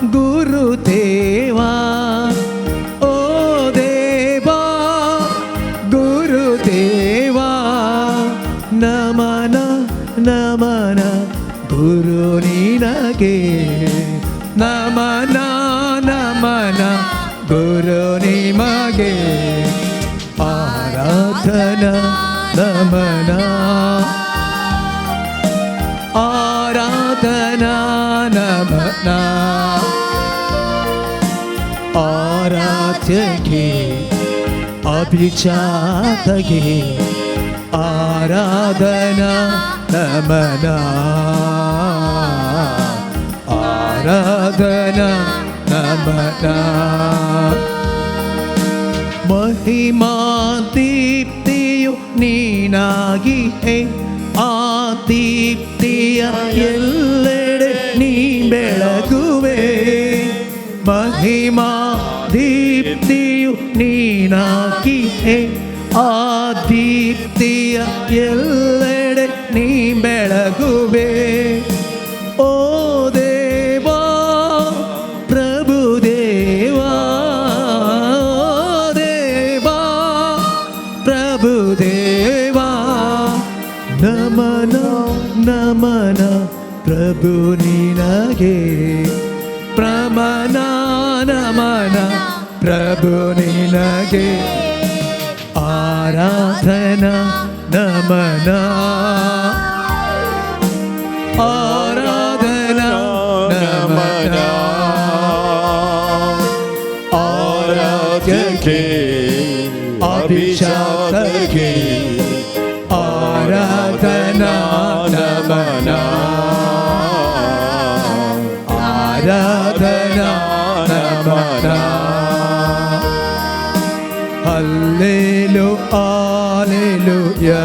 गुरु देवा, ओ देवा गुरु देवा. नमन नमन गुरु निनगे, नमन नमन गुरु निमगे. आराधना नमना, आराधना नमना. आराध्य के अभिजात के आराधना नमना, आराधना नमना. महिमा दीप्तियु ನೀನಾಗಿ ಹೇ, ಆ ದೀಪ್ತಿಯ ಎಲ್ಲೆಡೆ ನೀ ಬೆಳಗುವೆ. ಮಹಿಮಾ ದೀಪ್ತಿಯು ನೀನಾಗಿ ಹೇ, ಆ ದೀಪ್ತಿಯ ಎಲ್ಲೆಡೆ ನೀ ಬೆಳಗುವೆ. ಓ ದೇವಾ ಪ್ರಭು ದೇವಾ, ದೇವಾ ಪ್ರಭು ದೇವಾ. ನಮನ ನಮನ ಪ್ರಭು ನಿನಗೆ, ಪ್ರಮನ ನಮನ ಪ್ರಭು ನಿನಗೆ. ಆರಾಧನಾ ನಮನ, ಆರಾಧನಾ ನಮನ. ಆರಾಧ್ಯಕ್ಕೆ ಅಭಿಷೇಕಕ್ಕೆ ಆರಾಧನಾ ನಮನ, ಆರಾಧನಾ ನಮನ. ಹಲ್ಲೆಲು, alleluia,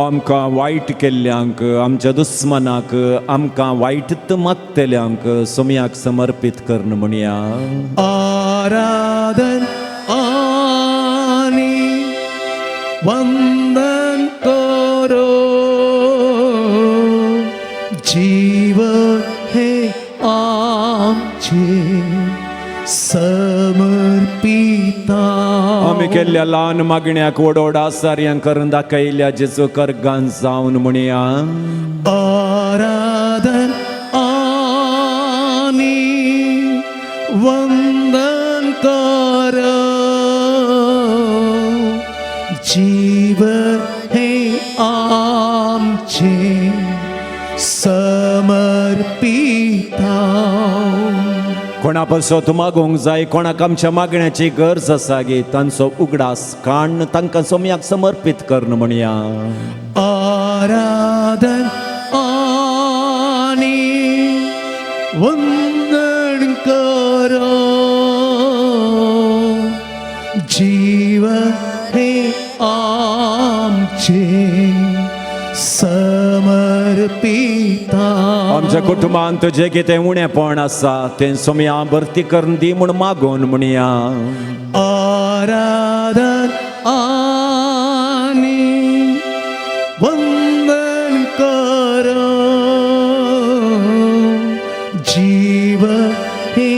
आमकां वायट केल्ल्यांक आमच्या दुस्मनाक आमकां वायट मागतल्यांक सोमयाक समर्पीत करून म्हणया. आराधन आनी वंदन करो जीव हे आमचे समर्पिता. आमी केल्ल्या ल्हान मागण्याक वडोडा सारयां करून दाखयल्या जेजू करगान जावन म्हणया. आराधन आनी वंदन करो जीव हे आमचे समर्पिता. कोणा पासत मागूंक जाय, कोणाक आमच्या मागण्याची गरज आसा गे, तांचो उगडास काण तांकां सोमयाक समर्पीत करून म्हणया. आराधन आनी वंदन करो जीव हे आमचे समर्पिता. आमच्या कुटुंबांत जे कितें उणेपण आसा तें सोमया भरती करून दी म्हूण मागून म्हणया. आराधन आनी वंदन करो जीव हे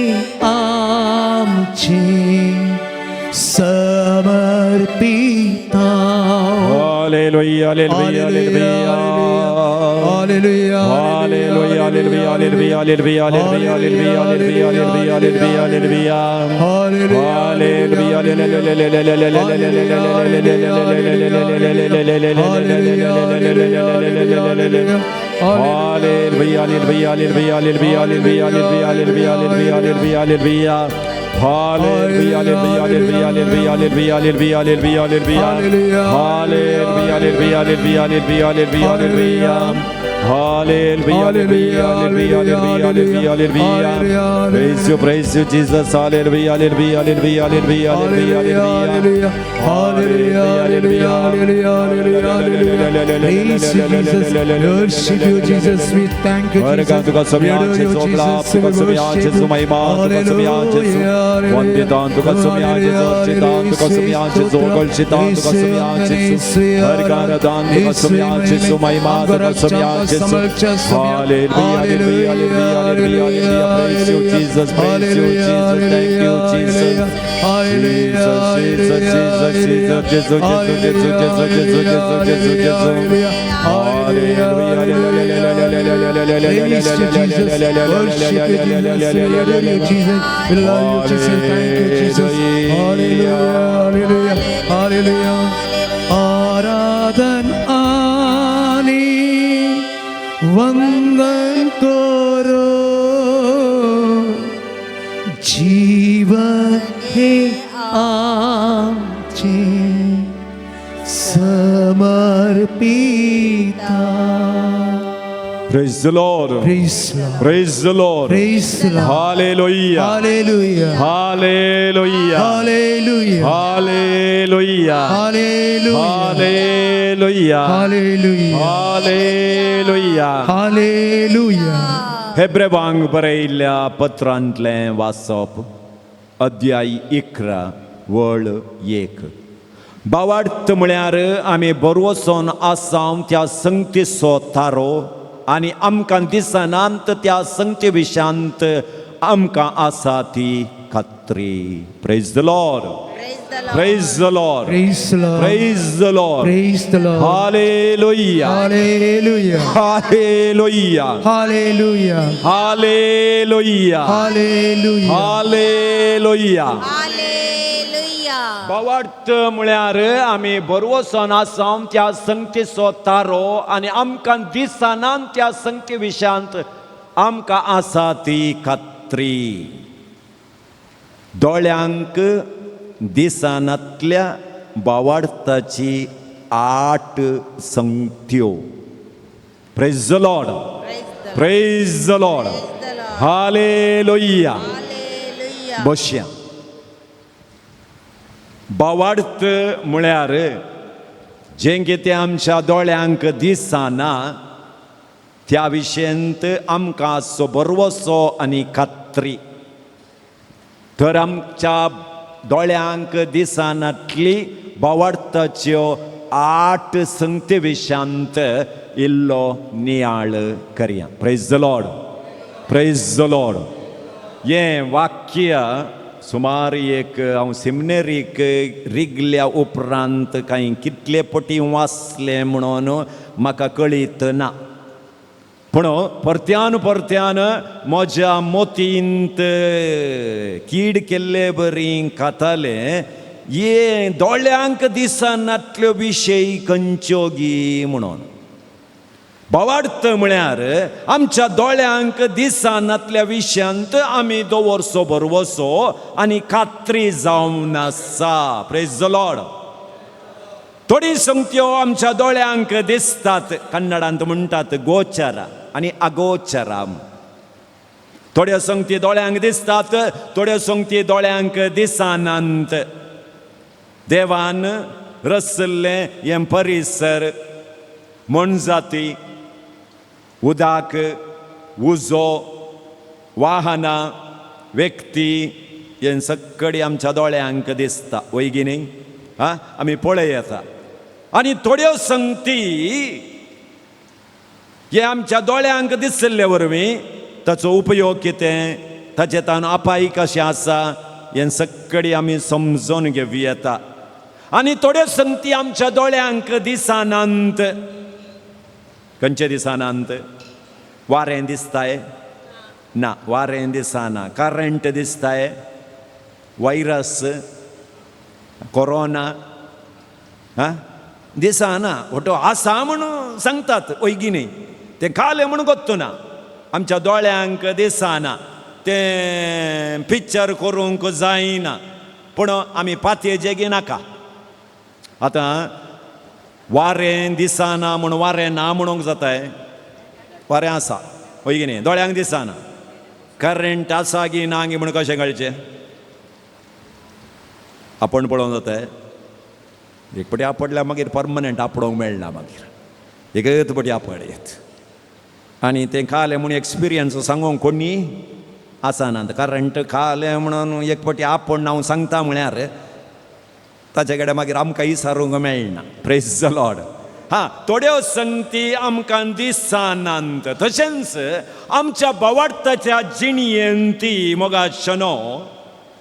आमचे समर्पिता. Hallelujah, hallelujah, hallelujah. Hallelujah. Hallelujah, hallelujah, hallelujah, hallelujah, hallelujah, hallelujah, hallelujah, hallelujah, hallelujah. Hallelujah, hallelujah, hallelujah, hallelujah, hallelujah, hallelujah, hallelujah, hallelujah. Hallelujah, hallelujah, hallelujah, hallelujah, hallelujah, hallelujah, hallelujah. Hallelujah, hallelujah, hallelujah, hallelujah, hallelujah. Hallelujah, hallelujah, hallelujah, hallelujah, hallelujah. Praise you, praise you, Jesus. Hallelujah, hallelujah, hallelujah, hallelujah, hallelujah, hallelujah. Hallelujah, hallelujah, hallelujah, hallelujah. Praise you, Jesus. Worship you, Jesus. We thank you, Jesus. तुका We adore सोम्याचे you, जोगलाप, Jesus. तुका We सोम्याचे worship you. महिमा, तुका सोम्याचे वंदितान, तुका सोम्याचे जोर्चितान, तुका सोम्याचे जोगलचितान, तुका सोम्याचे हरगारदान, तुका सोम्याचे महिमा, तुका सोम्याचे. Hallelujah, hallelujah, hallelujah, hallelujah, hallelujah. Praise you, Jesus. Praise you, Jesus. Thank you, Jesus. Jesus, Jesus, Jesus, Jesus, Jesus, Jesus, Jesus, Jesus, Jesus, Jesus, Jesus. Hallelujah. Praise you, Jesus. Worship you, Jesus. We adore you, Jesus. We love you, Jesus. Thank you, Jesus. Hallelujah, hallelujah, hallelujah. आराधन आनी वंदन करो जीव हे आमचे समर्पिता. Praise the Lord. Praise the Lord. Praise the Lord. Praise the Lord. Hallelujah. Hallelujah. Hallelujah. Hallelujah. Hallelujah. Hallelujah. Hallelujah. Hallelujah. Hallelujah. Hallelujah. हेब्रेवांक बरयल्ल्या पत्रांतलें वाचप, अध्याय 11 वळ 1. बावार्थ म्हळ्यार आमी बरवचोन आसाम त्या संगतीचो थारो आनी आमकां दिसनात त्या संगती विशांत आमकां आसा ती खात्री. Praise the Lord. Praise the Lord. Praise the Lord. Praise the Lord. Praise the Lord. Praise the Lord. Hallelujah. Hallelujah. Hallelujah. Hallelujah. Hallelujah. Hallelujah. Hallelujah. Hallelujah. भावार्थ म्हळ्यार आमी बरवचोन आसाम त्या संगतीचो तारो आनी आमकां दिसना त्या संगती विशयांत आमकां आसा ती खात्री. दोळ्यांक दिसनातल्या भावार्थाची आठ संगत्यो. Praise the Lord. Praise the Lord. Praise the Lord. Praise the Lord. Hallelujah. Hallelujah. बसया. भावार्थ म्हळ्यार जें कितें आमच्या दोळ्यांक दिसना त्या विशयंत आमकां आसचो बरवसो आनी खात्री. तर आमच्या दोळ्यांक दिसनातली भावार्थाच्यो 8 संगती विशयांत इल्लो नियाळ करया. Praise the Lord, praise the Lord. हें वाक्य सुमार एक हांव सिमनेरीक रिगल्या उपरांत कांय कितले पटी वाचलें म्हणून म्हाका कळीत ना, पूण परत्यान परत्यान म्हज्या मोतींत कीड केल्ले बरी खाताले. ये दोळ्यांक दिसनातल्यो विशय खंयच्यो गी म्हणून. भावार्थ म्हळ्यार आमच्या दोळ्यांक दिसनातल्या विशयांत आमी दवरचो भरवसो आनी खात्री जावन आसा. Praise the Lord. थोडी संगत्यो आमच्या दोळ्यांक दिसतात, कन्नडांत म्हणटात गोचरा आनी अगोचरा. थोड्यो संगती दोळ्यांक दिसतात, थोड्यो संगती दोळ्यांक दिसनात. देवान रचल्लें हें परिसर, मोनजाती, उदक, उजो, वाहनां, व्यक्ती हें सगळें आमच्या दोळ्यांक दिसता, वय गी न्ही? आं, आमी पळयता. आनी थोड्यो संगती हे आमच्या दोळ्यांक दिसले वरवीं ताचो उपयोग कितें, ताचें तान अपाय कशें आसा हें सगळें आमी समजून घेवं येता. आनी थोड्यो संगती आमच्या दोळ्यांक दिसनात. खंयचे दिसनात? वारें दिसताय ना, वारें दिसना. करंट दिसताय, वायरस, कोरोना आं दिसना. वटो आसा म्हणून सांगतात, वयगी न्ही? तें खालें म्हणून गोत्तुना, आमच्या दोळ्यांक दिसना, तें पिक्चर करूंक जायना, पूण आमी पातयेचे नाका. आतां वारें दिसना म्हूण वारें ना म्हणूंक जाताय? वारें आसा, वय की न्ही? दोळ्यांक दिसना. करंट आसा की ना गी म्हूण कशें कळचें? आपूण पळोवंक जाताय? एक पटी आपडल्यार मागीर परमनंट आपडोवंक मेळना, मागीर एकच पटी आपड येत. आनी तें खालें म्हूण एक्सपिरियन्स सांगूंक कोणी आसना. करंट खालें म्हणून एक पटी आपूण हांव सांगता म्हळ्यार ताचे कडेन मागीर आमकां विचारूंक मेळना. Praise the Lord. हां, थोड्यो संगती आमकां दिसनात. तशेंच आमच्या भावार्थाच्या जिणयेंत मोगाशनो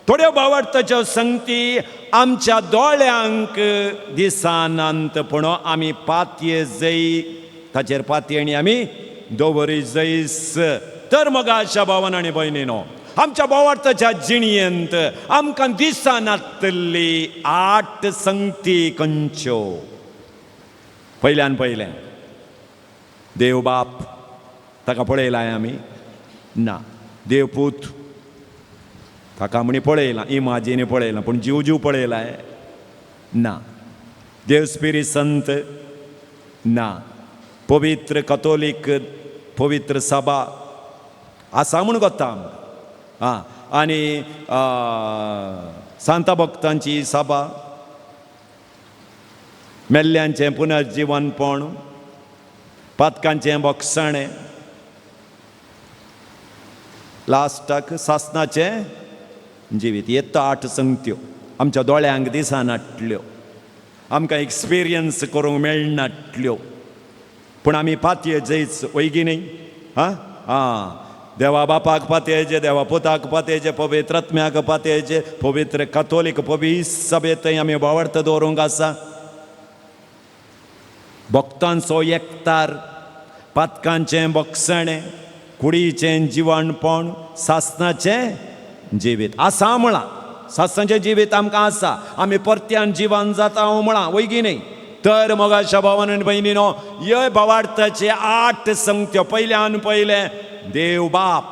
थोड्यो भावार्थाच्यो संगती आमच्या दोळ्यांक दिसनात, पूण आमी पातये जय ताचेर पातयेणी आमी दवरी जैस. तर मोगाच्या भावान आनी भयणीनो, आमच्या भावार्थाच्या जिणयेंत आमकां दिसनातली 8 संगती खंयच्यो? पयल्यान पयलें देव बाप, ताका पळयलां आमी ना. देवपूत, ताका आमी पळयलां, इमाजीनी पळयलां, पूण जीव जीव पळयलां ना. देव स्पिरीत संत ना. पवित्र कतोलीक पवित्र सभा आसा म्हूण कोत्ता आमकां. आं, आनी सांता भक्तांची सभा, मेल्ल्यांचें पुनर्जिवनपण, पातकांचें बोगसणें, लास्टाक सासनाचें जिवीत. येत 8 संगत्यो आमच्या दोळ्यांक दिसनातल्यो, आमकां एक्सपिरियन्स करूंक मेळनातल्यो, पूण आमी पातये जैच, वय की न्ही? आं आं, देवा बापाक पातयेचे, देवा पुताक पातयेचे, पवित्र आत्म्याक पातयेचे, पवित्र कतोलीक पवित्र सभेंतय आमी भावार्थ दवरूंक आसा. भक्तांचो एकतार, पातकांचें बोगसणें, कुडीचें जिवणपण, सासनाचें जिवीत आसा म्हळां. सासनाचें जिवीत आमकां आसा, आमी परत्यान जिवन जाता म्हळां, वय की न्ही? तर मोगाच्या भावान आनी भयणीनो, ह्यो भावार्थाचे 8 संगत्यो. पयल्यान पयलें देव बाप,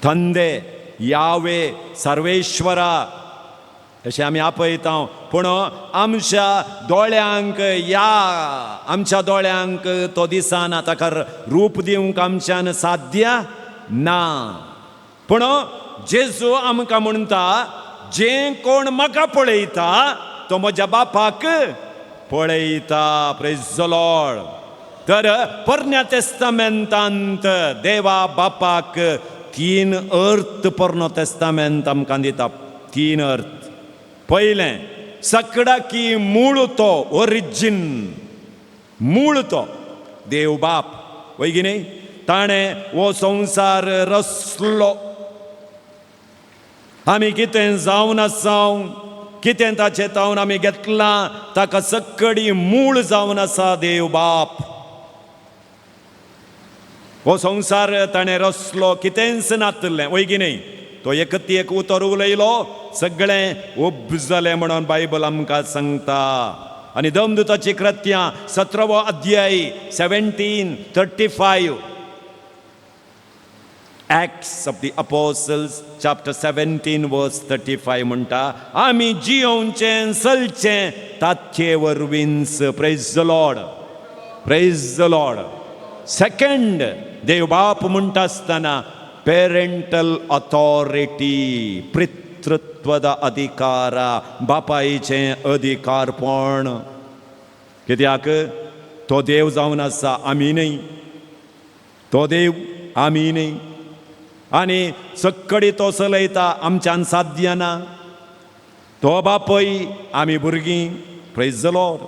तंदे, यावे, सर्वेश्वरा अशें आमी आपयता, पूण आमच्या दोळ्यांक या आमच्या दोळ्यांक तो दिसना, ताका रूप दिवंक आमच्यान साध्य ना. पूण जेजू आमकां म्हणटा, जें कोण म्हाका पळयता तो म्हज्या बापाक पळयता. प्रेज the Lord. तर पोरण्या तेस्तामेंतांत देवा बापाक तीन अर्थ पोरणो तेस्तामेंत आमकां दिता. तीन अर्थ. पयलें, सगळ्याकी मूळ तो ओरिजीन, मूळ तो देव बाप, वय की न्ही? ताणें हो संवसार रचलो. आमी कितें जावन आसा, कितें ताचें तावन आमी घेतलां, ताका सकडी मूळ जावन आसा देव बाप. हो संवसार ताणें रचलो, कितेंच नातलें, वय की न्ही? तो एकत एक उतर उलयलो, सगळें उपजलें म्हणून बायबल आमकां सांगता. आनी देवदुताची कृत्यां 17वो अध्याय 17:35, Acts of the Apostles chapter 17 verse 35 म्हणटा, आमी जियोवचें चलचें ताचे वरवींच. Praise the Lord, praise the Lord. Second, देव बाप म्हणटा आसतना पेरेंटल अथॉरिटी, पितृत्वದ अधिकार, बापायचें अधिकारपण. कित्याक तो देव जावन आसा, आमी न्हय. तो देव, आमी न्हय. आनी सक्कडी तो चलयता, आमच्यान साध्य ना. तो बापय, आमी भुरगीं. प्रेज the Lord.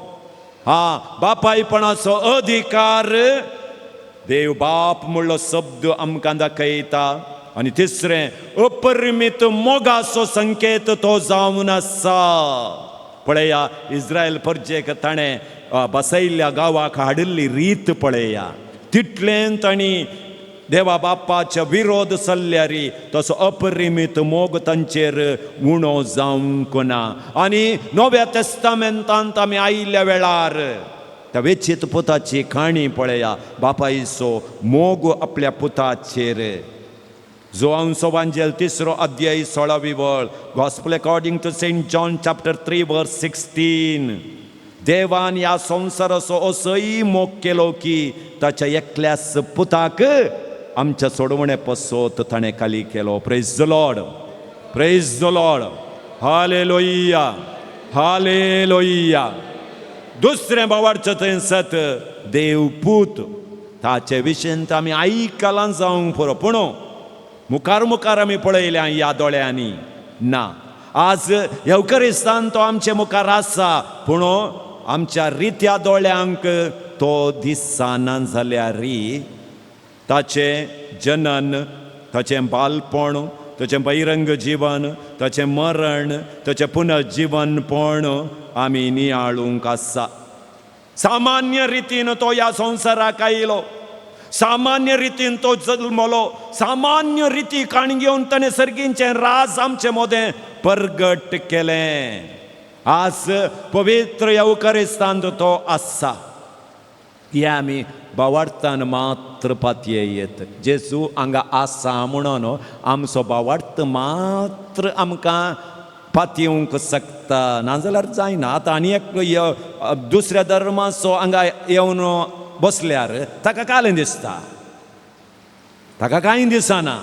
हा, बापायपणाचो अधिकार देव बाप म्हणलो शब्द आमकां दाखयता. आनी तिसरें, अपरिमीत मोगाचो संकेत तो जावन आसा. पळया, इस्रायल परजेक ताणें बसयल्ल्या गांवाक हाडिल्ली रीत पळया. तितलें तांणी देवा बापाच्या विरोध चल्ल्यारी तसो अपरिमीत मोग तांचेर उणो जावंक ना. आनी नव्या तेस्तामेंतांत आमी आयिल्ल्या वेळार त्या वेचीत पुताची काणी पळया. बापायचो मोग आपल्या पुताचेर. जोआंचो वांजेल तिसरो अध्याय 16वी वळ, Gospel according to Saint John chapter 3 verse 16. देवान ह्या संवसाराचो असोय मोग केलो की ताच्या एकल्याच पुताक आमच्या सोडवणे पसोत ताणें खाली केलो. Praise the Lord, praise the Lord. Hallelujah, hallelujah. दुसरें भावार्थ थंय सत देवपूत, ताचे विशयंत आमी आयकलां जावंक पुरो, पूण मुखार मुखार आमी पळयल्या ह्या दोळ्यांनी ना. आज येवकरिस्तान तो आमचे मुखार आसा, पूण आमच्या रित्या दोळ्यांक तो दिसना जाल्यार ताचें जनन, ताचें बालपण, ताचें बहिरंग जीवन, ताचें मरण, ताचें पुनर्जीवनपण आमी नियाळूंक आसा. सामान्य रितीन तो ह्या संवसाराक आयलो, सामान्य रितीन तो जल्मलो, सामान्य रिती काण घेवन ताणें सर्गींचें राज आमचे मोदें परगट केलें. आज पवित्र येवकरिस्तांत तो आसा. हे आमी भावार्थान मात्र पातयेत. जेजू हांगा आसा म्हणून आमचो भावार्थ मात्र आमकां पातयेवंक शकता, नाजाल्यार जायना. आतां आनी एक दुसऱ्या धर्माचो हांगा येवन बसल्यार ताका कालें दिसता, ताका कांय दिसना,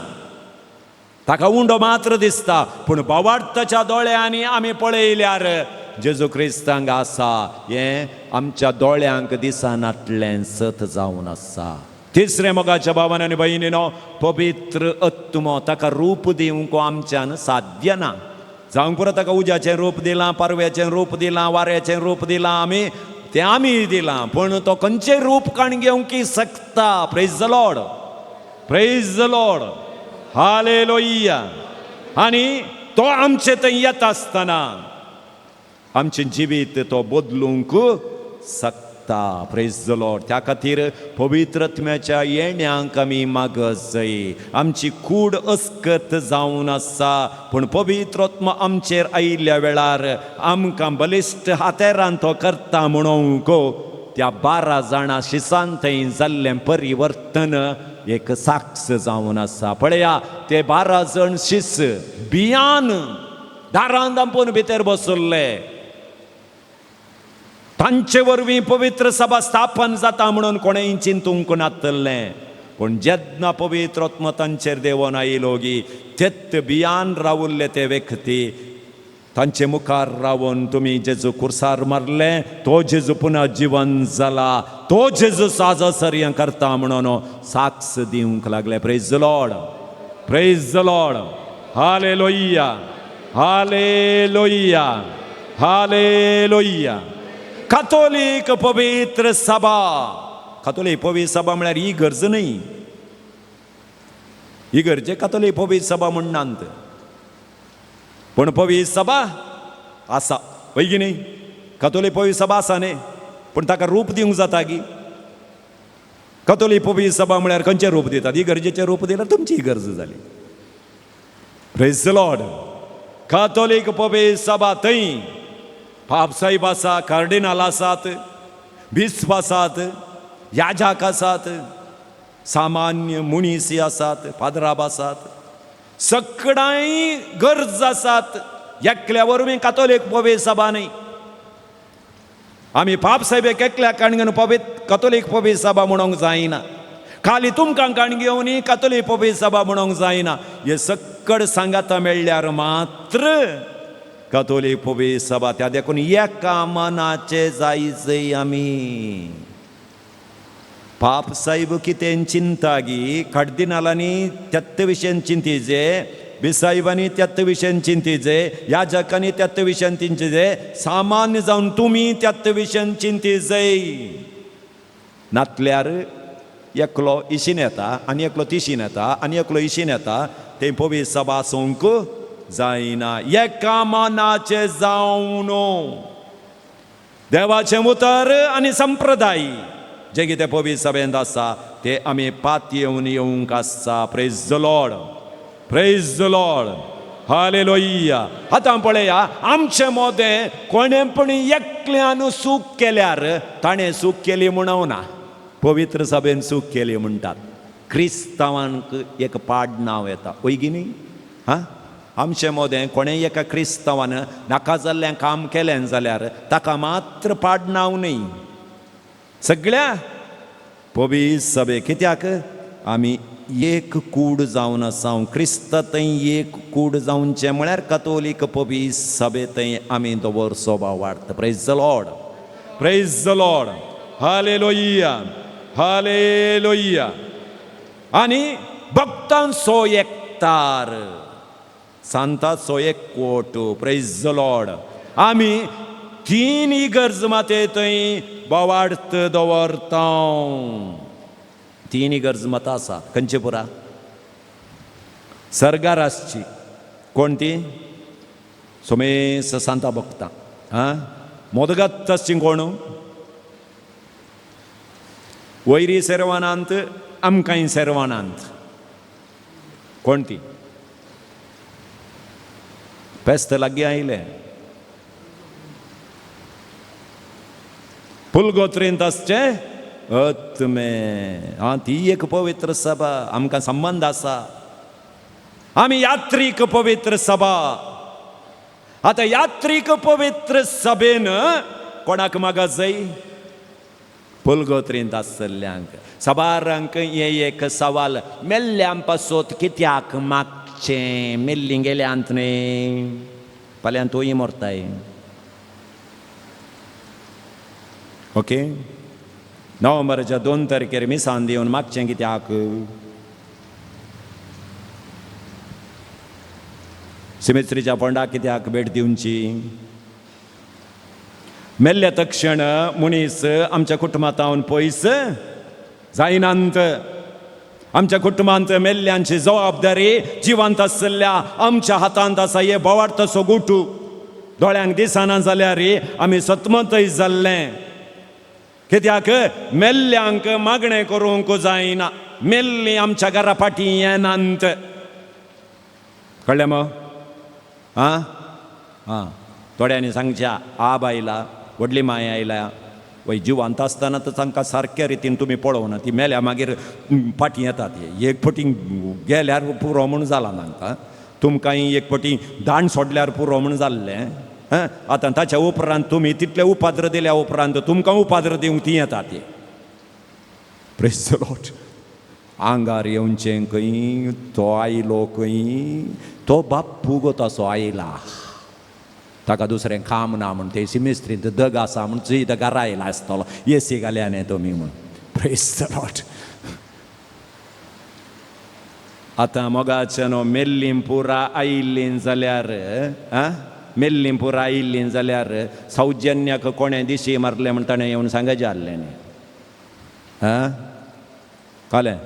ताका उंडो मात्र दिसता. पूण भावार्थाच्या दोळ्यांनी आमी पळयल्यार जेजू क्रिस्त हांगा आसा हें आमच्या दोळ्यांक दिसनातलें सत जावन आसा. तिसरें, मोगाच्या भावान आनी भयणीनो, पवित्र आत्मो, ताका रूप दिवंक आमच्यान साध्य ना. जावंक पुरो, ताका उज्याचें रूप दिलां, पारव्याचें रूप दिलां, वाऱ्याचें रूप दिलां, आमी तें आमी दिलां, पूण तो खंयचें रूप काण घेवंक शकता. Praise the Lord, praise the Lord, hallelujah. आनी तो आमचे थंय येता आसतना आमचें जिवीत तो बदलूंक शकता. प्रेज the Lord. त्या खातीर पवित्र आत्म्याच्या येण्यांक आमी मागत जाय. आमची कूड अस्कत जावन आसा, पूण पवित्र आत्मा आमचेर आयिल्ल्या वेळार आमकां बलिश्ट हातेरान तो करता म्हणूंक त्या 12 जाणां शिसान थंय जाल्लें परिवर्तन एक साक्ष जावन आसा. पळया, ते 12 जण शिस भियान दारान दांपून भितर बसल्ले. तांचे वरवीं पवित्र सभा स्थापन जाता म्हणून कोणेय चिंतूंक नातल्लें, पूण जेन्ना पवित्र आत्मा तांचेर देंवोन आयलो गी तेत भियान रावल्ले ते व्यक्ती तांचे मुखार रावन तुमी जेजू कुर्सार मारले, तो जेजू पुनः जिवन जाला, तो जेजू साजसर हें करता म्हणून साक्ष दिवंक लागले. Praise the Lord, praise the Lord, hallelujah, hallelujah, hallelujah. कातोलीक पवित्र सभा, कातोलीक पवित्र सभा म्हळ्यार ही गरज न्हय, ही गरजे कातोलीक पवित्र सभा म्हणनात, पूण पवित्र सभा आसा वय की न्ही? कातोलीक पवित्र सभा आसा न्ही, पूण ताका रूप दिवंक जाता की? कातोलीक पवित्र सभा म्हळ्यार खंयचें रूप दितात? ही गरजेचें रूप दिल्यार तुमची गरज जाली. Praise the Lord. कातोलीक पवित्र सभा थंय पाप साहेब आसा, कार्डिनाल आसात, बिस्प आसात, याजाक आसात, सामान्य मनीस आसात, पाद्राब आसात, सगळ्यांय गरज आसात. एकल्या वरवीं कातोलीक पवित्र सभा न्हय. आमी पाप साहेब एकल्या काण घेवन पवित्र कातोलीक पवित्र सभा म्हणूंक जायना, खाली तुमकां काण घेवन कातोलीक पवित्र सभा म्हणूंक जायना. हे सकड सांगाता मेळ्ळ्यार मात्र कातोलीक पवित्र सभा. त्या देखून एका मनाचे जायजय आमी. पाप साहेब कितें चिंता गी, कार्दिनालांनी त्याच विशयान चिंतीजे, बिसाहेबांनी त्याच विशयान चिंतीजे, याजकांनी त्याच विशयान चिंतीजे, सामान्य जावन तुमी त्याच विशयान चिंतीजय. नातल्यार एकलो इशीन येता आनी एकलो तिशीन येता आनी एकलो इशीन येता, तें पवित्र सभा आसूंक जायना. एका मनाचे जावन देवाचें उतर आनी संप्रदाय जे कितें पवित्र सभेंत आसा ते आमी पात येवन येवंक आसा. Praise the Lord, praise the Lord, hallelujah. आतां पळया, आमचे मोदें कोणें पण एकल्यान चूक केल्यार ताणें चूक केली म्हणूं ना, पवित्र सभेन चूक केली म्हणटात. क्रिस्तांवांक एक पाड नांव येता, वय की न्ही? हां, आमचे मोदें कोणें एका क्रिस्तांवान नाका जाल्लें काम केलें जाल्यार ताका मात्र पाड नांव न्हय, सगळ्या पवित्र सभे. कित्याक आमी एक कूड जावन आसा. क्रिस्त थंय एक कूड जावचें म्हळ्यार कातोलीक पवित्र सभे थंय आमी दवरचो वाडटा. Praise the Lord, praise the Lord, hallelujah, hallelujah. आनी भक्तांचो एकतार, सांताचो एकवट. Praise the Lord. आमी तीन इगर्ज माते थंय बोवार्थ दवरता. तीन इगर्ज मतां आसात. खंयचे पुरा? सर्गार आसची कोण ती? सोमेस सांता भक्तां. आं, मोदगात आसची कोण? वयरी सेरवानांत, आमकांय सेरवानांत. कोण ती? पेस्त लागीं आयलें. पुलगोत्रींत आसचें आत्मे. आं, ती एक पवित्र सभा, आमकां संबंद आसा. आमी यात्रीक पवित्र सभा. आतां यात्रीक पवित्र सभेन कोणाक मागा जाय? पुलगोत्रींत आसल्ल्यांक. साबारांक हें एक सवाल, मेल्ल्यां पासत कित्याक मागचें? मेल्लीं गेल्यांत न्हय, फाल्यां तूंय मरताय. ओके, नोव्हेंबराच्या 2 तारखेर मिसान दिवन मागचें कित्याक? सिमेत्रीच्या फोंडाक कित्याक भेट दिवची? मेल्ल्या तक्षण मनीस आमच्या कुटुंबांत पयस जायनात. आमच्या कुटुंबांत मेल्ल्यांची जबाबदारी जिवंत आशिल्ल्या आमच्या हातांत आसा. हे बोवार्तसो गुटू दोळ्यांक दिसना जाल्यार आमी सतमतय जाल्लें. कित्याक मेल्ल्यांक मागणें करूंक जायना, मेल्लीं आमच्या घरा फाटीं येनात. कळ्ळें मग? आं आं, थोड्यांनी सांगच्या आब आयला, व्हडली माय आयल्या, वय जिवंत आसतना तर तांकां सारक्या रितीन तुमी पळोवना, ती मेल्या मागीर फाटीं येतात. एक फावटी गेल्यार पुरो म्हूण जालां तांकां, तुमकांय एक फावटी दांड सोडल्यार पुरो म्हूण जाल्लें. हां, आतां ताच्या उपरांत तुमी तितले उपाद्र दिल्या उपरांत तुमकां उपाद्र दिवंक ती येतात. ती प्रेज the Lord. आंगार येवचें खंय, तो आयलो खंय, तो बाप्पू गो तसो आयला. ताका दुसरें काम ना म्हूण ते सिमिस्त्रींत दग आसा म्हूण चुयत घरा आयला आसतलो एसी घाल्या न्ही तुमी म्हूण. Praise the Lord. आतां मोगाचें न्हू मेल्लीं पुरा आयिल्लीं जाल्यार आं मेल्लीं पुरा आयिल्लीं जाल्यार सौजन्याक कोणें दिशी मारलें म्हूण ताणें येवन सांगचें आहलें न्ही. आं कळ्ळें?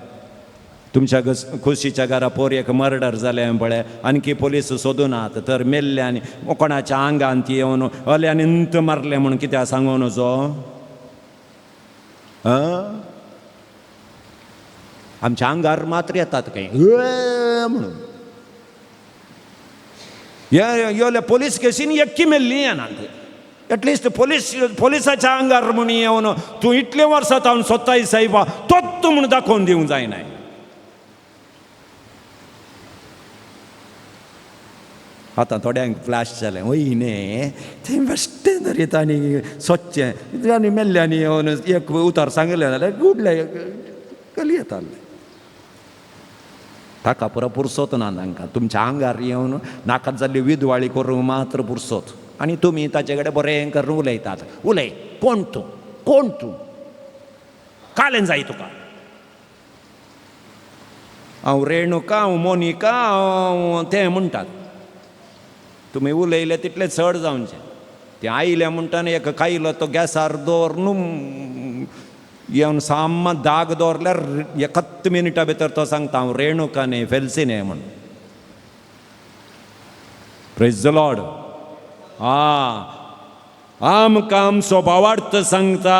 तुमच्या खुशीच्या घरा पोर एक मर्डर जालें पळय, आणखी पोलीस सोदूनात तर मेल्ले आनी कोणाच्या आंगान ती येवन अले आनी अंत मारलें म्हूण कित्याक सांगू नजो? आं आमच्या आंगार मात्र येतात खंय म्हणून येवले पोलीस केसीन एक्की मेल्ली येनात. एटलिस्ट पोलीस पोलिसाच्या आंगार म्हूण येवन तूं इतले वर्सां तावन सोदताय सायबा तोच म्हूण दाखोवन दिवंक जायना. आतां थोड्यांक फ्लॅश जालें वय न्ही थंय बेश्टें तरी तांणी सोदचें आनी मेल्ल्यांनी येवन एक उतर सांगलें जाल्यार गुडले कली येताले. ताका पुरो पुरसोत ना तांकां तुमच्या आंगार येवन नाका जाल्ली विदवाळी करूंक मात्र पुरसोत. आनी तुमी ताचे कडेन बरें करून उलयतात. उलय, कोण तूं, कोण तूं, कालें जाय तुका? हांव रेणुका, हांव मोनिका, हांव तें म्हणटात. तुमी उलयले तितलें चड जावचें. तें आयलें म्हणटा एक कायलो तो गॅसार दवरून येवन साम्मा दाग दवरल्यार एकच मिनटा भितर तो सांगता हांव रेणुका न्ही फेल्सी न्ही म्हूण. Praise the Lord. आं आमकां आमचो भावार्थ सांगता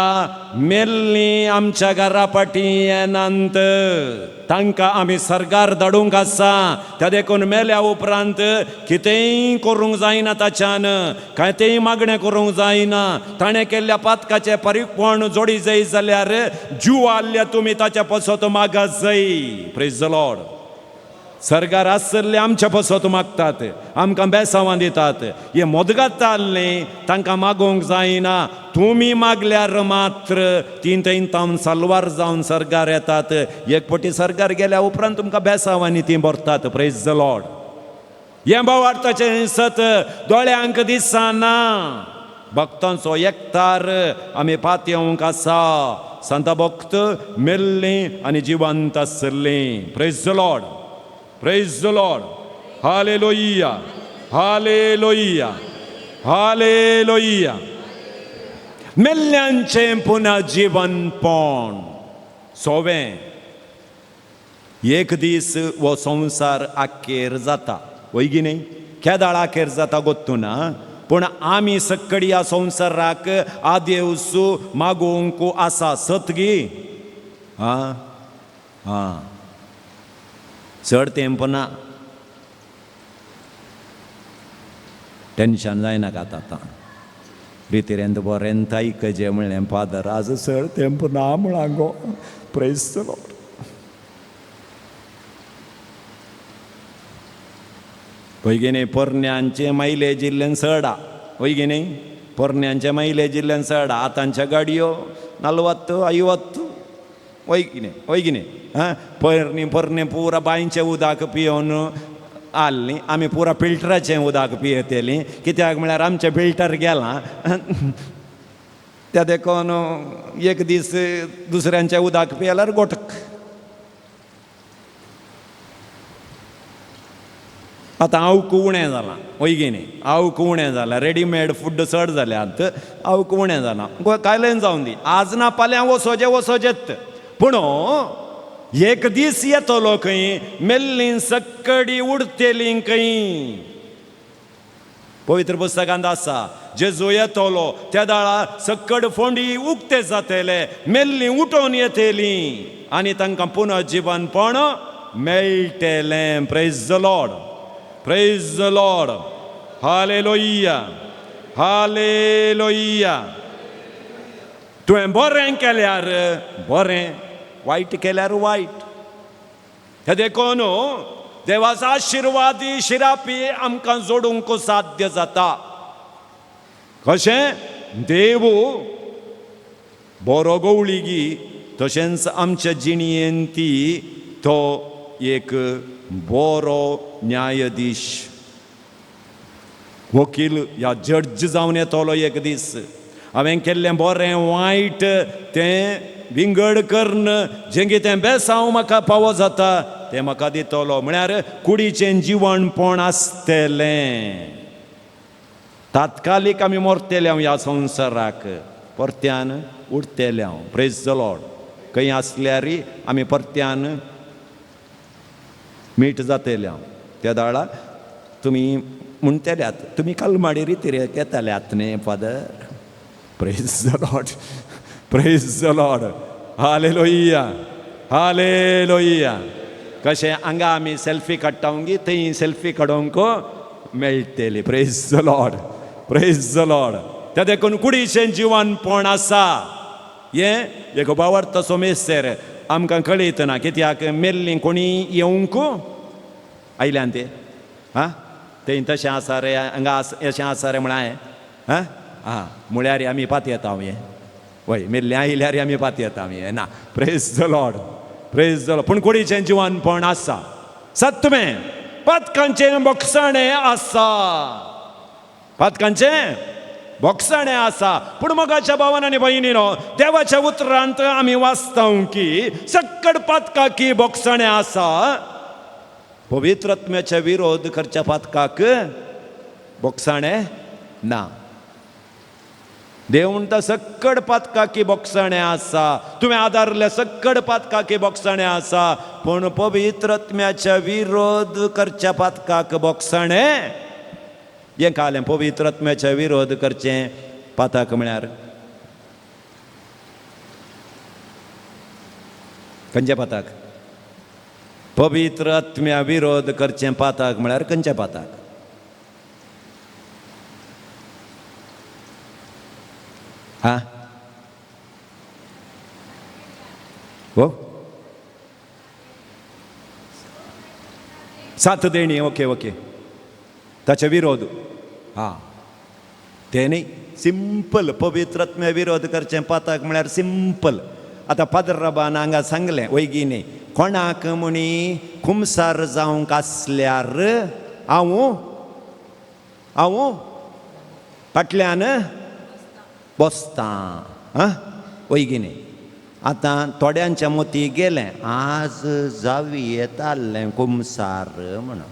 मेल्लीं आमच्या घरा फाटीं येनात, तांकां आमी सरकार धाडूंक आसा. त्या देखून मेल्या उपरांत कितेंय करूंक जायना, ताच्यान कितेंय मागणें करूंक जायना. ताणें केल्ल्या पातकाचें परिपण जोडी जाय जाल्यार जीव आहल्या तुमी ताच्या पसत मागास जाय. Praise the Lord. सरकार आसले आमच्या पसत मागतात, आमकां बेसांवां दितात. हे मोदगात आहलें तांकां मागोवंक जायना. तुमी मागल्यार मात्र तीन थंय तावन सलवार जावन सरकार येतात. एक पटी सरकार गेल्या उपरांत तुमकां बेसांवांनी तीं भरतात. Praise the Lord. हें भावार्थाचें सत दोळ्यांक दिसना. भक्तांचो एकतार आमी पातयेवंक आसा. संत भक्त मेल्लीं आनी जिवंत आसलीं. Praise the Lord. Praise the Lord. Hallelujah. Hallelujah. Hallelujah. मेल्ल्यांचें पुनः जिवनपण सोवें. एक दीस हो संवसार आखेर जाता, वय की न्ही? केदाळ आखेर जाता गोत्तू ना, पूण आमी सकडी ह्या संवसाराक आदेवसू मागोवंक आसा. सत गी? आं आं चड तेंप ना. टेंशन जायनाका आतां. आतां रितिरेंत बरें आयकचें म्हणलें फादर आज चड तेंप ना म्हळां गो. Praise the Lord. पळय न्ही पोरण्यांचें मायलेज इल्लें चड आ, वय न्ही? पोरण्यांचें मायलेज इल्लें चड आ. आतांच्या गाडयो 40 50, वय न्ही? वय न्ही? आं पोरणी पोरणे पुरा बांयचें उदक पियोवन आहलीं. आमी पुरा फिल्टराचें उदक पियेतलीं. कित्याक म्हळ्यार आमचें फिल्टर गेलां. त्या देखून एक दीस दुसऱ्यांचें उदक पियेल्यार गोटक. आतां आवक उणें जालां, वय न्ही? आवक उणें जालां, रेडीमेड फूड चड जाल्यात, आवक उणें जालां. कायलें जावन दी, आज ना फाल्यां वसोचें वसोचेत. पूण एक दीस येतलो खंय मेल्लीं सक्कडी उडतेलीं खंय. पवित्र पुस्तकांत आसा, जेजू येतलो त्या दाळा सक्कड फोंडी उक्ते जातले, मेल्लीं उठोवन येतलीं आनी तांकां पुनः जिवनपण मेळटलें. Praise the Lord. Praise the Lord. Hallelujah. Hallelujah. तुवें बरें केल्यार बरें, वायट केल्यार वायट. हे देखून देवाचो आशिर्वादी शिरापी आमकां जोडूंक साध्य जाता. कशें? देव बरो गवळीगी तशेंच आमच्या जिणेंत ती तो एक बरो न्यायाधीश. वकील या जड्ज जावन येतलो एक दीस. हांवें केल्लें बरें वायट तें विंगड करून जें कितें बेसांव म्हाका पावो जाता तें म्हाका दितलो. म्हळ्यार कुडीचें जिवनपण आसतलें. तात्कालीक आमी मरतले हांव ह्या संवसाराक, परत्यान उरतले हांव. Praise the Lord. खंय आसल्यार आमी परत्यान मीठ जातले हांव. त्या दाळा तुमी म्हणटल्यात तुमी कलमाडी रितीर येताल्यात न्ही father. Praise the Lord, praise the Lord, hallelujah, hallelujah. कशें हांगा आमी सेल्फी काडटा गी थंय सेल्फी काडूंक मेळटली. Praise the Lord, praise the Lord. त्या देखून कुडीचें जिवनपण आसा हें एक बावडतो सोमेस्तेर आमकां कळयतना. कित्याक मेल्लीं कोणी येवंक आयल्यान ते आं थंय तशें आसा रे, हांगा अशें आसा रे म्हळ्यार हांवें आं म्हळ्यार आमी पातयेता हें वय मेल्लें आयल्यार आमी पातयेता हें ना. Praise the Lord, praise the Lord. पूण कुडीचें जिवनपण आसा. सत्तमें पातकांचें बोगसाणें आसा, पातकांचें बोगसाणें आसा. पूण मोगाच्या भावान आनी भयणीनो, देवाच्या उतरांत आमी वाचता की सक्कड पातकाकी बोगसाणें आसा. पवित्र आत्म्याच्या विरोध करच्या पातकाक बोगसाणें ना. देव म्हणटा सक्कड पातकाकी बोगसाणें आसा, तुवें आदारलें सक्कड पातकाकी बोगसाणें आसा, पूण पवित्र आत्म्याच्या विरोध करच्या पातकाक बोगसाणें. हें कालें पवित्र आत्म्याच्या विरोध करचें पातक म्हळ्यार खंयचें पातक? पवित्र आत्म्या विरोध करचें पातक म्हळ्यार खंयचें पातक? हा हो सात देणी. ओके ओके, ताचे विरोध. हा तें न्ही सिंपल. पवित्र आत्म्या विरोध करचें पातक म्हळ्यार सिंपल. आतां पाद्रबान हांगा सांगलें वयगी न्ही, कोणाक म्हणी कुमसार जावंक आसल्यार हांव हांव फाटल्यान बसतां. आं वयगी न्ही. आतां थोड्यांच्या मोती गेलें आज जावी येतालें कुमसार म्हणून.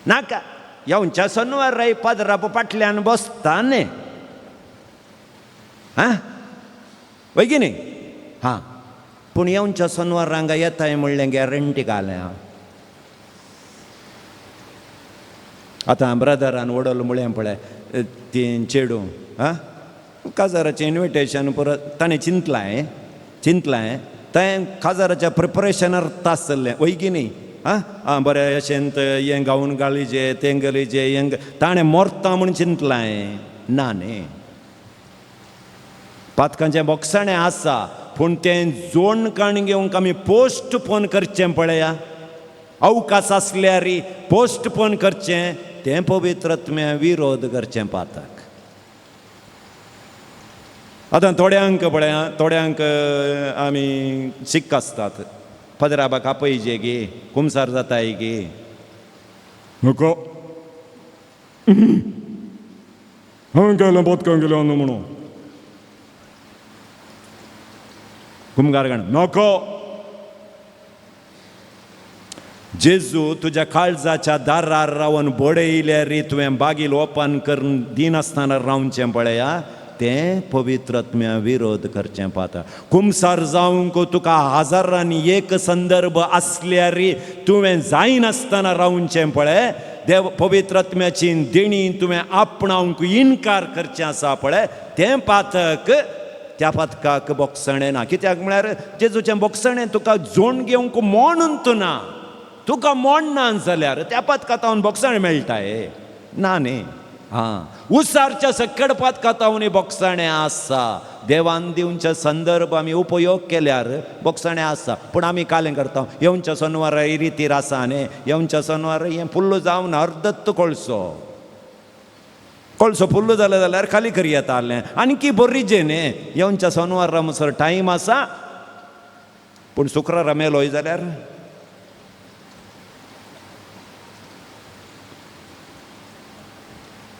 नाका येवच्या सोनवाराय पाद्राप फाटल्यान बसता न्ही. आं वयगी न्ही. हां पूण येवच्या सोनवार हांगा येताय म्हणलें गॅरंटी घालें हांव. आतां ब्रदरान वडोल म्हळें पळय ती चेडूं आं काजाराचें इन्विटेशन परत ताणें चिंतलां चिंतलां तें काजाराच्या प्रिपरेशनार आसलें वयगी न्ही. आं आं बरें अशें हें गावन गाळीचें तें गलीचें हें ताणें मोरता म्हूण चिंतलां ना न्ही. पातकांचें बोगसाणें आसा, पूण तें जोण काण घेवंक आमी पोस्ट पोन करचें पळया. अवकाश आसल्यार पोस्ट पोन करचें तें पवित्र आत्म्या विरोध करचें पातक. आतां थोड्यांक पळया, थोड्यांक आमी शिक आसतात पदराबाक आपयजे गे कुमसार जाताय गे नको हांवें केलें पातकां केलें न्हू म्हणून कुमगार गाण नको. जेजू तुज्या काळजाच्या दारार रावन बडयल्यार तुवें बागील ओपन करून दिनासतना रावचें पळया तें पवित्र आत्म्या विरोध करचें पाता. कुमसार जावंक तुका हजारांनी एक संदर्भ आसल्यार तुवें जायनासतना रावचें पळय देव पवित्र आत्म्याची देणी तुवें आपणावंक इनकार करचें आसा पळय तें पातक. त्या पातकाक बोगसणें ना. कित्याक म्हळ्यार जेजूचें बोगसणें तुका जोण घेवंक मोणून तूं ना, तुका मोण ना जाल्यार त्या पातकातावन बोगसणें मेळटा ना न्ही. हां उसारच्या सकड पातकातावनी बोगसणें आसा. देवान दिवच्या संदर्भ आमी उपयोग केल्यार बोगसणें आसा. पूण आमी कालें करता येवच्या सोनवार रितीर आसा न्ही, येवच्या सोनवार हें फुल्ल जावन अर्दत्त कोळसो कोळसो फुल्ल जालें जाल्यार खाली करी येतालें आणकी बरी जे न्ही. येवच्या सोनवारा म्हणसर टायम आसा, पूण शुक्रारा मेलोय जाल्यार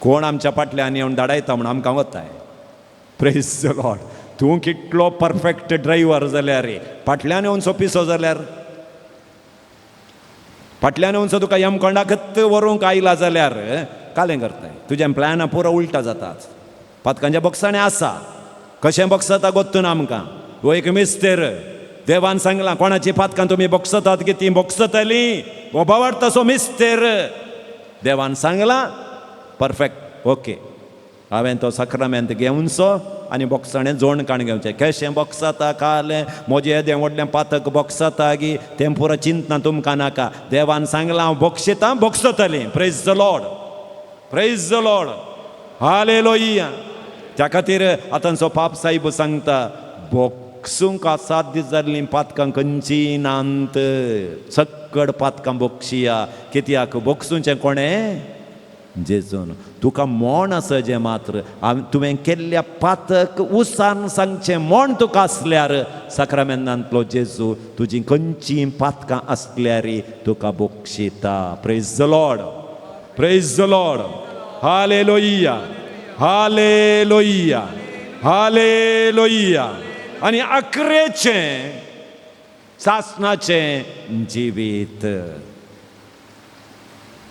कोण आमच्या फाटल्यान येवन धाडायता म्हूण आमकां वताय. प्रेज the Lord. तूं कितलो परफेक्ट ड्रायव्हर जाल्यार फाटल्यान येवन सोपिसो जाल्यार, फाटल्यान येवन तुका यमकोंडाकच व्हरूंक आयला जाल्यार कालें करताय. तुजें प्लॅन पुरो उल्टा जातात. पातकांच्या बॉक्सांनी आसा, कशें बॉक्सता गोत्तून आमकां. हो एक मिस्तेर. देवान सांगलां कोणाची पातकां तुमी बॉक्सतात की ती बॉक्सतली. हो बावडतासो मिस्तेर. देवान सांगलां परफेक्ट ओके. हांवें तो साक्रामेंत घेवनसो आनी बॉक्साणें जोण काण घेवचें. कशें बॉक्साता कालें म्हजें येदें व्हडलें पातक बॉक्साता गी तें पुरो चिंतना तुमकां नाका. देवान सांगलां हांव बॉक्सितां बॉक्सतलीं. Praise the Lord. Praise the Lord. Hallelujah. त्या खातीर आतांचो पाप साहेब सांगता बोक्सूंक असाध्य जाल्लीं पातकां खंयचीं नात. सक्कड पातकां बोक्षिया. कित्याक बोक्सूंचें कोणें? जेजून. तुका मोण आसा जें मात्र तुवें केल्ल्या पातक उसान सांगचें मोण तुका आसल्यार साक्रामेंतांतलो जेजू तुजी खंयचीं पातकां आसल्यार तुका बोक्षिता. Praise the Lord. Praise the Lord. Hallelujah. Hallelujah. Hallelujah. आनी अकरेचें सासणाचें जिवीत.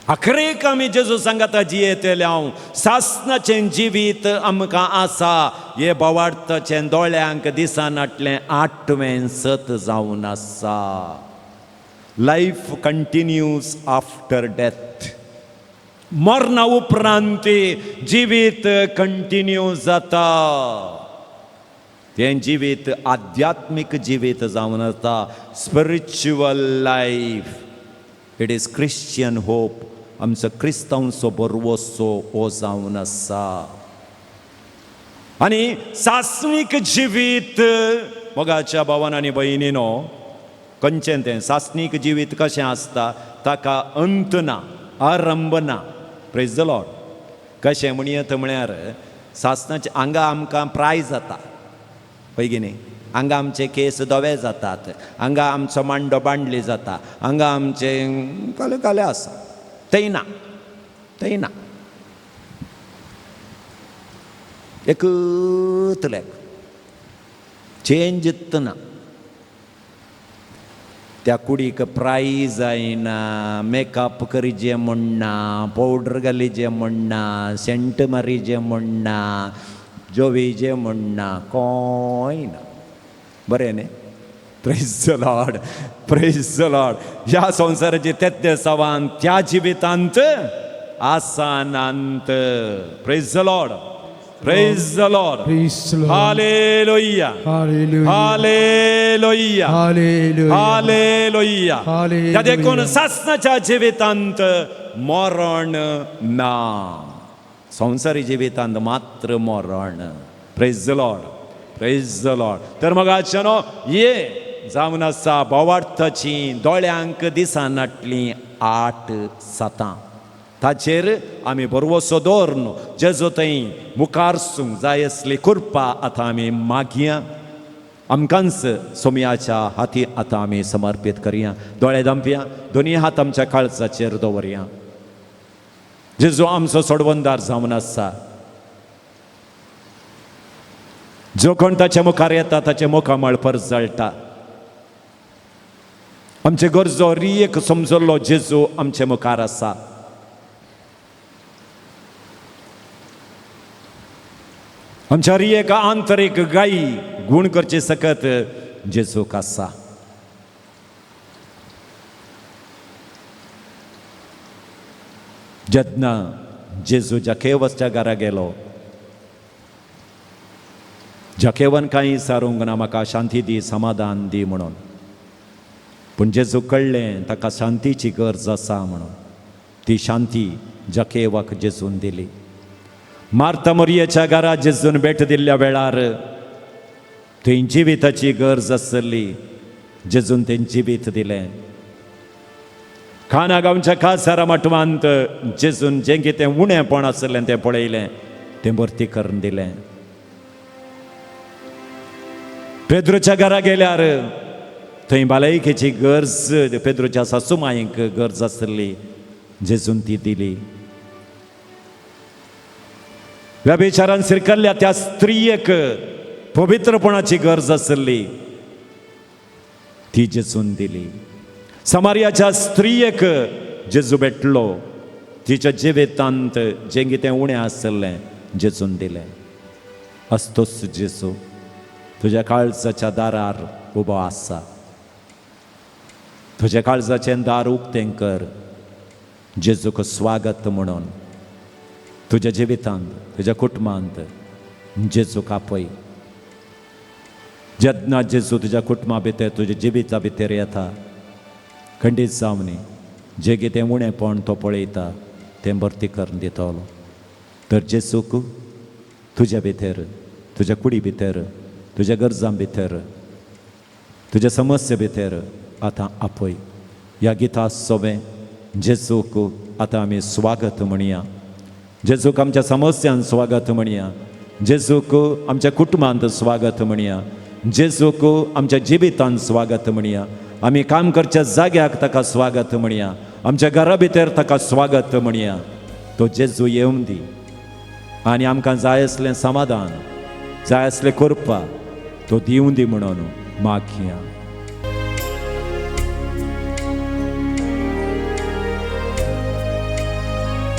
अखरेक आमी जेजू सांगाता जियेतले हांव. सासणाचें जिवीत आमकां आसा. हे बोवाळताचें दोळ्यांक दिसनाटलें आठवें सत जावन आसा. Life continues after death. मरणा उपरांत जिवीत कंटिन्यू जाता. तें जिवीत आध्यात्मीक जिवीत जावन आसा. Spiritual life. It is Christian hope. आमचो क्रिस्तांवचो बरवसो हो जावन आसा. आनी सासणीक जिवीत मोगाच्या भावान आनी भयणीनो खंयचें तें सासणीक जिवीत कशें आसता ताका अंत ना, आरंभ ना. Praise the Lord. कशें म्हणयत म्हळ्यार सासणाचें हांगा आमकां प्राय जाता पळय की न्ही. हांगा आमचे केस धवे जातात, हांगा आमचो मांडो बांडली जाता, हांगा आमचें काले काले आसा. थंय ना, थंय ना. एकूच लेख चेंज ना. त्या कुडीक प्राय जायना, मेकअप करीजे म्हणना, पावडर घालीजे म्हणना, सेंट मारीजे म्हणना, जोवीजे म्हणना, कोय ना. बरें न्ही? Praise the Lord. Praise the Lord. ह्या संवसाराचे तेत्ते सवान त्या जिवितांत आसानांत. Praise the Lord. Praise the Lord. Praise the Lord. Hallelujah. Hallelujah. Hallelujah. Hallelujah. Hallelujah. Hallelujah. त्या देखून सासणाच्या जिवितांत मरण ना. संवसारी जिवितांत मात्र मरण. Praise the Lord. Praise the Lord. तर मग आजच्यानो ये जावन आसा बोवार्थाची दोळ्यांक दिसनाटलीं 8 सतां. ताचेर आमी बरवसो दवरन जेजो थंय मुखार सूंक जाय आसली कृपा आतां आमी मागया. आमकांच सोमयाच्या हाती आतां आमी समर्पीत करया. दोळे धांपया, दोनी हात आमच्या काळजाचेर दवरया. जेजू आमचो सोडवंदार जावन आसा. जो कोण ताच्या मुखार येता ताचें मुखामळ परजळटा. आमचे गरजो रियेक समजल्लो जेजू आमचे मुखार आसा. आमच्या रियेक आंतरीक गायी गूण करचे सकत जेजूक आसा. जेन्ना जेजू जाकेवसच्या घरा गेलो, जाकेवन कांय सारूंक ना म्हाका शांती दी, समाधान दी म्हणून. पूण जेजू कळ्ळें ताका शांतीची गरज आसा म्हणून. ती शांती जाकेवाक जेजून दिली. मार्ता मोरयेच्या घरा जेजून भेट दिल्ल्या वेळार थंय जिविताची गरज आसली, जेजून तें जिवीत दिलें. खाना गांवच्या कासारा माटवांत जेजून जें कितें उणेंपण आसलें तें पळयलें, तें भरती करून दिलें. पेद्रूच्या घरा गेल्यार थंय भलायकेची गरज, पेद्रूच्या सासूमायक गरज आसली, जेजून ती दिली. व्यभिचारान शिरकल्ल्या त्या स्त्रियेक पवित्रपणाची गरज आसली, ती जेजून दिली. समार्याच्या स्त्रियेक जेजू भेटलो, तिच्या जिवितांत जें कितें उणें आसलें जेजून दिलें. असतोच जेजू तुज्या काळजाच्या दारार उबो आसा. तुज्या काळजाचें दार उक्तें कर, जेजूक स्वागत म्हणून तुज्या जिवितांत, तुज्या कुटुंबांत जेजूक आपय. जेन्ना जेजू तुज्या कुटुंबा भितर, तुज्या जिविता भितर येता, खंडीत जावनी जें कितें उणेंपण तो पळयता तें भरती करून दितलो. तर जेजूक तुज्या भितर, तुज्या कुडी भितर, तुज्या गरजां भितर, तुज्या समस्या भितर आतां आपय. ह्या गिता सोबें जेजूक आतां आमी स्वागत म्हणया. जेजूक आमच्या समस्यांत स्वागत म्हणया. जेजूक आमच्या कुटुंबांत स्वागत म्हणया. जेजूक आमच्या जिवितांत स्वागत म्हणया. आमी काम करच्या जाग्याक ताका स्वागत म्हणया. आमच्या घरा भितर ताका स्वागत म्हणया. तो जेजू येवन दी आनी आमकां जाय आसलें समाधान, जाय आसलें करपा तो दिवन दी म्हणून मागया.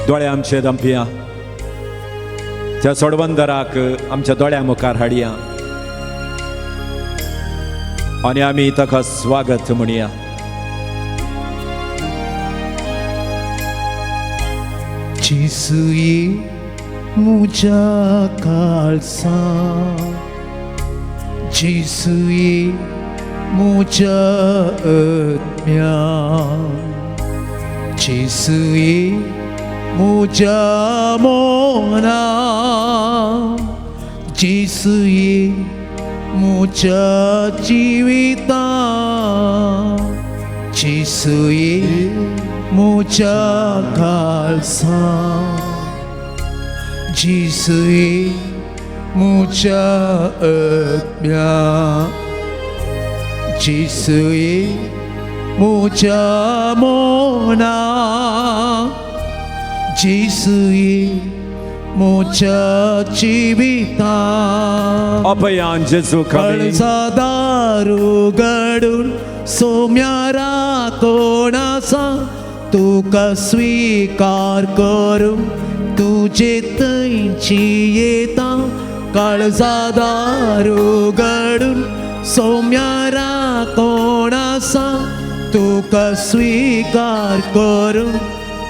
दोळे आमचे दंपया, त्या सोडवंदराक आमच्या दोळ्या मुखार हाडया आनी आमी ताका स्वागत म्हणया. जेजू म्हज्या काळजा, जेजू म्हज्या आत्म्या, जेजू म्हज्या मना, जेजू म्हज्या जिविता, जेजू म्हज्या काळजा, जेजू म्हज्या आत्म्या, जेजू म्हज्या मना, जेजू म्हज्या जिविता. अपयान जेजू काळजा दार उगडून सोम्यारा कोण आसा, तुका स्वीकार करूं तुजे थंयची येता. काळजा दार उगडून सोम्यारा कोण आसा, तुका स्वीकार करूं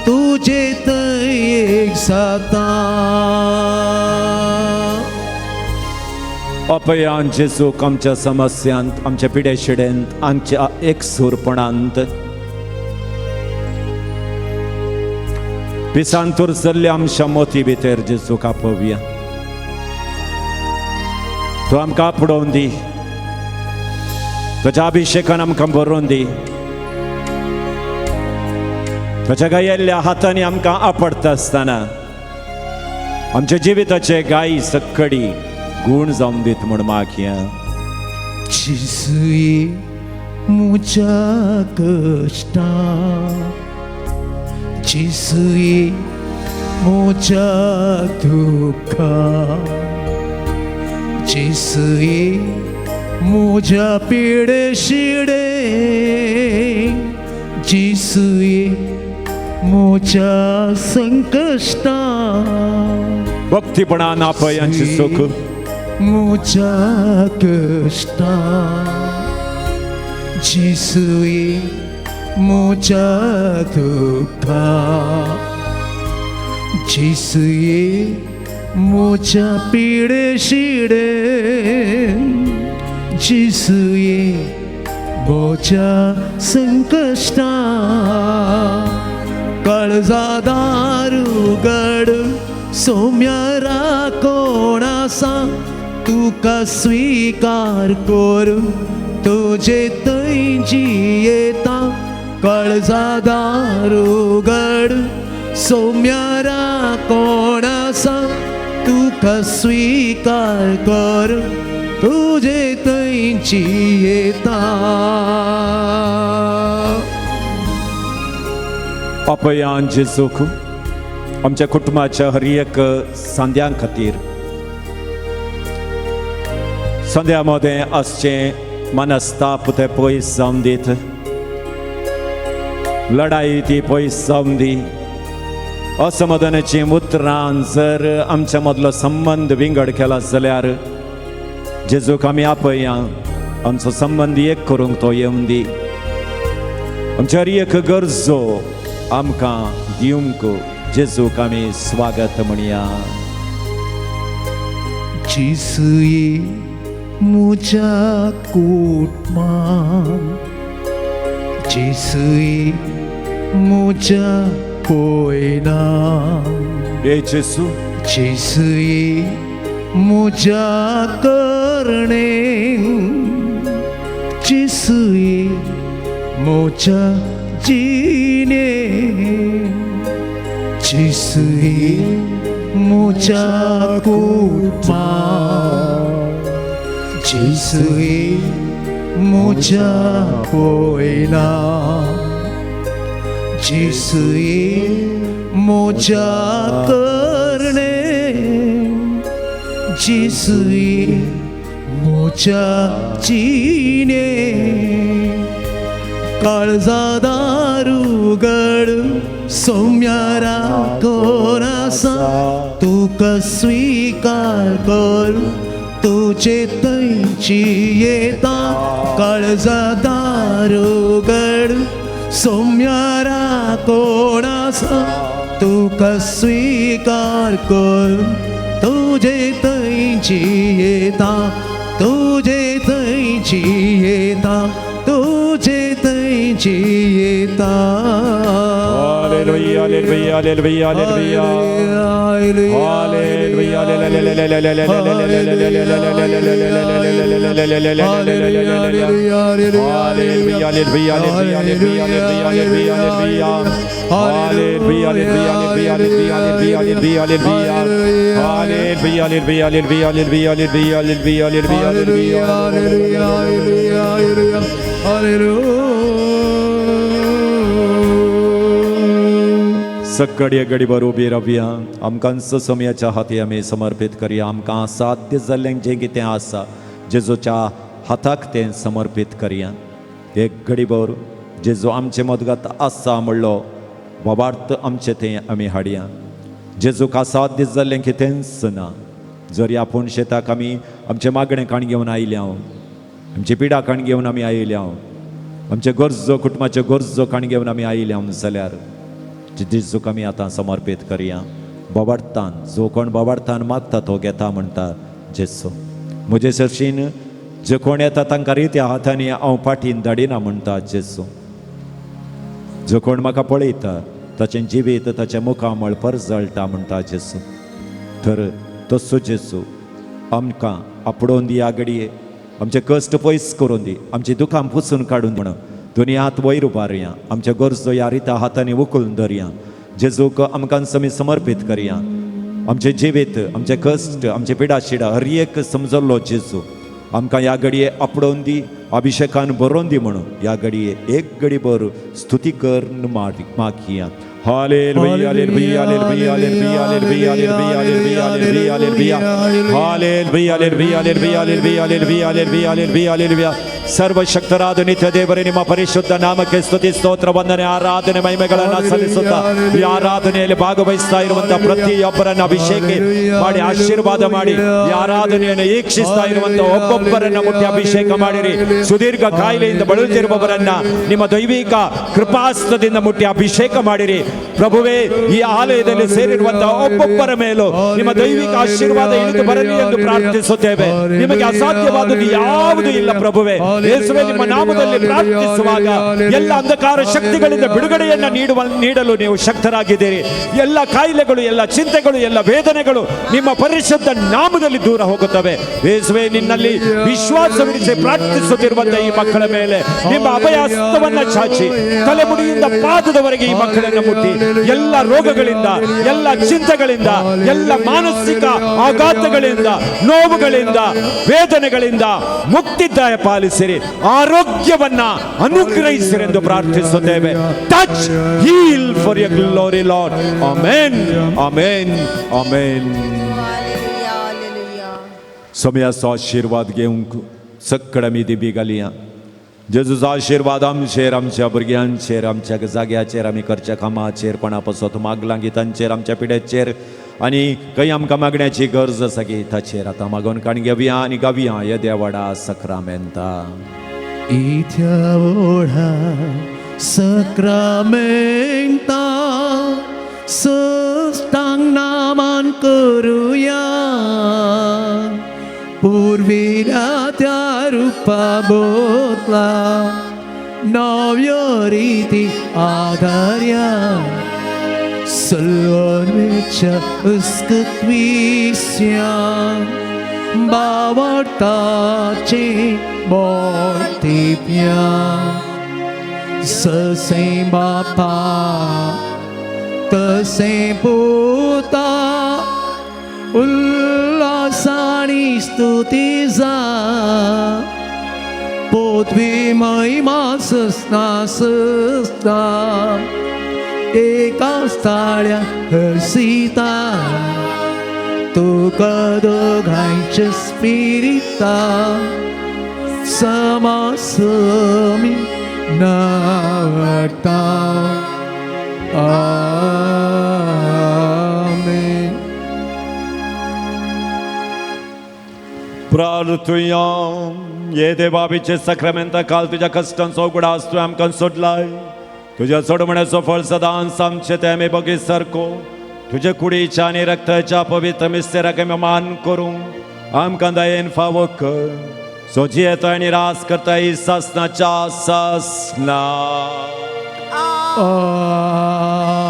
तुजे थंय एक जाता. अपयान जेजूक आमच्या समस्यांत, आमच्या पिडेशिडेंत, आमच्या एकसूरपणांत पिसांतूर जाल्ल्या आमच्या मोती भितर जेजूक आपोवया. तो आमकां आपडोवन दी, ताच्या अभिशेकान आमकां बरोवन दी, ताच्या गायिल्ल्या हातांनी आमकां आपडटा आसतना आमच्या जिविताचे गाय सक्कडी गूण जावन दीत म्हूण मागया. जेजू म्हज्या कश्टा, जेजू म्हज्या दुख्खा, जेजू म्हज्या पिडेशिडे, जेजू म्हज्या संकश्टा. भक्तीपणान आपयान जेजूक म्हज्या कश्टा, जेजू म्हज्या दुख्खा, जेजू म्हज्या पिडेशिडे, जेजू म्हज्या संकश्टा. काळजा दार उगडून सोम्यारा कोण आसा, तुका स्वीकार करूं तुजे थंय जियेता. काळजा दार उगडून सोम्यारा कोण आसा, तुका स्वीकार करूं तुजे थंय जियेता. अपयान जेजूक आमच्या कुटुंबाच्या हर एक सांद्यां खातीर, संध्या मदें आसचें मनस्ताप ते पयस जावन दीत, लढाई ती पयस जावन दी। असमाधानाची उतरां जर आमच्या मदलो संबंद विंगड केला जाल्यार जेजूक आमी आपया, आमचो संबंद एक करूंक तो येवन दी। आमच्या हर एक गरजो आमकां दिवंक जेजूक आमी स्वागत म्हणया। जेजू म्हज्या कुटुंबान, जेजू म्हज्या पोयना, हे जेजू, जेजू म्हज्या करणे, जेजू म्हज्या जिणे, जेजू म्हज्या कुटुंबान, जेजू म्हज्या पोयना, जेजू म्हज्या करणे, जेजू म्हज्या जिणे। काळजादार उगड सौम्यारा कोण आसा, तुका स्वीकार कर तुजे थंयची येता। काळजादार उगड सौम्यारा कोण आसा, तुका स्वीकार कर तुजे थंयची येता, तुजे थंयची येता, तुजे थंयची येता। Hallelujah, hallelujah, hallelujah, hallelujah. Hallelujah, सगळे गडीभर उबी रावया, आमकां समयाच्या हाती आमी समर्पीत करया। आमकां साध्य जाल्लें जें कितें आसा जेजूच्या हाताक तें समर्पीत करया। एक गडीभर जेजू आमचे मदगत आसा म्हणलो बाबार्थ आमचें तें आमी हाडया। जेजूक असाध्य जाल्लें कितेंच ना। जरी आपूण शेताक आमी आमचें मागणें काण घेवन आयल्या, आमची पिडा काण घेवन आमी आयल्या, आमचे गरजो कुटुंबाच्यो गरजो काण घेवन आमी आयल्या जाल्यार जेजूक आमी आतां समर्पीत करया। बाबार्थान जो कोण बाबार्थान मागता तो घेता म्हणटा जेजू। म्हजे सरशीन जे कोण येता तांकां रित्या हातांनी हांव फाटीन धाडिना म्हणटा जेजू। जो कोण म्हाका पळयता ताचें जिवीत ताचें मुखामळ परजळटा म्हणटा जेजू। तर तसो जेजू आमकां आपडोवन दी, आगडये आमचे कश्ट पयस करून दी, आमची दुखां पुसून काडून म्हणून दोनी हात वयर उबारया, आमच्या गरजो ह्या रित्या हातांनी उखलून धरया। जेजूक आमकां समी समर्पीत करया। आमचें जिवीत, आमचे कश्ट, आमचे पिडा शिडा हर एक समजल्लो जेजू आमकां ह्या घडये आपडोवन दी, अभिशेकान बरोवन दी म्हणून ह्या घडये एक घडी भर स्तुती करून मागया। Hallelujah, hallelujah, hallelujah, hallelujah, hallelujah, hallelujah, hallelujah, hallelujah, hallelujah, hallelujah, hallelujah, hallelujah, hallelujah, hallelujah, hallelujah. ಸರ್ವಶಕ್ತರಾದ ನಿತ್ಯ ದೇವರೇ, ನಿಮ್ಮ ಪರಿಶುದ್ಧ ನಾಮಕ್ಕೆ ಸ್ತುತಿ, ಸ್ತೋತ್ರ, ವಂದನೆ, ಆರಾಧನೆ, ಮಹಿಮೆಗಳನ್ನು ಸಲ್ಲಿಸುತ್ತಾ ಈ ಆರಾಧನೆಯಲ್ಲಿ ಭಾಗವಹಿಸ್ತಾ ಇರುವಂತಹ ಪ್ರತಿಯೊಬ್ಬರನ್ನ ಅಭಿಷೇಕ ಮಾಡಿ ಆಶೀರ್ವಾದ ಮಾಡಿ. ಈ ಆರಾಧನೆಯನ್ನು ವೀಕ್ಷಿಸ್ತಾ ಇರುವಂತಹ ಒಬ್ಬೊಬ್ಬರನ್ನ ಮುಟ್ಟಿ ಅಭಿಷೇಕ ಮಾಡಿರಿ. ಸುದೀರ್ಘ ಕಾಯಿಲೆಯಿಂದ ಬಳಲುತ್ತಿರುವವರನ್ನ ನಿಮ್ಮ ದೈವಿಕ ಕೃಪಾಸ್ತದಿಂದ ಮುಟ್ಟಿ ಅಭಿಷೇಕ ಮಾಡಿರಿ. ಪ್ರಭುವೇ, ಈ ಆಲಯದಲ್ಲಿ ಸೇರಿರುವಂತಹ ಒಬ್ಬೊಬ್ಬರ ಮೇಲೂ ನಿಮ್ಮ ದೈವಿಕ ಆಶೀರ್ವಾದ ಇಳಿದು ಬರಲಿ ಎಂದು ಪ್ರಾರ್ಥಿಸುತ್ತೇವೆ. ನಿಮಗೆ ಅಸಾಧ್ಯವಾದದ್ದು ಯಾವುದು ಇಲ್ಲ ಪ್ರಭುವೇ. ಯೇಸುವೇ, ನಿಮ್ಮ ನಾಮದಲ್ಲಿ ಪ್ರಾರ್ಥಿಸುವಾಗ ಎಲ್ಲ ಅಂಧಕಾರ ಶಕ್ತಿಗಳಿಂದ ಬಿಡುಗಡೆಯನ್ನು ನೀಡಲು ನೀವು ಶಕ್ತರಾಗಿದ್ದೀರಿ. ಎಲ್ಲ ಕಾಯಿಲೆಗಳು, ಎಲ್ಲ ಚಿಂತೆಗಳು, ಎಲ್ಲ ವೇದನೆಗಳು ನಿಮ್ಮ ಪರಿಶುದ್ಧ ನಾಮದಲ್ಲಿ ದೂರ ಹೋಗುತ್ತವೆ. ಯೇಸುವೇ, ನಿನ್ನಲ್ಲಿ ವಿಶ್ವಾಸವಿರಿಸಿ ಪ್ರಾರ್ಥಿಸುತ್ತಿರುವಂತಹ ಈ ಮಕ್ಕಳ ಮೇಲೆ ನಿಮ್ಮ ಅಭಯಹಸ್ತವನ್ನ ಚಾಚಿ ತಲೆಮುಡಿಯಿಂದ ಪಾದದವರೆಗೆ ಈ ಮಕ್ಕಳನ್ನು ಮುಟ್ಟಿ ಎಲ್ಲ ರೋಗಗಳಿಂದ, ಎಲ್ಲ ಚಿಂತೆಗಳಿಂದ, ಎಲ್ಲ ಮಾನಸಿಕ ಆಘಾತಗಳಿಂದ, ನೋವುಗಳಿಂದ, ವೇದನೆಗಳಿಂದ ಮುಕ್ತಿ ದಯ ಪಾಲಿಸಿರಿ. ಆರೋಗ್ಯವನ್ನ ಅನುಗ್ರಹಿಸಿರೆಂದು ಪ್ರಾರ್ಥಿಸುತ್ತೇವೆ. Touch, heal for your glory, Lord. Amen, amen, amen. Hallelujah, hallelujah. सोम्याचो आशिर्वाद घेवंक सगळ्या आमी दिबी घालया. जेजूचो आशिर्वाद आमचेर, आमच्या भुरग्यांचेर, आमच्या जाग्याचेर, आमी करच्या कामाचेर, कोणा पासत मागलां की तांचेर, आमच्या पिड्याचेर आनी खंय आमकां मागण्याची गरज आसा की ताचेर आतां मागून काण घेवया आनी गावया येद्या व्हडा सक्रामेंता. इथ्या व्हडा सक्रामेंता सस्तांग नामान करुया, पुर्विल्या त्या रुपा बोतला नव्यो रिती आधार्या, सल्वरच्या उस्कत्विस्या बावडताचे बोलतिप्या, ससें बापा तसें पुता उल्लासानी स्तुती जा, पोतवी महिमा ससना ससना एका स्थाळ्या हर्षिता, तुका दोगांयच्या स्पिरिता समासमी नावडता. आमेन. प्रार्थुया. ये देवा, आमचे सक्रामेंता काल तुज्या कश्टांचो उगडास तुवें आमकां सोडलाय. तुज्या सोडमण्याचो फळ सदांच आमचे ते आमी बगी सारको तुज्या कुडीच्या आनी रक्ताच्या पवित्र मिस्तेराक आमी मान करूं आमकां दयेन फावो कर, जो जियेता आनी रास करता ही सासनाच्या सासना.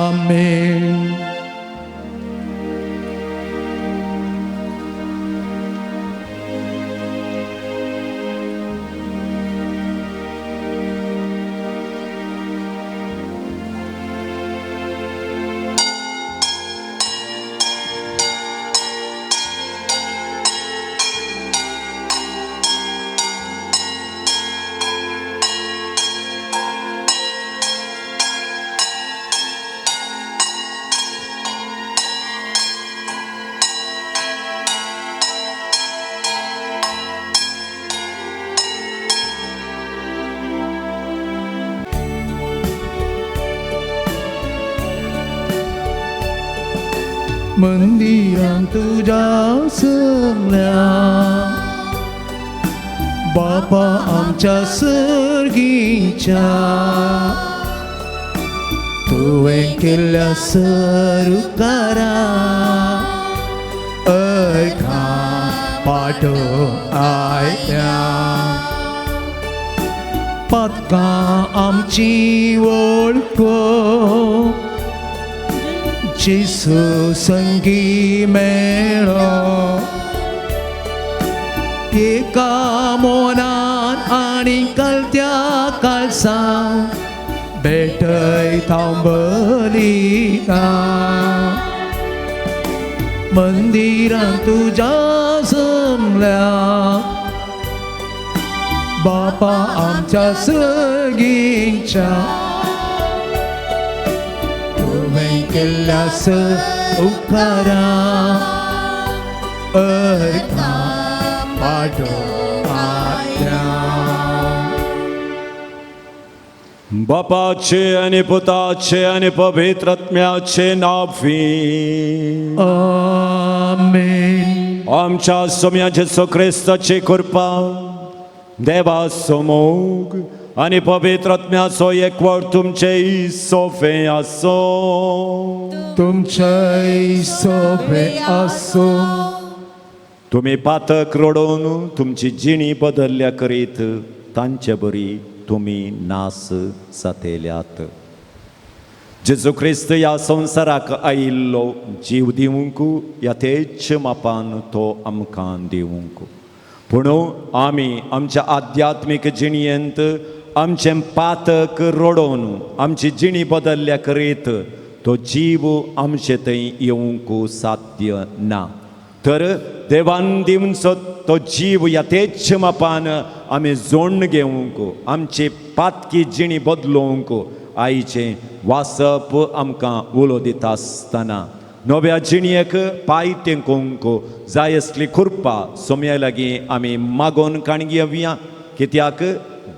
आमेन. मंदिरांत तुज्या सगल्या बापा आमच्या सर्गीच्या, तुवें केल्ल्या सरुकारा अर्घा पाठो आयल्या, पातकां आमची वळखो जेसू संगी मेळो, एका मोनान आनी कलत्या काळसां भेटयता बलिता, मंदिरांत तुज्या जमल्या बापा आमच्या सगींच्या, तुवें केल्ल्या स उपकारा अर्घा पाठो आयल्या. बापाचे आनी पुताचे आनी पवित्र आत्म्याचे नांवी. आमेन. आमच्या सोम्या जेसू क्रिस्ताची कृपा, देवाचो मोग आनी पवित्र आत्म्याचो एकवट तुमचे सोफे आसो. तुमच्याय सोबे आसूं. तुमी पातक रडोवन तुमची जिणी बदलल्या करीत तांचे बरी तुमी नास जातेल्यात. जेजू क्रिस्त ह्या संवसाराक आयिल्लो जीव दिवंक, ह्या तेच मापान तो आमकां दिवंक. पूण आमी आमच्या आध्यात्मीक जिणयेंत आमचें पातक रडोवन आमची जिणी बदलल्या करीत तो जीव आमचे थंय येवंक साध्य ना. तर देवान दिवचो तो जीव ह्या तेच मापान आमी जोडून घेवंक, आमची पातकी जिणी बदलोवंक आयचें वाचप आमकां उलो दिता आसतना नव्या जिणयेक पांय तेंकोवंक जाय आसली कृपा सोम्या लागीं आमी मागोवन काण घेवया. कित्याक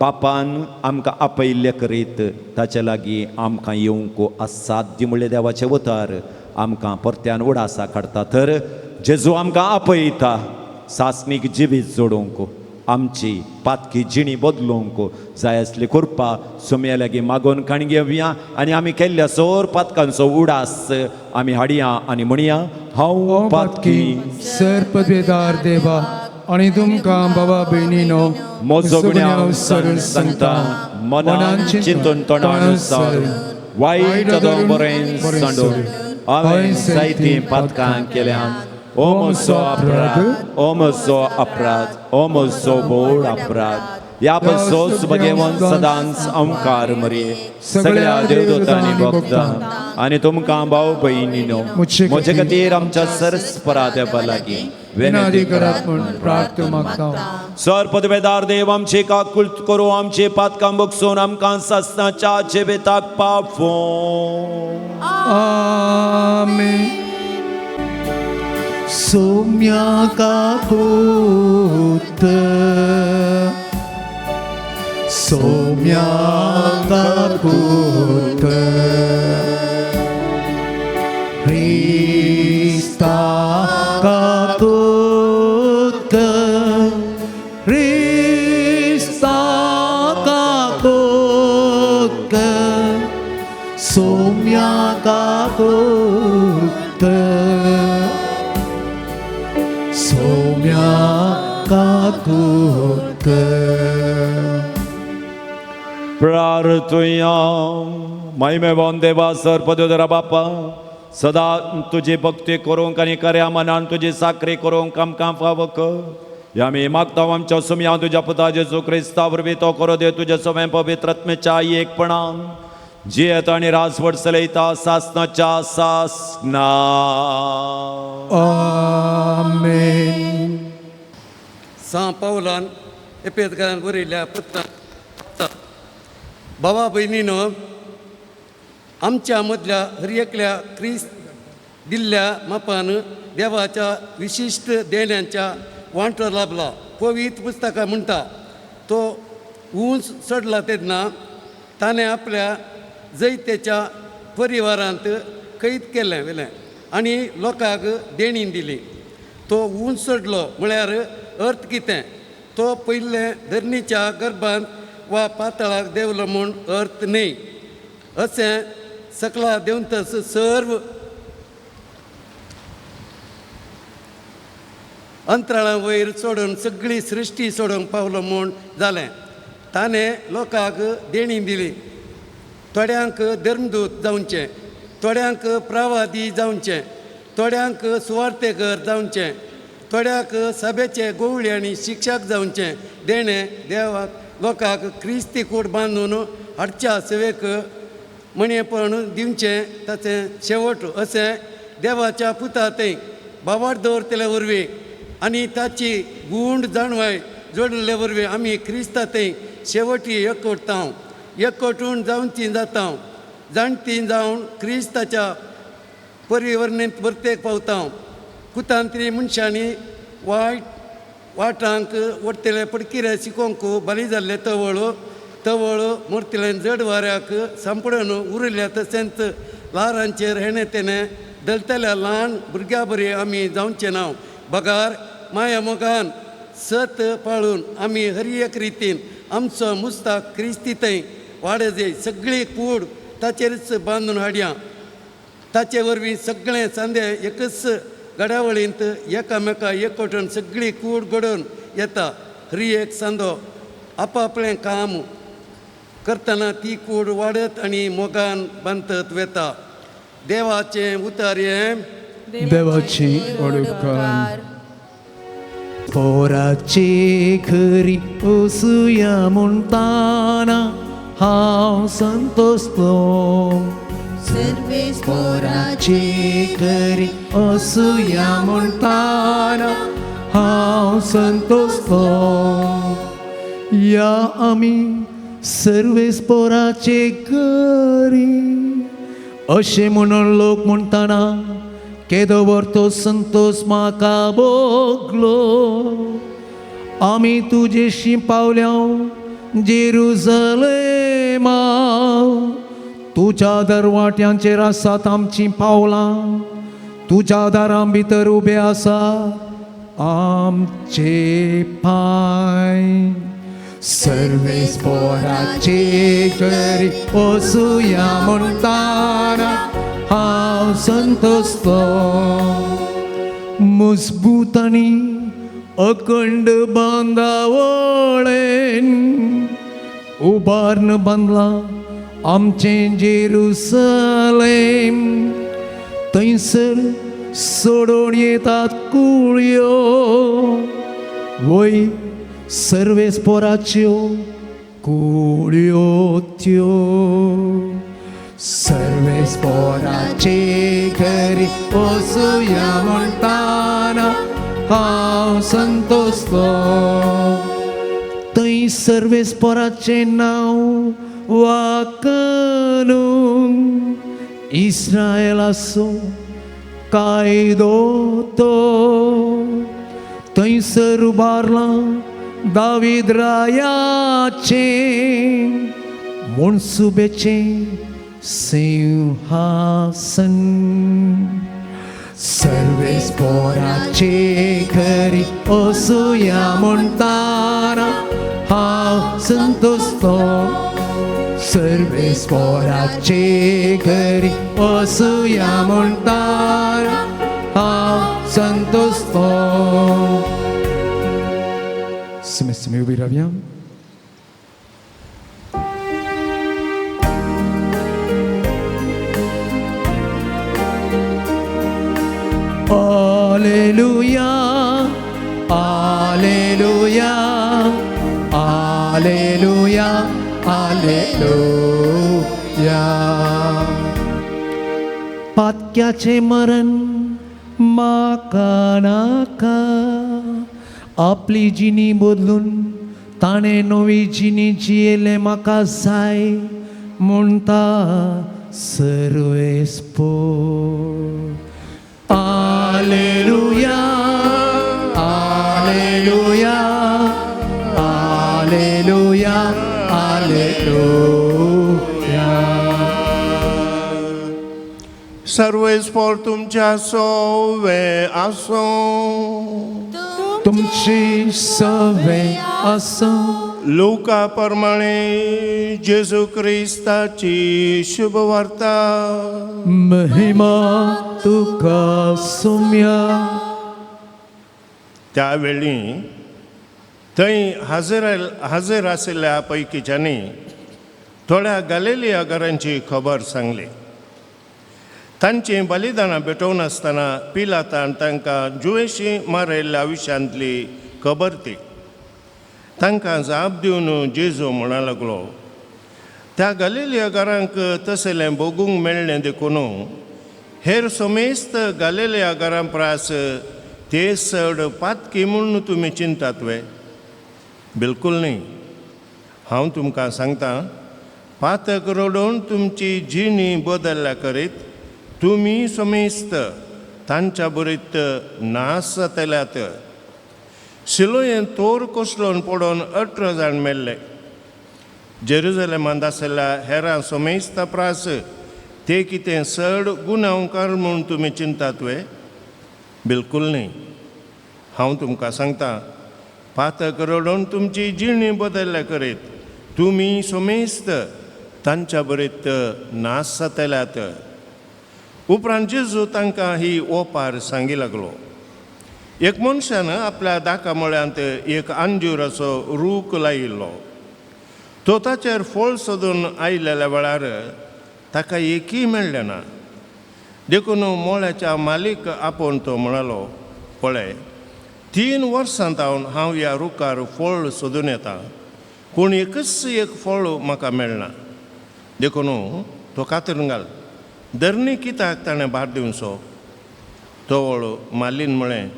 बापान आमकां आपयल्ले करीत ताचे लागीं आमकां येवंक असाध्य म्हणलें देवाचें उतर आमकां परत्यान उडासा काडटा. तर जेजू आमकां आपयता सासणीक जिवीत जोडूंक, आमची पातकी जिणी बदलूंक जाय आसली कृपा सोम्या लागीं मागोवन काण घेवया आनी आमी केल्ल्या सोर पातकांचो उडास आमी हाडया आनी म्हणया, हांव पातकी सर पदवेदार देवा आनी तुमकां बाबा भयणीनो म्हजो गुन्यांव सांगता, मनान चिंतून तोंडान सारून वायट बरें सांडून हांवें जायतीं पातकां केल्यात. ओ म्हजो अपराध, ओ म्हजो अपराध, ओ म्हजो व्हड अपराध. ह्या पसोच भगेवन सदांच ओंकार मरये सगळ्या देवदूतांनी भोगता आनी तुमकां भाव भयणीनो म्हजे खातीर आमच्या सरस्परा देवा लागीं विनंती करात म्हूण प्रार्थना मागता. सर पदवेदार देव आमची काकुळट करूं, आमची पातकां बगसून आमकां सासणाच्या जिविताक पावोवं. आमेन. सोम्या काकूत, सोम्या काकूत, क्रिस्ता काकूत, क्रिस्ता काकूत, सोम्या काकूत, सोम्या काकूत. प्रार्थुया. महिमेवान देवा सर पदवेदारा बापा, सदा तुजी भक्ती करूंक आनी खऱ्या मनान तुजी साकरी करूंक आमकां फावो कर. आमी मागता आमच्या सुमया तुज्या पुता जेजू क्रिस्ता वरवीं तो करो दे तुज्या सगळ्या पवित्र आत्म्याच्या एकपणान जियेता आनी राजवट चलयता सासणाच्या सासणा. आमेन. सां पावलान एपेजकारान बरयल्ल्या पत्रांत बाबा भयणीनो, आमच्या मदल्या हर एकल्या क्रिस्त दिल्ल्या मापान देवाच्या विशिश्ट देण्यांच्या वांटो लाभला. पवित्र पुस्तकां म्हणटा, तो उंच चडला तेन्ना ताणें आपल्या जैतेच्या परिवारांत कैद केलें वेलें आनी लोकांक देणी दिली. तो उंच चडलो म्हळ्यार अर्थ कितें? तो पयले धरणीच्या गर्भांत वा पातळाक देंवलो म्हूण अर्थ न्हय. अशें सकला देंवतच सर्व अंतराळा वयर चडून सगळी सृश्टी सोडूंक पावलो म्हूण जालें. ताणें लोकांक देणी दिली. थोड्यांक धर्मदूत जावचें, थोड्यांक प्रवादी जावचें, थोड्यांक सुवार्थेकर जावचें, थोड्यांक सभेचे गोवळी आनी शिक्षक जावचें. देणें देवाक लोकांक क्रिस्ती कूड बांदून हाडच्या सेवेक मणेपण दिवचें ताचें शेवट. अशें देवाच्या पुता थंय बावार दवरतले वरवीं आनी ताची गूंड जाणवाय जोडले वरवीं आमी क्रिस्ता थंय शेवटी एकवटता, एकवटून जावची जाता, जाणटी जावन क्रिस्ताच्या परिवर्णेंत भरतेक पावता. कुतांत्री मनशांनी वायट वाटांक वडटले पडकिरे शिकोवंक बली जाल्ले तवळ तवळ मोरतले जड वाऱ्याक सांपडून उरिल्ल्या तशेंच ल्हारांचेर हेणें तेणें दलतल्या ल्हान भुरग्या बरी आमी जावचें ना. बगार माया मोगान सत पाळून आमी हर एक रितीन आमचो मुस्ताक क्रिस्ती थंय वाडय सगळी कूड ताचेरच बांदून हाडया. ताचे वरवीं सगळें सांदे एकच घडावळींत एकामेका एकवटून सगळी कूड घडोवन येता. हर एक सांदो आपापलें काम करतना ती कूड वाडत आनी मोगान बांदत वेता. देवाचें उतर हें देवाची ओळख. पोराचे घरी वसुया म्हणटाना हांव संतोषलो, सर्वेस्पोराचे घरी असुया म्हणटाना हांव संतोषलो. या आमी सर्वेस्पोराचे घरी अशें म्हणून लोक म्हणटाना केदो व्हड तो संतोष म्हाका भोगलो. आमी तुजेशी पावल्या जेरुजलेमा, तुज्या दरवाट्यांचेर आसात आमचीं पावलां, तुज्या दारां भितर उबे आसा आमचे पांय. सर्वेस्पोराचे घरी वचुया म्हणटाना हांव संतोषलो. मजबूत आनी अखंड बांदावळेन उबारून बांदलां आमचें जेरुसलेम. थंयसर सोडून येतात कुळयो, वय सर्वेस्पोराच्यो कुळयो त्यो. सर्वेस्पोराचे घरी वचुया म्हणटाना हांव संतोषलो. थंय सर्वेस्पोराचें नांव वाकनून इस्रायलाचो कायदो तो. थंयसर उबारलां दावीद रायाचें मनसुबेचें सिंहासन. सर्वेस्पोराचे घरी वचुया म्हणटाना हांव संतोषलो. सर्वेस्पोराचे घरी वचुया म्हणटाना हांव संतोषलो. सुमे उबी रावया. Alleluia, Alleluia, Alleluia, Alleluia. पातक्याचें मरण म्हाका नाका, आपली जिणी बदलून ताणें नवी जिणी जियेलें म्हाका जाय म्हणटा सर्वेस्पोर. Alleluia, Alleluia, Alleluia, Alleluia. सर्वेस्पोर तुमच्या सोवे आसूं. तुमची सवे आसूं. लुका प्रमाणे जेजू क्रिस्ताची शुभवार्ता. महिमा तुका सुम्या. त्यावेळी थंय हजर हजर आशिल्ल्या पैकीच्यांनी थोड्या गालेलिया घरांची खबर सांगली. तांची बलिदानां भेटोवनासतना पिलातान तांकां जुवेशी मारिल्ल्या विशयांतली खबर ती. तांकां जाप दिवन जेजू म्हणा लागलो, त्या गालेलिया घरांक तसलें भोगूंक मेळ्ळें देखून हेर समेस्त गालेलिया घरां प्रास ते चड पातकी म्हूण तुमी चिंतात वे? बिलकूल न्ही. हांव तुमकां सांगता, पातक रडोवन तुमची जिणी बदल्ल्या करीत तुमी समेस्त तांच्या बरीत नाश जातल्यात. सिलोयेन तोर कोसळून पडोवन 18 जाण मेल्ले. जेरुजलेमांत आशिल्ल्या हेरां समेस्त प्रास ते कितें चड गुन्यांवकार म्हूण तुमी चिंतात वे? बिलकूल न्ही. हांव तुमकां सांगता, पातक रडोवन तुमची जिणी बदल्ल्या करीत तुमी समेस्त तांच्या बरीत नाश जातल्यात. उपरांत जेजू तांकां ही ओपार सांगी लागलो. एक मनशान आपल्या दाका मळ्यांत एक अंजुराचो रूख लायिल्लो. तो ताचेर फळ सोदून आयिल्ल्या वेळार ताका एकूय मेळ्ळें ना. देखून मोळ्याच्या मालीक आपोवन तो म्हणालो, पळय 3 वर्सां जावन हांव ह्या रुखार फळ सोदून येता, पूण एकच एक फळ म्हाका मेळना. देखून तो कातरून घाल, धरणी कित्याक ताणें भार दिवचो? तवळ मालीन म्हळें,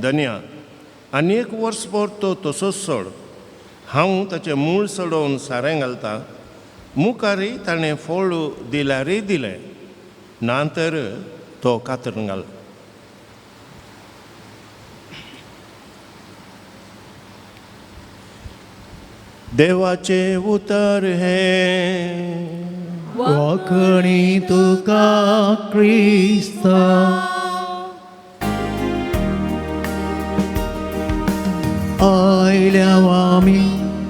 धनया, आनी एक वर्सभर तो तसोच सोड, हांव ताचें मूळ सोडोवन सारें घालतां, मुखारय ताणें फळ दिल्यारय दिलें, ना तर तो कातरून घाल. देवाचें उतर हें. वाखणी तुका क्रिस्ता. आयल्या आमी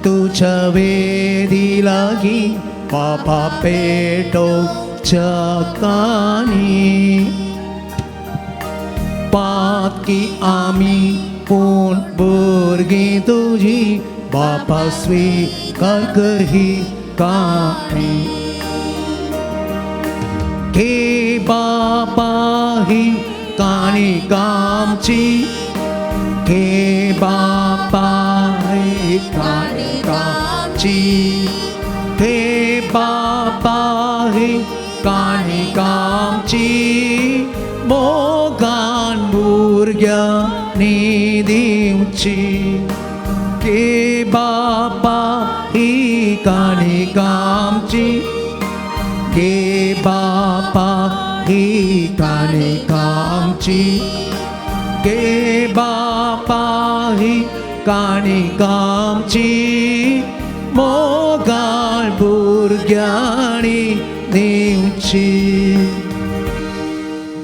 तुज्या वेदी लागीं, पापा पेटोवच्या कानी. पातकी आमी पूण भुरगीं तुजी, बापा स्वीकार कर ही काणी. घे बापा ही काणी आमची, घे बापा ही काणी आमची, घे बापा ही काणी आमची, मोगान भुरग्यांनी दिवची. घे बापा ही काणी आमची, घे बापा ही काणी आमची, घे बापा ही काणी आमची, मोगाळ भुरग्यांनी दिवची.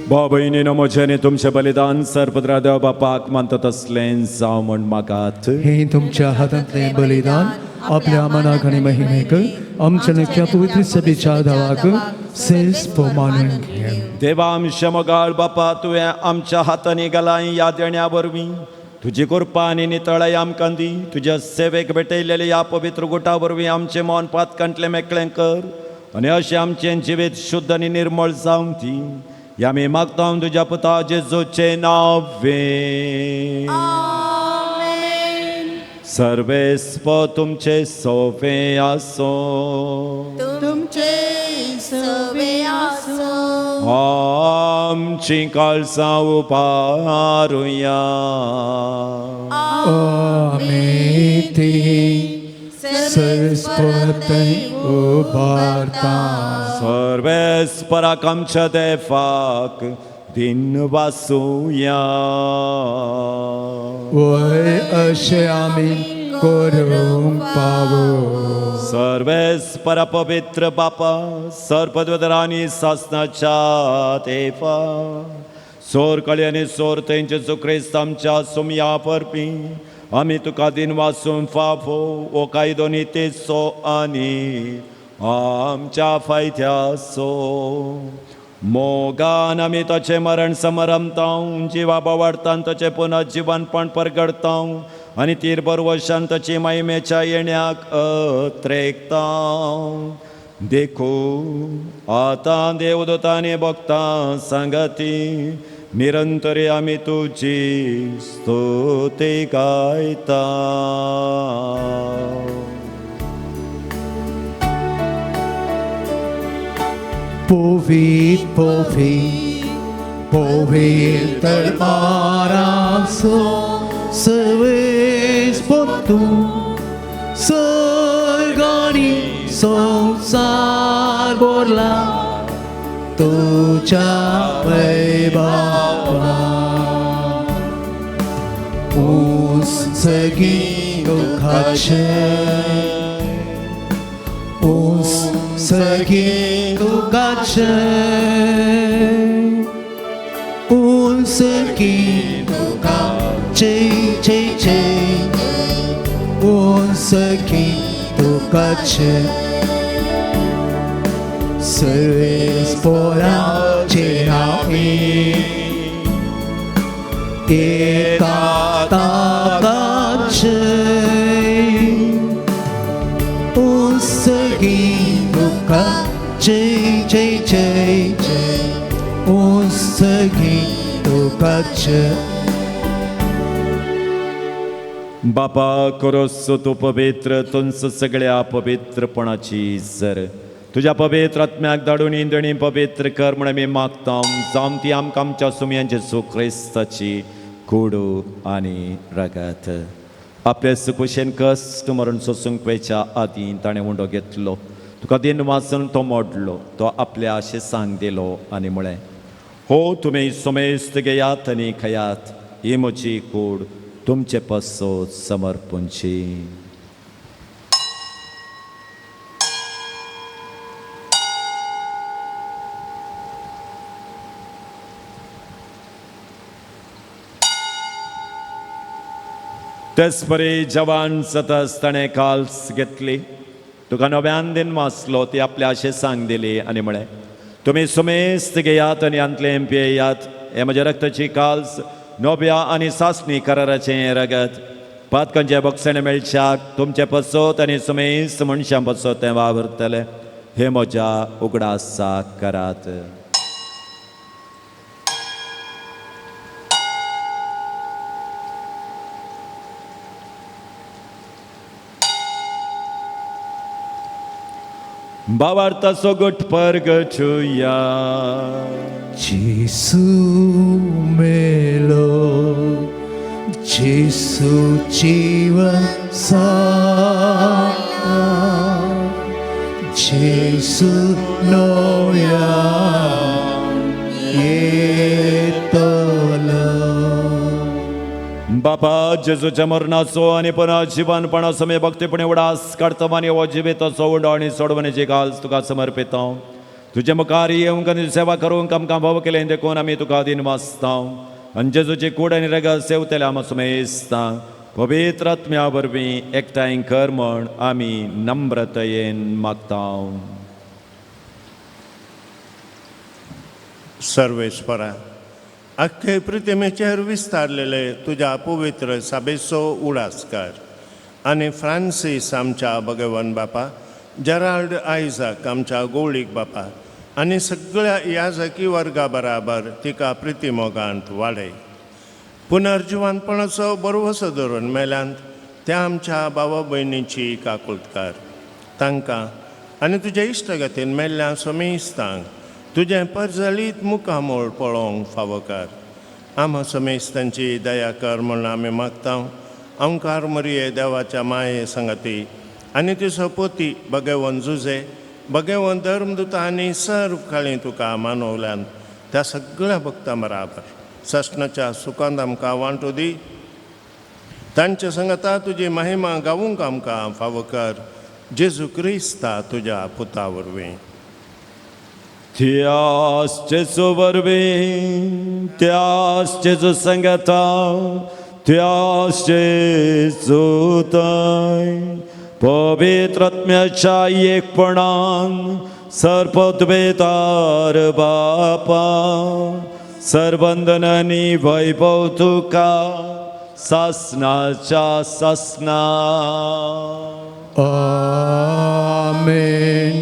भाव भयणीनो, म्हजें आनी तुमचें बलिदान सर्वत्र देव बापाक मानता तसलें जावं म्हण मागात. हे तुमच्या हातांतलें बलिदान आपल्या मनाक आनी महिमेक, आमच्या नक्या पवित्र सभेच्या दावाक सेस मानून घे. देवा आमच्या मोगाळ बापा, तुवें आमच्या हातांनी घालाय ह्या देण्या वरवीं तुजी कृपा आनी नितळाय आमकां दी. तुज्या सेवेक भेटयलेल्या ह्या पवित्र गुटा वरवीं आमचें मन पातकांतलें मेकळें कर आनी अशें आमचें जिवीत शुद्ध आनी निर्मळ जावं दी. ह्या आमी मागता तुज्या पुता जेजूचें नांवे. सर्वेस्प तुमचे सोवे आसो. तुमचे सवे आसो. आमची काळसां उबारुया. आमी ती सरस्वती उबारता. सर्वेस्पराक आमच्या देवाक दिन वासुया. वय अशें आमी करूंक पावो. सर्वेस्परा पवित्र बापा, सर्पद्वदरानी सासनाच्या देवा, सोर कळी आनी सोर तेंचे क्रिस्त आमच्या सुमया परपी आमी तुका दिन वासून फाफो ओ कायदो नितेचो आनी आमच्या फायद्याचो. मोगान आमी ताचें मरण समरमतां, जिवा बावाडतां, ताचें पुनः जिवनपण परगडतां आनी तीर बरवशान ताची महिमेच्या येण्याक अत्रेकतां. देखून आतां देवदूतांनी भक्तां सांगती निरंतरी आमी तुजी स्तुती गायता. Povit, povit, povit paraso, serves potu, sorgani संसार बोरला तुझ्या वैभवा. उंचगी दुखाचे, उंचगी दुखाचे, उंचगी दुखाचे, चे चे, उंचगी दुखाचे. सर्वेस्पराचे नांवे एका ताकाचे, उंचगी दुखाचे, चे चे चे, उंचगी दुखाचे. बापा करोस तूं पवित्र, तुमचो सगळ्या पवित्रपणाची जर तुज्या पवित्र आत्म्याक धाडून इंदणी पवित्र कर म्हण आमी मागता, जावं ती आमकां आमच्या सुमयांचे जेजू क्रिस्ताची कुडू आनी रगत. आपले सुकुशेन कश्ट मरण सोसूंक वयच्या आदीं ताणें उंडो घेतलो, तुका दिन वाचून तो मोडलो, तो आपल्या शिसांक दिलो आनी म्हळें, हो तुमी समेस्त घेयात आनी खायात, ही म्हजी कूड तुमचे पासत समर्पणची. तेच परी जवान सतस ताणें काल्स घेतली, तुका नव्यान दिन वाचलो, ती आपल्या शिसांक दिली आनी म्हळें, तुमी सुमेस्त घेयात आनी हांतलें पियेयात, हें म्हज्या रक्ताची काल्स नव्या आनी सासणी कराराचें रगत, पातकांचे बक्षणें मेळच्याक तुमचे पासत आनी सुमेस्त मनशां पासत तें वावरतलें, हें म्हज्या उगडासाक करात. बावार्थाचो गट परगटुया. जेसू मेलो, जेसू जीवन साला, जेसू नव्या येतलो. बापा जेजूच्या मरणाचो आनी पुनः जिवनपणाचो आमी भक्तीपणी उडास काडता आनी हो जिविताचो उंडो आनी सोडवणेची घाल तुका समर्पिता. तुजे मुखार येवंक आनी सेवा करूंक आमकां भाव केलें देखून आमी तुका दिन वाचता आनी जेजूची कूड आनी रगत सेवतले आमी सुमेस्ता पवित्र आत्म्या वरवीं एकठांय कर म्हण आमी नम्रतयेन मागता. सर्वेस्परा, आख्खे पृथ्वीचेर विस्तारलेले तुज्या पवित्र साबेचो उडास कर आनी फ्रांसीस आमच्या भगवान बापा, जेराल्ड आयजाक आमच्या गौळीक बापा आनी सगळ्या याजकी वर्गा बराबर तिका प्रितीमोगांत वाडय. पुनर्जिवानपणाचो बरवसो धरून मेल्यांत त्या आमच्या बाबा भयणीची काकुळकार, तांकां आनी तुज्या इश्टगतीन मेल्ल्या समेस्तांक तुजें परजळीत मुखामोळ पळोवंक फावो कर. आमा समेस्तांची दया कर म्हूण आमी मागता. अंकार मरिये देवाच्या माये संगती आनी तिचो पोती भगवंत जुजे, भगवंत धर्मदुता आनी सर्व काळी तुका मानवल्यान त्या सगळ्या भक्तां बराबर ससनाच्या सुखांत आमकां वांटो दी. तांच्या संगता तुजी महिमा गावूंक आमकां फावो कर. जेजू क्रिस्ता तुज्या पुता वरवीं. त्यास जेजू वरवीं, त्यास जेजू संगता, त्यास जेजू थंय पवित्र आत्म्याच्या एकपणान सर्पद्वेतार बापा सर्वंदनानी वैभव तुका सासनाच्या सासना. आमेन.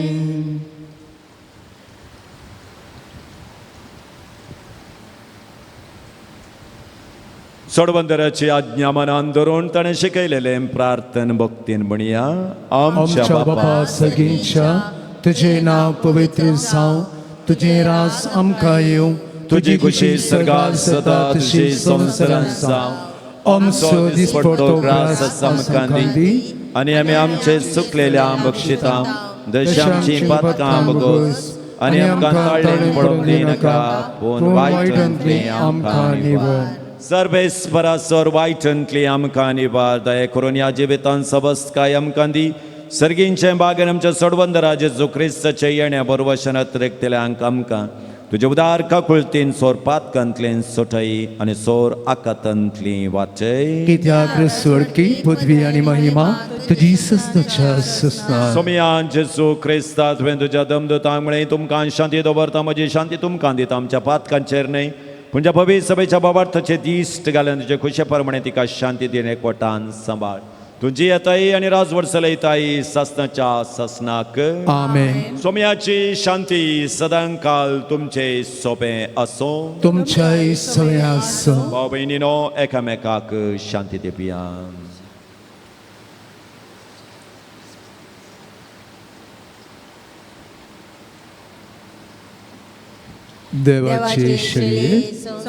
सोडबंदराची आज्ञा मनान धरून ताणें शिकयलेलें प्रार्थन भक्तीन म्हणया. आमच्या बापा सगळींच्या, तुजें नांव पवित्र जावं, तुजें राज आमकां येवं, तुजी खुशी सर्गात सदा तशी संवसारांत जावं. आमचो दिसपडतो ग्रास आमकां दी आनी आमी आमचे चुकलेल्या बक्षितां जशी आमची पातकां बगोस आनी आमकां ताळ्ळेन पडोवंक दिनाका, पूण वायटांतली आमकां निवळ. सर्वेस्परासर वायटांतली आमकां निवार. दया करून ह्या जिवितान सबस्काय आमकां दी. सर्गींचें बागेन आमच्या सोडवंदरा जेजू क्रिस्ताचे येण्या बरवशन अतिरिक्तल्यांक आमकां तुजे उदार काकुळतीन सोर पातकांतलें सोटय आनी सोर आकातांतली वाचय. कित्याक स्वर्गी पदवी आनी महिमा तुजी सस्नाच्या सस्ना. सोमयान जेजू क्रिस्ता तुवें तुज्या दमदूतांक म्हळें, तुमकां शांती दवरता, म्हजी शांती तुमकां दिता, आमच्या पातकांचेर न्हय पूण ज्या भवी सभेच्या बाबार्थाचे दिश्ट घालून तुजे खुशे प्रमाणे तिका शांती दिन एकवटान सांबाळ. तुजी येताय आनी राजवट चलयताय सासनाच्या सासनाक. आमेन. सोम्याची शांती सदांकाल तुमचे सोबे आसूं. तुमच्याय सगळे आसूं. भाव भयणीनो एकामेकाक शांती दिवया. देवाचे शेळये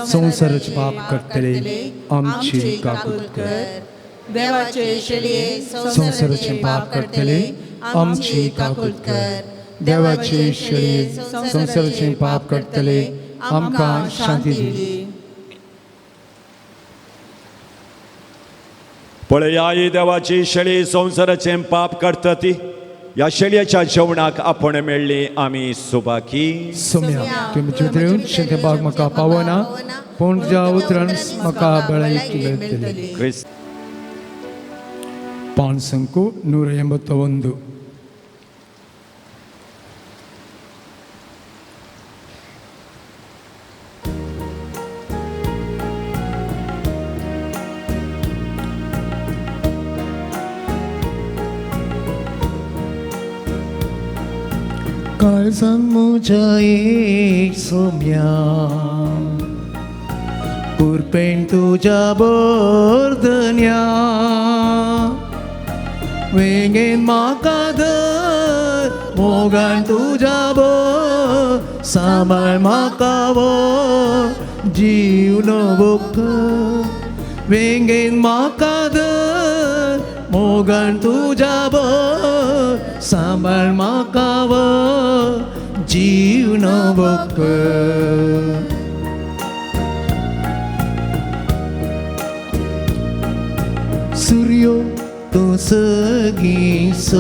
संवसाराचे पाप करतले आमची काकूत कर. देवाचे शेळये संवसाराचे पाप करतले आमची काकूत कर. देवाचे शेळये संवसाराचे पाप करतले आमकां शांती दी. पळया देवाची शेळी संवसाराचें पाप काडटा ती. ह्या शेळयेच्या जेवणाक आपण मेळ्ळी आमी सुबाकी. सोम्या तुमी जितले शेते बाग म्हाका पावना पूण तुज्या उतरान म्हाका बळायकी मेळटली. क्रिस्त 5 181. काळजान म्हज्या एक सोम्या कुरपेण तुज्या बर्दन्या वेंगेन म्हाका धर मोगान तुज्या बर सांबाळ म्हाका वो जीव नवो कर. वेंगेन म्हाका धर मोगान तुज्या बर सांबाळ म्हाका वो जीव नवो कर. सूर्यो तूं सगीं स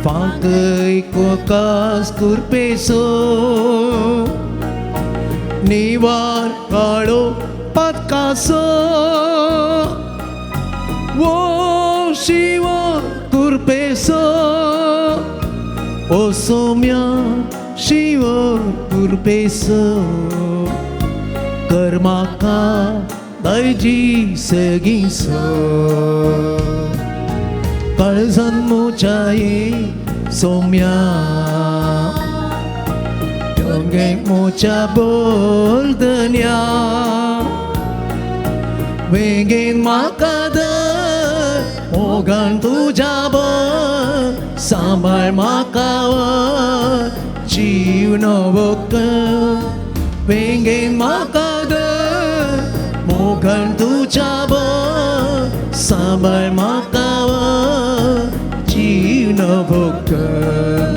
फांकय कोकास कुरपेसो निवार काळो पातकासो वो शिव कुरपेसो ओ सोम्या शिव कुरपेसो कर म्हाका दायजी सगीं स. काळजान म्हज्या सोम्या तुगे म्हज्या बोलदन्या वेंगेन म्हाका धर मोगान तुज्या बर सांबाळ म्हाका जीव नवो कर. वेंगेन म्हाका धर मोगान तुज्या बर सांबाळ म्हाका जीव नवो कर.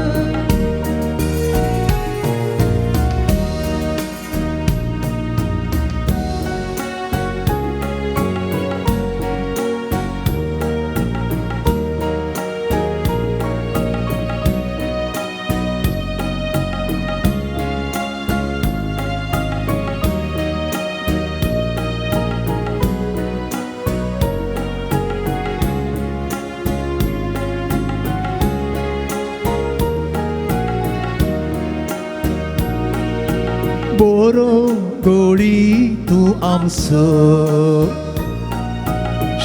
बोरो गोळी तूं आमचो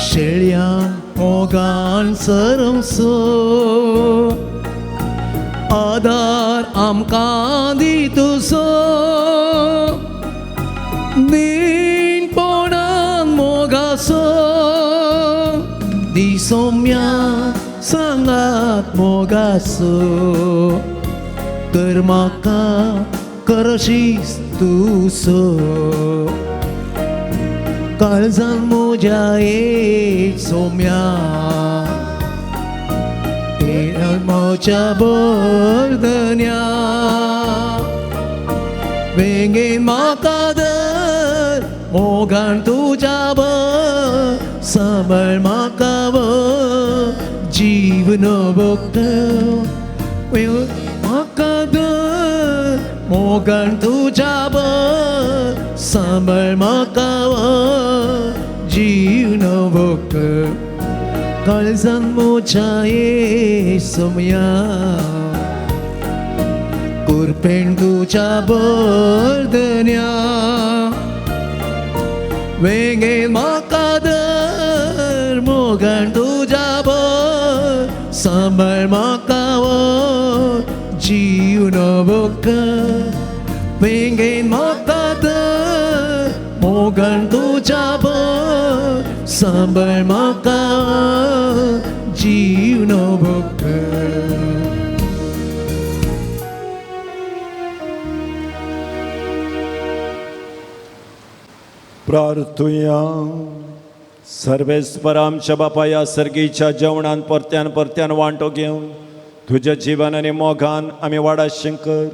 शेळयान मोगान सरमसो आदार आमकां दी तुजो नीणपणान मोगासो दी सोम्या सांगात मोगासो कर म्हाका करशीस तुसो. काळजान म्हज्या एक सोम्या म्हज्या बर्दन्या वेंगेन म्हाका धर मोगान तुज्या बर सांबाळ म्हाका जीव नवो कर. म्हाका धर मोगान तुज्या बर सांबाळ म्हाका जीव नवो कर. काळजान म्हज्या सोम्या कुरपेण तुज्या बर्दन्या वेंगेन म्हाका धर मोगान तुज्या बर सांबाळ म्हाका जीव नवो कर. वेंगेन म्हाका धर मोगान तुज्या बर सांबाळ म्हाका जीव नवो कर. प्रार्थुया. सर्वेस्पर आमच्या बापाया, सर्गीच्या जेवणान परत्यान परत्यान वांटो घेवन तुज्या जिवन आनी मोगान आमी वाडाशें कर.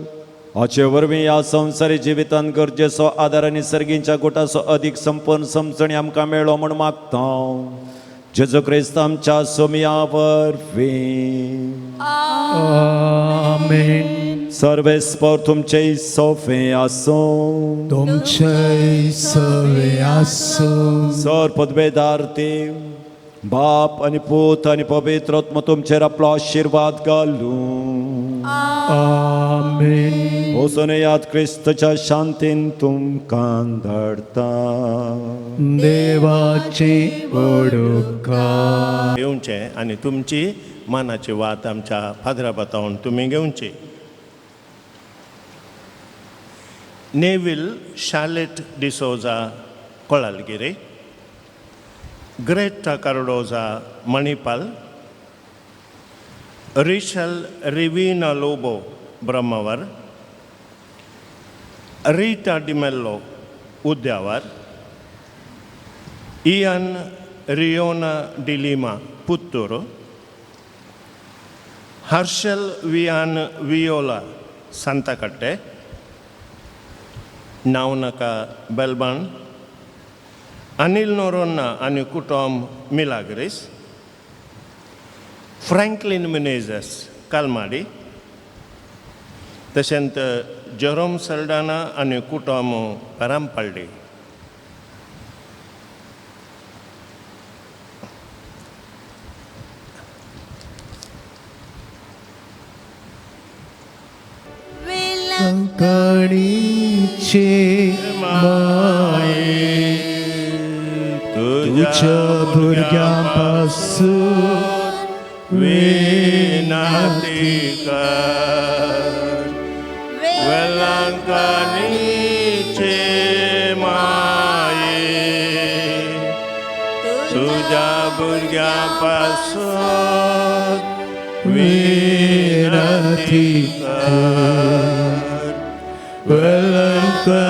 हाचे वरवीं ह्या संवसारी जिवितान गरजेचो आदार आनी सर्गीच्या गुटाचो अदीक संपूर्ण समजणी आमकां मेळ्ळो म्हूण मागता, जेजू क्रिस्त आमच्या सोमया वरवीं. आमेन. सर्वेस्पर तुमचे सोफे आसूं. तुमचे सवे आसूं. सर पदवेदार देव बाप आनी पूत आनी पवित्र आत्मो तुमचेर आपलो आशिर्वाद घालूं. आमेन. वचून याद, क्रिस्तच्या शांतीन तुमकां धाडता. देवाची ओडुका. घेवचें आनी तुमची मनाची वात आमच्या फादरा बतावन तुमी घेवची. Neville Charlotte D'Souza, Kolalgiri. Greta Cardoza, Manipal. Rishal Rivina Lobo, Brahmavar. Rita D'Mello, Udyavar. Ian Riona D'Lima, Puttur. Harshal Vian Viola, Santakatte. Naunaka, Belban. Anil Noronha आनी कुटुंब, मिलाग्रीस. फ्रँकलीन मिनेजस, कालमाडी. तशेंच जेरोम सल्डाना आनी कुटुंब, पेरामपल्ली. कंकणीचे माये, तुझ्या भुरग्यांपासून विनंती कर. वेलंकणीचे माये, तुझ्या भुरग्यांपासून विनंती कर. वेलंकणीचे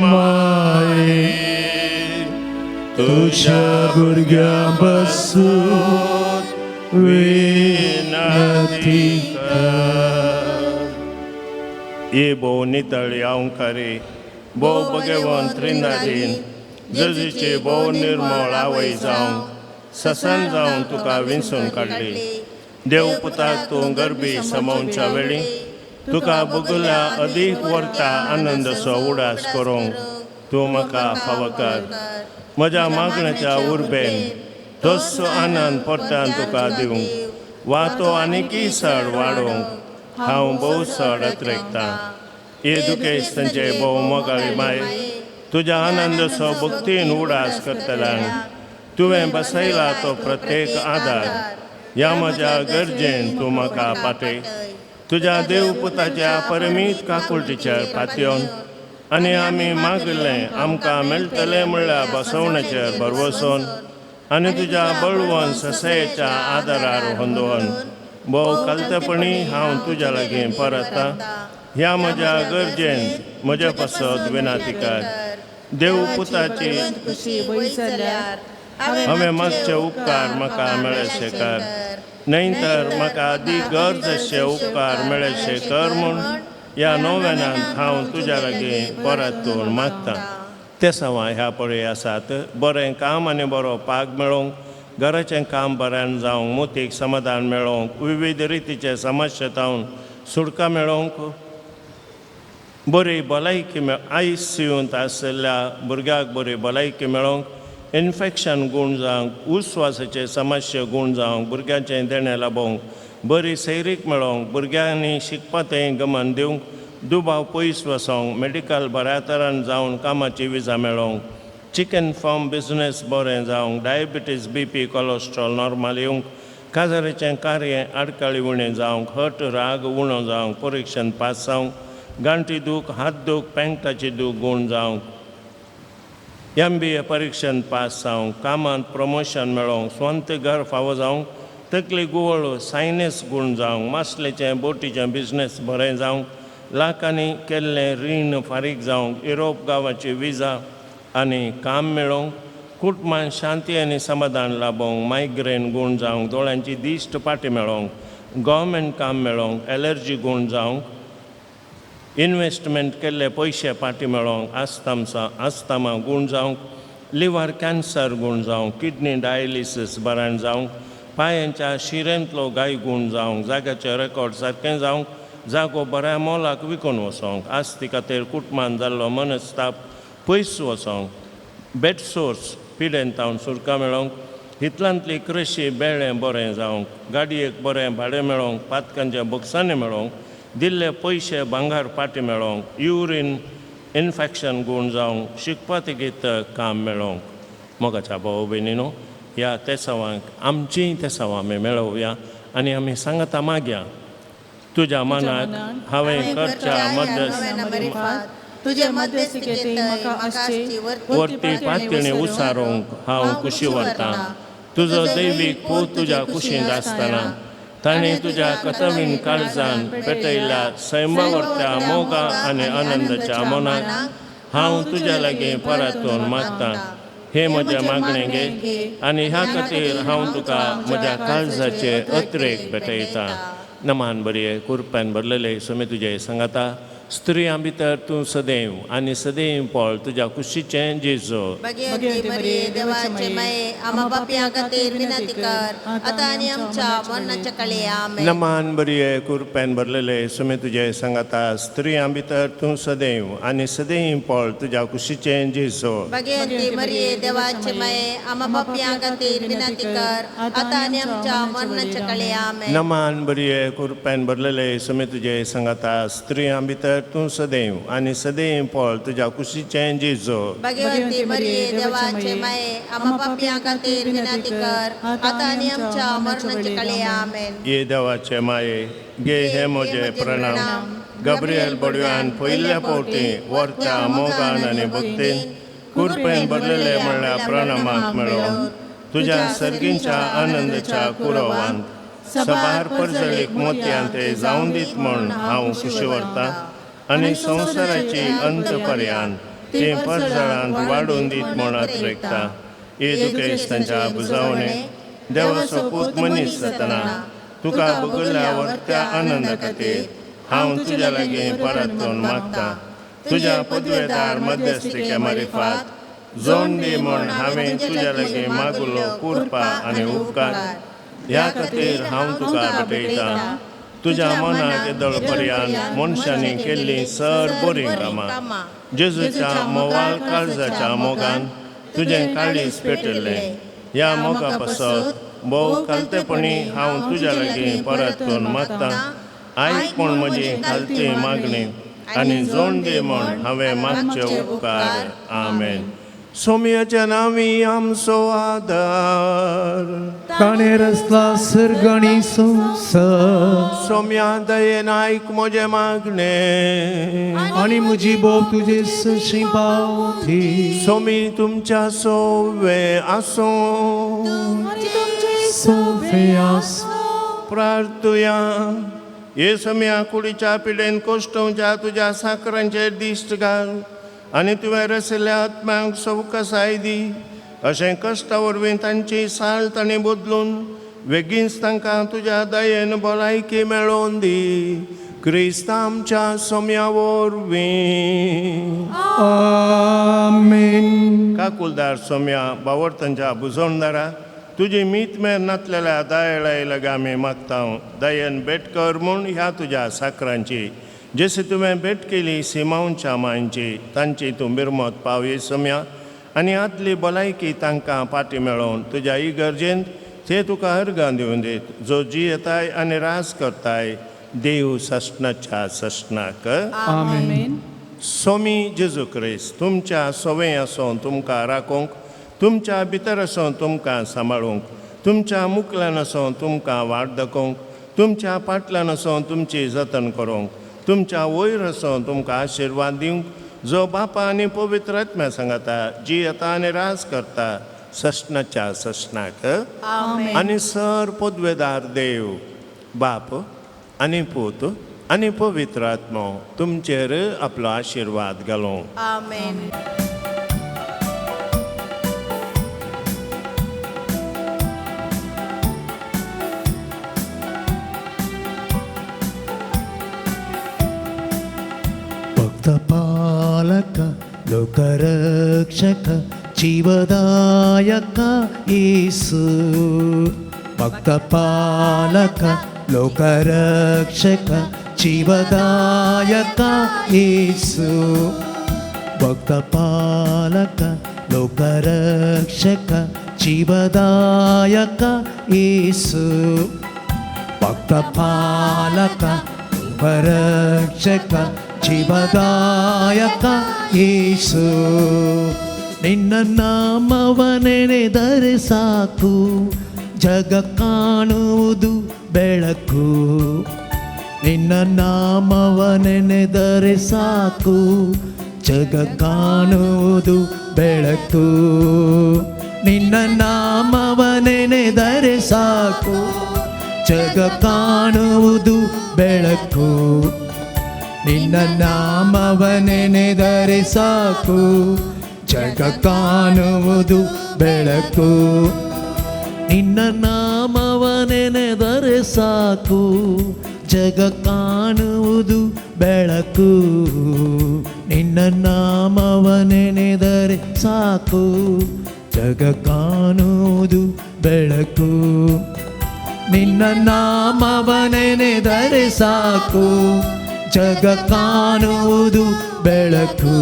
माये, तुझ्या भुरग्यांपासून विनंती कर. ये भोव नितळ यावंकारी, भोव भगवंत त्रिनादीन जजीची भोव निर्मळ आवय जावंक ससन जावन तुका विंचून काडली. देव पुताक तूं गरबी समोवच्या वेळी तुका बगुल्या अदीक व्हरता आनंदसो उडास करूंक तूं म्हाका फावो कर. म्हज्या मागण्याच्या उर्बेन तोच आनंद परत्यान तुका दिवंक वा तो आनीकय चड वाडोवंक हांव भोव चड अत्रेकतां. हे दुखेस्त तांचे भोव मोगाळी माय, तुज्या आनंदसो भक्तीन उडास करतल्यांक तुवें बसयला तो प्रत्येक आदार ह्या म्हज्या गरजेन तूं म्हाका पाटय. तुज्या देवपुताच्या परमीत काकुळटीचेर पातयेवन आनी आमी मागिल्लें आमकां मेळटलें म्हणल्यार बसवण्याचेर भरवसून आनी तुज्या बळवंत ससयेच्या आदारार होंदोवन भोव कलतेपणी हांव तुज्या लागीं परता. ह्या म्हज्या गरजेन म्हज्या पासत विनाती कर. देव पुताची हांवें मागचे उपकार म्हाका मेळशे कर, न्हय तर म्हाका अदीक गरज अशे उपकार मेळशे कर म्हूण ह्या नव्यानान हांव तुज्या लागीं परतून मागतां. ते सवां ह्या पळय आसात बरें काम आनी बरो पाग मेळोवंक, घराचें काम बऱ्यान जावंक, मोतीक समाधान मेळोवंक, विविध रितीचे समस्या जावन सुटका मेळोवंक, बरी भलायकी आयसीयूंत आशिल्ल्या भुरग्याक बरी भलायकी मेळोवंक, इन्फेक्शन गूण जावंक, उस्वासाचे समस्या गूण जावंक, भुरग्यांचें देणें लाबोवंक, बरी सैरीक मेळोवंक, भुरग्यांनी शिकपा थंय गमन दिवंक, दुबाव पयस वसोंक, मेडिकल बऱ्या तरान जावन कामाची विजा मेळोवंक, चिकन फार्म बिजनेस बरें जावंक, डायबिटीज, बीपी, कोलेस्ट्रॉल नॉर्मल येवंक, काजाराचें कार्य आडकाळी उणें जावंक, हट राग उणो जावंक, परिक्षण पास जावंक, गांठी दूख, हात दूख, पेंटाची दूख गूण जावंक, एमबीए परिक्षण पास जावंक, कामांत प्रमोशन मेळोवंक, स्वंत घर फावो जावंक, तकली गुवळ सायनस गूण जावंक, मासलेचें बोटीचें बिजनेस बरें जावंक, लाखांनी केल्लें रीण फारीक जावंक, युरोप गांवाची विजा आनी काम मेळोवंक, कुटुंबान शांती आनी समाधान लाबोवंक, मायग्रेन गूण जावंक, दोळ्यांची दिश्ट पाटी मेळोवंक, गव्हर्मेंट काम मेळोवंक, एलर्जी गूण जावंक, इन्वेस्टमेंट केल्ले पयशे पाटी मेळोवंक, आस्तामा गूण जावंक, लिव्हर कॅन्सर गूण जावंक, किडनी डायलिसीस बरें जावंक, पांयांच्या शिरेंतलो गाय गूण जावंक, जाग्याचें रेकॉर्ड सारकें जावंक, जागो बऱ्या मोलाक विकून वचोंक, आस्ती खातीर कुटुंबान जाल्लो मनस्ताप पयस वचोंक, बेड सोर्स पिडेन तावन सुरकां मेळोवंक, हितलांतली कृशी बेळें बरें जावंक, गाडयेक बरें भाडें मेळोवंक, पातकांच्या बक्षांनी मेळोवंक, दिल्ले पयशे भांगर पाटी मेळोवंक, युरीन इन्फेक्शन गूण जावंक, शिकपा तिगीत काम मेळोवंक. मोगाच्या भाव भयणीनो, ह्या तेसावांक आमचीय तेसावां आमी मेळोवया आनी आमी सांगता मागया. तुज्या मनाक हांवें करच्या मध्यस्थ तुजे मध्यस्थिकेंत म्हाका आसची वरती पातळी उसारूंक हांव कुशी व्हरतां. तुजो दैवीक पूत तुज्या कुशींत आसतना ताणें तुज्या कथवीन काळजान पेटयल्या सैमावरत्या मोगा आनी आनंदाच्या मनाक हांव तुज्या लागीं परतून मागतां. हे म्हजें मागणें घे आनी ह्या खातीर हांव तुका म्हज्या काळजाचे अत्रेक भेटयतां. नमान बरये कुरप्यान भरलेले समे तुजे सांगाता, स्त्रियां भितर तूं सदैव आनी सदैव पळ तुज्या कुशीचें जेजो. भगवती मरिये देवाचे माये, आम्हा पापयां खातीर विनंती कर आतां आनी आमच्या मरणाच्या काळी. आमेन. नमान बरये कुरप्यान भरलेले समे तुजे सांगाता, स्त्रियां भितर तूं सदैव आनी सदैव पळ तुज्या कुशीचें जेजो. भगवती मरिये देवाचे माये, आम्हा पापयां खातीर विनंती कर आतां आनी आमच्या मरणाच्या काळी. आमेन. नमान बरये कुरप्यान भरलेले समे तुजे सांगाता, स्त्रियां भितर तूं सदैव आनी सदैव पळ तुज्या कुशीचें जेजो. भगवती मरिये देवाचे माये, आम्हा पापयां खातीर विनंती कर आतां आनी आमच्या मरणाच्या काळी. आमेन. ये देवाचे माये, गे हे म्हजे प्रणाम. गब्रियल बडव्यान पयल्या फावटी वरच्या मोगान आनी भक्तीन कुरपेन भरलेले म्हणल्यार प्रणामाक मेळोवन तुज्या सर्गींच्या आनंदाच्या कुरवान सबार परजळीक मोतयान ते जावन दीत म्हूण हांव खुशी व्हरतां आनी संवसाराची अंत पर्यान ते परजळांत वाडून दीत म्हूण आत्रेकता. ये दुखेस्तांच्या बुजावणे देवाचो पूत मनीस जातना तुका बगल्या वरत्या आनंदा खातीर हांव तुज्या लागीं परतून मागतां. तुज्या पदवेदार मध्यस्थिके मारिफात जोड दी म्हूण हांवें तुज्या लागीं मागुलो कुरपा आनी उपकार. ह्या खातीर हांव तुका भेटयतां. तुज्या मनाक येदोळ पर्यान मनशांनी केल्लीं सर बरीं कामां जेजूच्या मोवाळ काळजाच्या मोगान तुजें काळीज पेटयल्लें. ह्या मोगा पासत भोव खालतेपणी हांव तुज्या लागीं परतून मागतां. आयक म्हूण म्हजी खालती मागणी आनी जोड दी म्हूण हांवें मागचे उपकार. आमेन. सोमयाच्या नांवी आमचो आदार, ताणें रचला सर्ग आनी संवसार. सोम्या दयेन आयक म्हजें मागणें आनी म्हजी बोव तुजे सरशी पावती. सोमी तुमच्या सोवे आसूं. सोवे आसूं. प्रार्थुया. हे सोम्या, कुडीच्या पिडेन कोश्टोवच्या तुज्या साकरांचेर दिश्ट घाल आनी तुवें रसिल्ल्या आत्म्यांक सवकसाय दी. अशें कश्टा वरवीं तांची साल तांणी बदलून बेगीनच तांकां तुज्या दयेन भलायकी मेळोवन दी. क्रिस्त आमच्या सोम्या वरवीं. आमेन. काकुलदार सोम्या, बावर्तांच्या बुजवणदारा, तुजी मीत मेर नातलेल्या दयाळाय लागीं आमी मागता. दयेन भेट कर म्हूण ह्या तुज्या साकरांची, जशी तुवें भेट केली सिमांवच्या मांयची, तांची तूं बिरमत पावय सोम्या आनी आदली भलायकी तांकां पाटी मेळोवन तुज्या इगर्जेंत ते तुका अर्गां दिवन दीत, जो जियेताय आनी रास करताय देव सस्नाच्या सस्नाक. आमेन. सोमी जेजू क्रिस्त तुमच्या सोवे आसून तुमकां राखूंक, तुमच्या भितर आसून तुमकां सांबाळूंक, तुमच्या मुकल्यान आसून तुमकां वाट दाखोवंक, तुमच्या पाटल्यान आसून तुमची जतन करूंक, तुमच्या वयर आसून तुमकां आशिर्वाद दिवंक, जो बापा आनी पवित्र आत्म्या सांगता जियेता आनी राज करता सस्नाच्या सस्नाक. आनी सर पदवेदार देव बाप आनी पूत आनी पवित्र आत्मो तुमचेर आपलो आशिर्वाद घालूं. आमेन. ಭಕ್ತಪಾಲಕ ಲೋಕರಕ್ಷಕ ಜೀವದಾಯಕ ಯೇಸು. ಭಕ್ತಪಾಲಕ ಲೋಕರಕ್ಷಕ ಜೀವದಾಯಕ ಯೇಸು. ಭಕ್ತಪಾಲಕ ಲೋಕರಕ್ಷಕ ಜೀವದಾಯಕ ಯೇಸು. ಭಕ್ತಪಾಲಕ ಲೋಕರಕ್ಷಕ ಜೀವದಾಯಕ ಯೇಸು. ನಿನ್ನ ನಾಮವ ನೆನೆದರೆ ಸಾಕು, ಜಗ ಕಾಣುವುದು ಬೆಳಕು. ನಿನ್ನ ನಾಮವ ನೆನೆದರೆ ಸಾಕು, ಜಗ ಕಾಣುವುದು ಬೆಳಕು. ನಿನ್ನ ನಾಮವ ನೆನೆದರೆ ಸಾಕು, ಜಗ ಕಾಣುವುದು ಬೆಳಕು. ನಿನ್ನ ನಾಮವ ನೆನೆದರೆ ಸಾಕು, ಜಗ ಕಾಣುವುದು ಬೆಳಕು. ನಿನ್ನ ನಾಮವ ನೆನೆದರೆ ಸಾಕು, ಜಗ ಕಾಣುವುದು ಬೆಳಕು. ನಿನ್ನ ನಾಮವ ನೆನೆದರೆ ಸಾಕು, ಜಗ ಕಾಣುವುದು ಬೆಳಕು. ನಿನ್ನ ನಾಮವ ನೆನೆದರೆ ಸಾಕು, ಜಗ ಕಾಣುವುದು ಬೆಳಕು.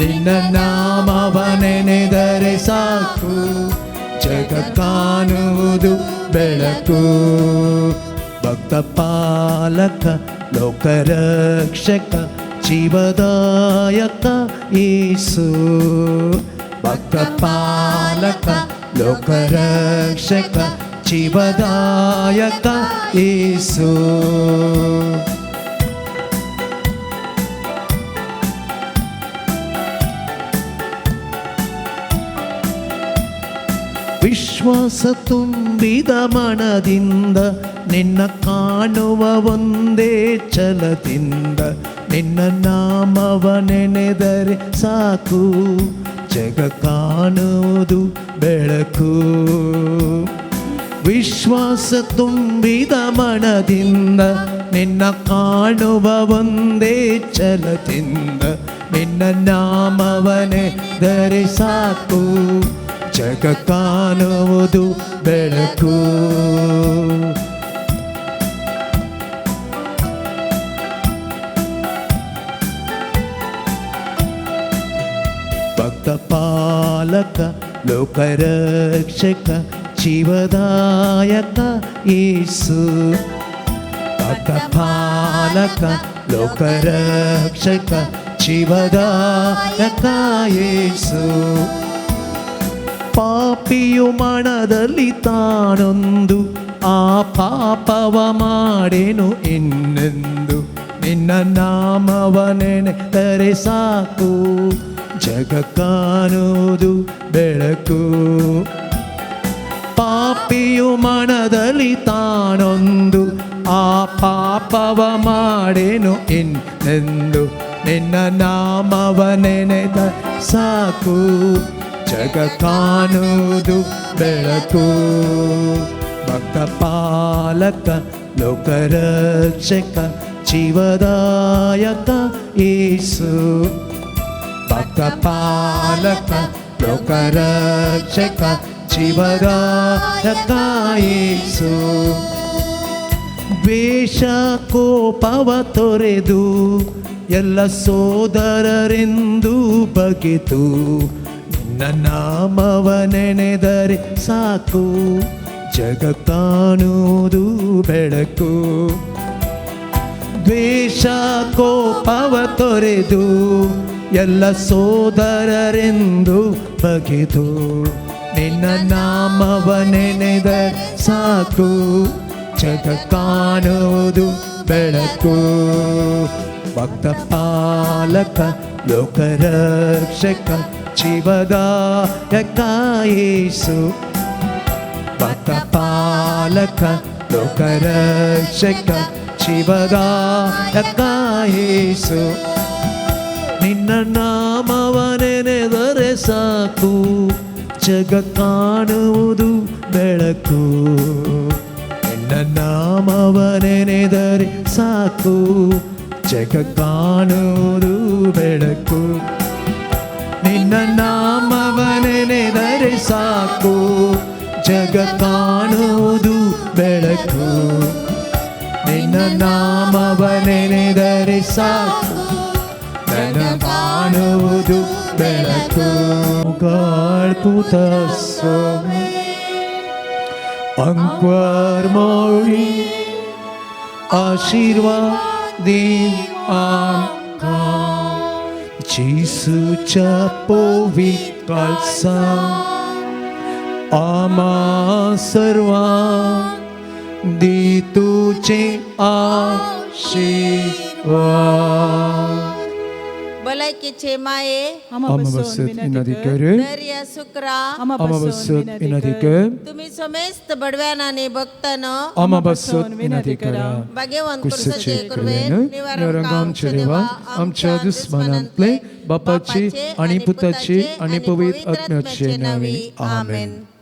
ನಿನ್ನ ನಾಮವ ನೆನೆದರೆ ಸಾಕು, ಜಗ ಕಾಣುವುದು ಬೆಳಕು. ಭಕ್ತಪಾಲಕ ಲೋಕರಕ್ಷಕ ಜೀವದಾಯಕ ಯೇಸು. ಭಕ್ತಪಾಲಕ ಲೋಕರಕ್ಷಕ ಜೀವದಾಯಕ ಯೇಸು. ವಿಶ್ವಾಸ ತುಂಬಿದ ಮನದಿಂದ ನಿನ್ನ ಕಾಣುವ ಒಂದೇ ಛಲದಿಂದ ನಿನ್ನ ನಾಮವ ನೆನೆದರೆ ಸಾಕು, ಜಗ ಕಾಣುವುದು ಬೆಳಕು. ವಿಶ್ವಾಸ ತುಂಬಿದ ಮನದಿಂದ ನಿನ್ನ ಕಾಣುವ ಒಂದೇ ಛಲದಿಂದ ನಿನ್ನ ನಾಮವ ನೆನೆದರೆ ಸಾಕು, ಜಗ ಕಾಣುವುದು ಬೆಳಕು. ಭಕ್ತಪಾಲಕ ಲೋಕರಕ್ಷಕ ಜೀವದಾಯಕ ಯೇಸು. ಭಕ್ತಪಾಲಕ ಲೋಕರಕ್ಷಕ ಜೀವದಾಯಕ ಯೇಸು. ಪಾಪಿಯು ಮನದಲ್ಲಿ ತಾನೊಂದು ಆ ಪಾಪವ ಮಾಡೇನು ಇನ್ನೆಂದು ನಿನ್ನ ನಾಮವ ನೆನೆದರೆ ಸಾಕು, ಜಗ ಕಾಣುವುದು ಬೆಳಕು. ಪಾಪಿಯು ಮನದಲ್ಲಿ ತಾನೊಂದು ಆ ಪಾಪವ ಮಾಡೇನು ಇನ್ನೆಂದು ನಿನ್ನ ನಾಮವ ನೆನೆದರೆ ಸಾಕು, ಜಗ ಕಾಣುವುದು ಬೆಳಕು. ಭಕ್ತಪಾಲಕ ಲೋಕರಕ್ಷಕ ಜೀವದಾಯಕ ಯೇಸು. ಭಕ್ತಪಾಲಕ ಲೋಕರಕ್ಷಕ ಜೀವದಾಯಕ ಯೇಸು. ದ್ವೇಷ ಕೋಪವ ತೊರೆದು ಎಲ್ಲ ಸೋದರರೆಂದು ಬಗೆದು ನಿನ್ನ ನಾಮವ ನೆನೆದರೆ ಸಾಕು, ಜಗ ಕಾಣುವುದು ಬೆಳಕು. ದ್ವೇಷ ಕೋಪವ ತೊರೆದು ಎಲ್ಲ ಸೋದರರೆಂದು ಬಗೆದು ನಿನ್ನ ನಾಮವ ನೆನೆದರೆ ಸಾಕು, ಜಗ ಕಾಣುವುದು ಬೆಳಕು. ಭಕ್ತಪಾಲಕ ಲೋಕರಕ್ಷಕ ಜೀವದಾಯಕ ಯೇಸು. ಭಕ್ತಪಾಲಕ ಲೋಕರಕ್ಷಕ ಜೀವದಾಯಕ ಯೇಸು. ನಿನ್ನ ನಾಮವ ನೆನೆದರೆ ಸಾಕು, ಜಗ ಕಾಣುವುದು ಬೆಳಕು. ನಿನ್ನ ನಾಮವ ನೆನೆದರೆ ಸಾಕು, ಜಗ ಕಾಣುವುದು ಬೆಳಕು. ನಿನ್ನ ನಾಮವ ನೆನೆದರೆ ಸಾಕು, ಜಗ ಕಾಣುವುದು ಬೆಳಕು. ನಿನ್ನ ನಾಮವ ನೆನೆದರೆ ಸಾಕು, ಜಗ ಕಾಣುವುದು ಬೆಳಕು. ಸ್ವಾಮಿ ಅಂಕ್ವರ್ ಮೌಳಿ आशीर्वाद आमकां जेसूच्या पवित्र काळसा आमा सर्वांक दी तुजे आशीर्वाद. भलायकीचे माये, आमा बसत विनंती कर. दर्या सुक्रा, आमा बसत विनंती कर. तुम्ही समेस्त बडव्यान आणि भक्तांनो, आमा बसत विनंती करा. भाग्यवंत कुर्साचे कुर्साचे कृपेन निवारण आमच्या देवा, आमच्या दुस्मनांतले बापाचे आणि पुताचे आणि पवित्र आत्म्याचे नावे, आमेन.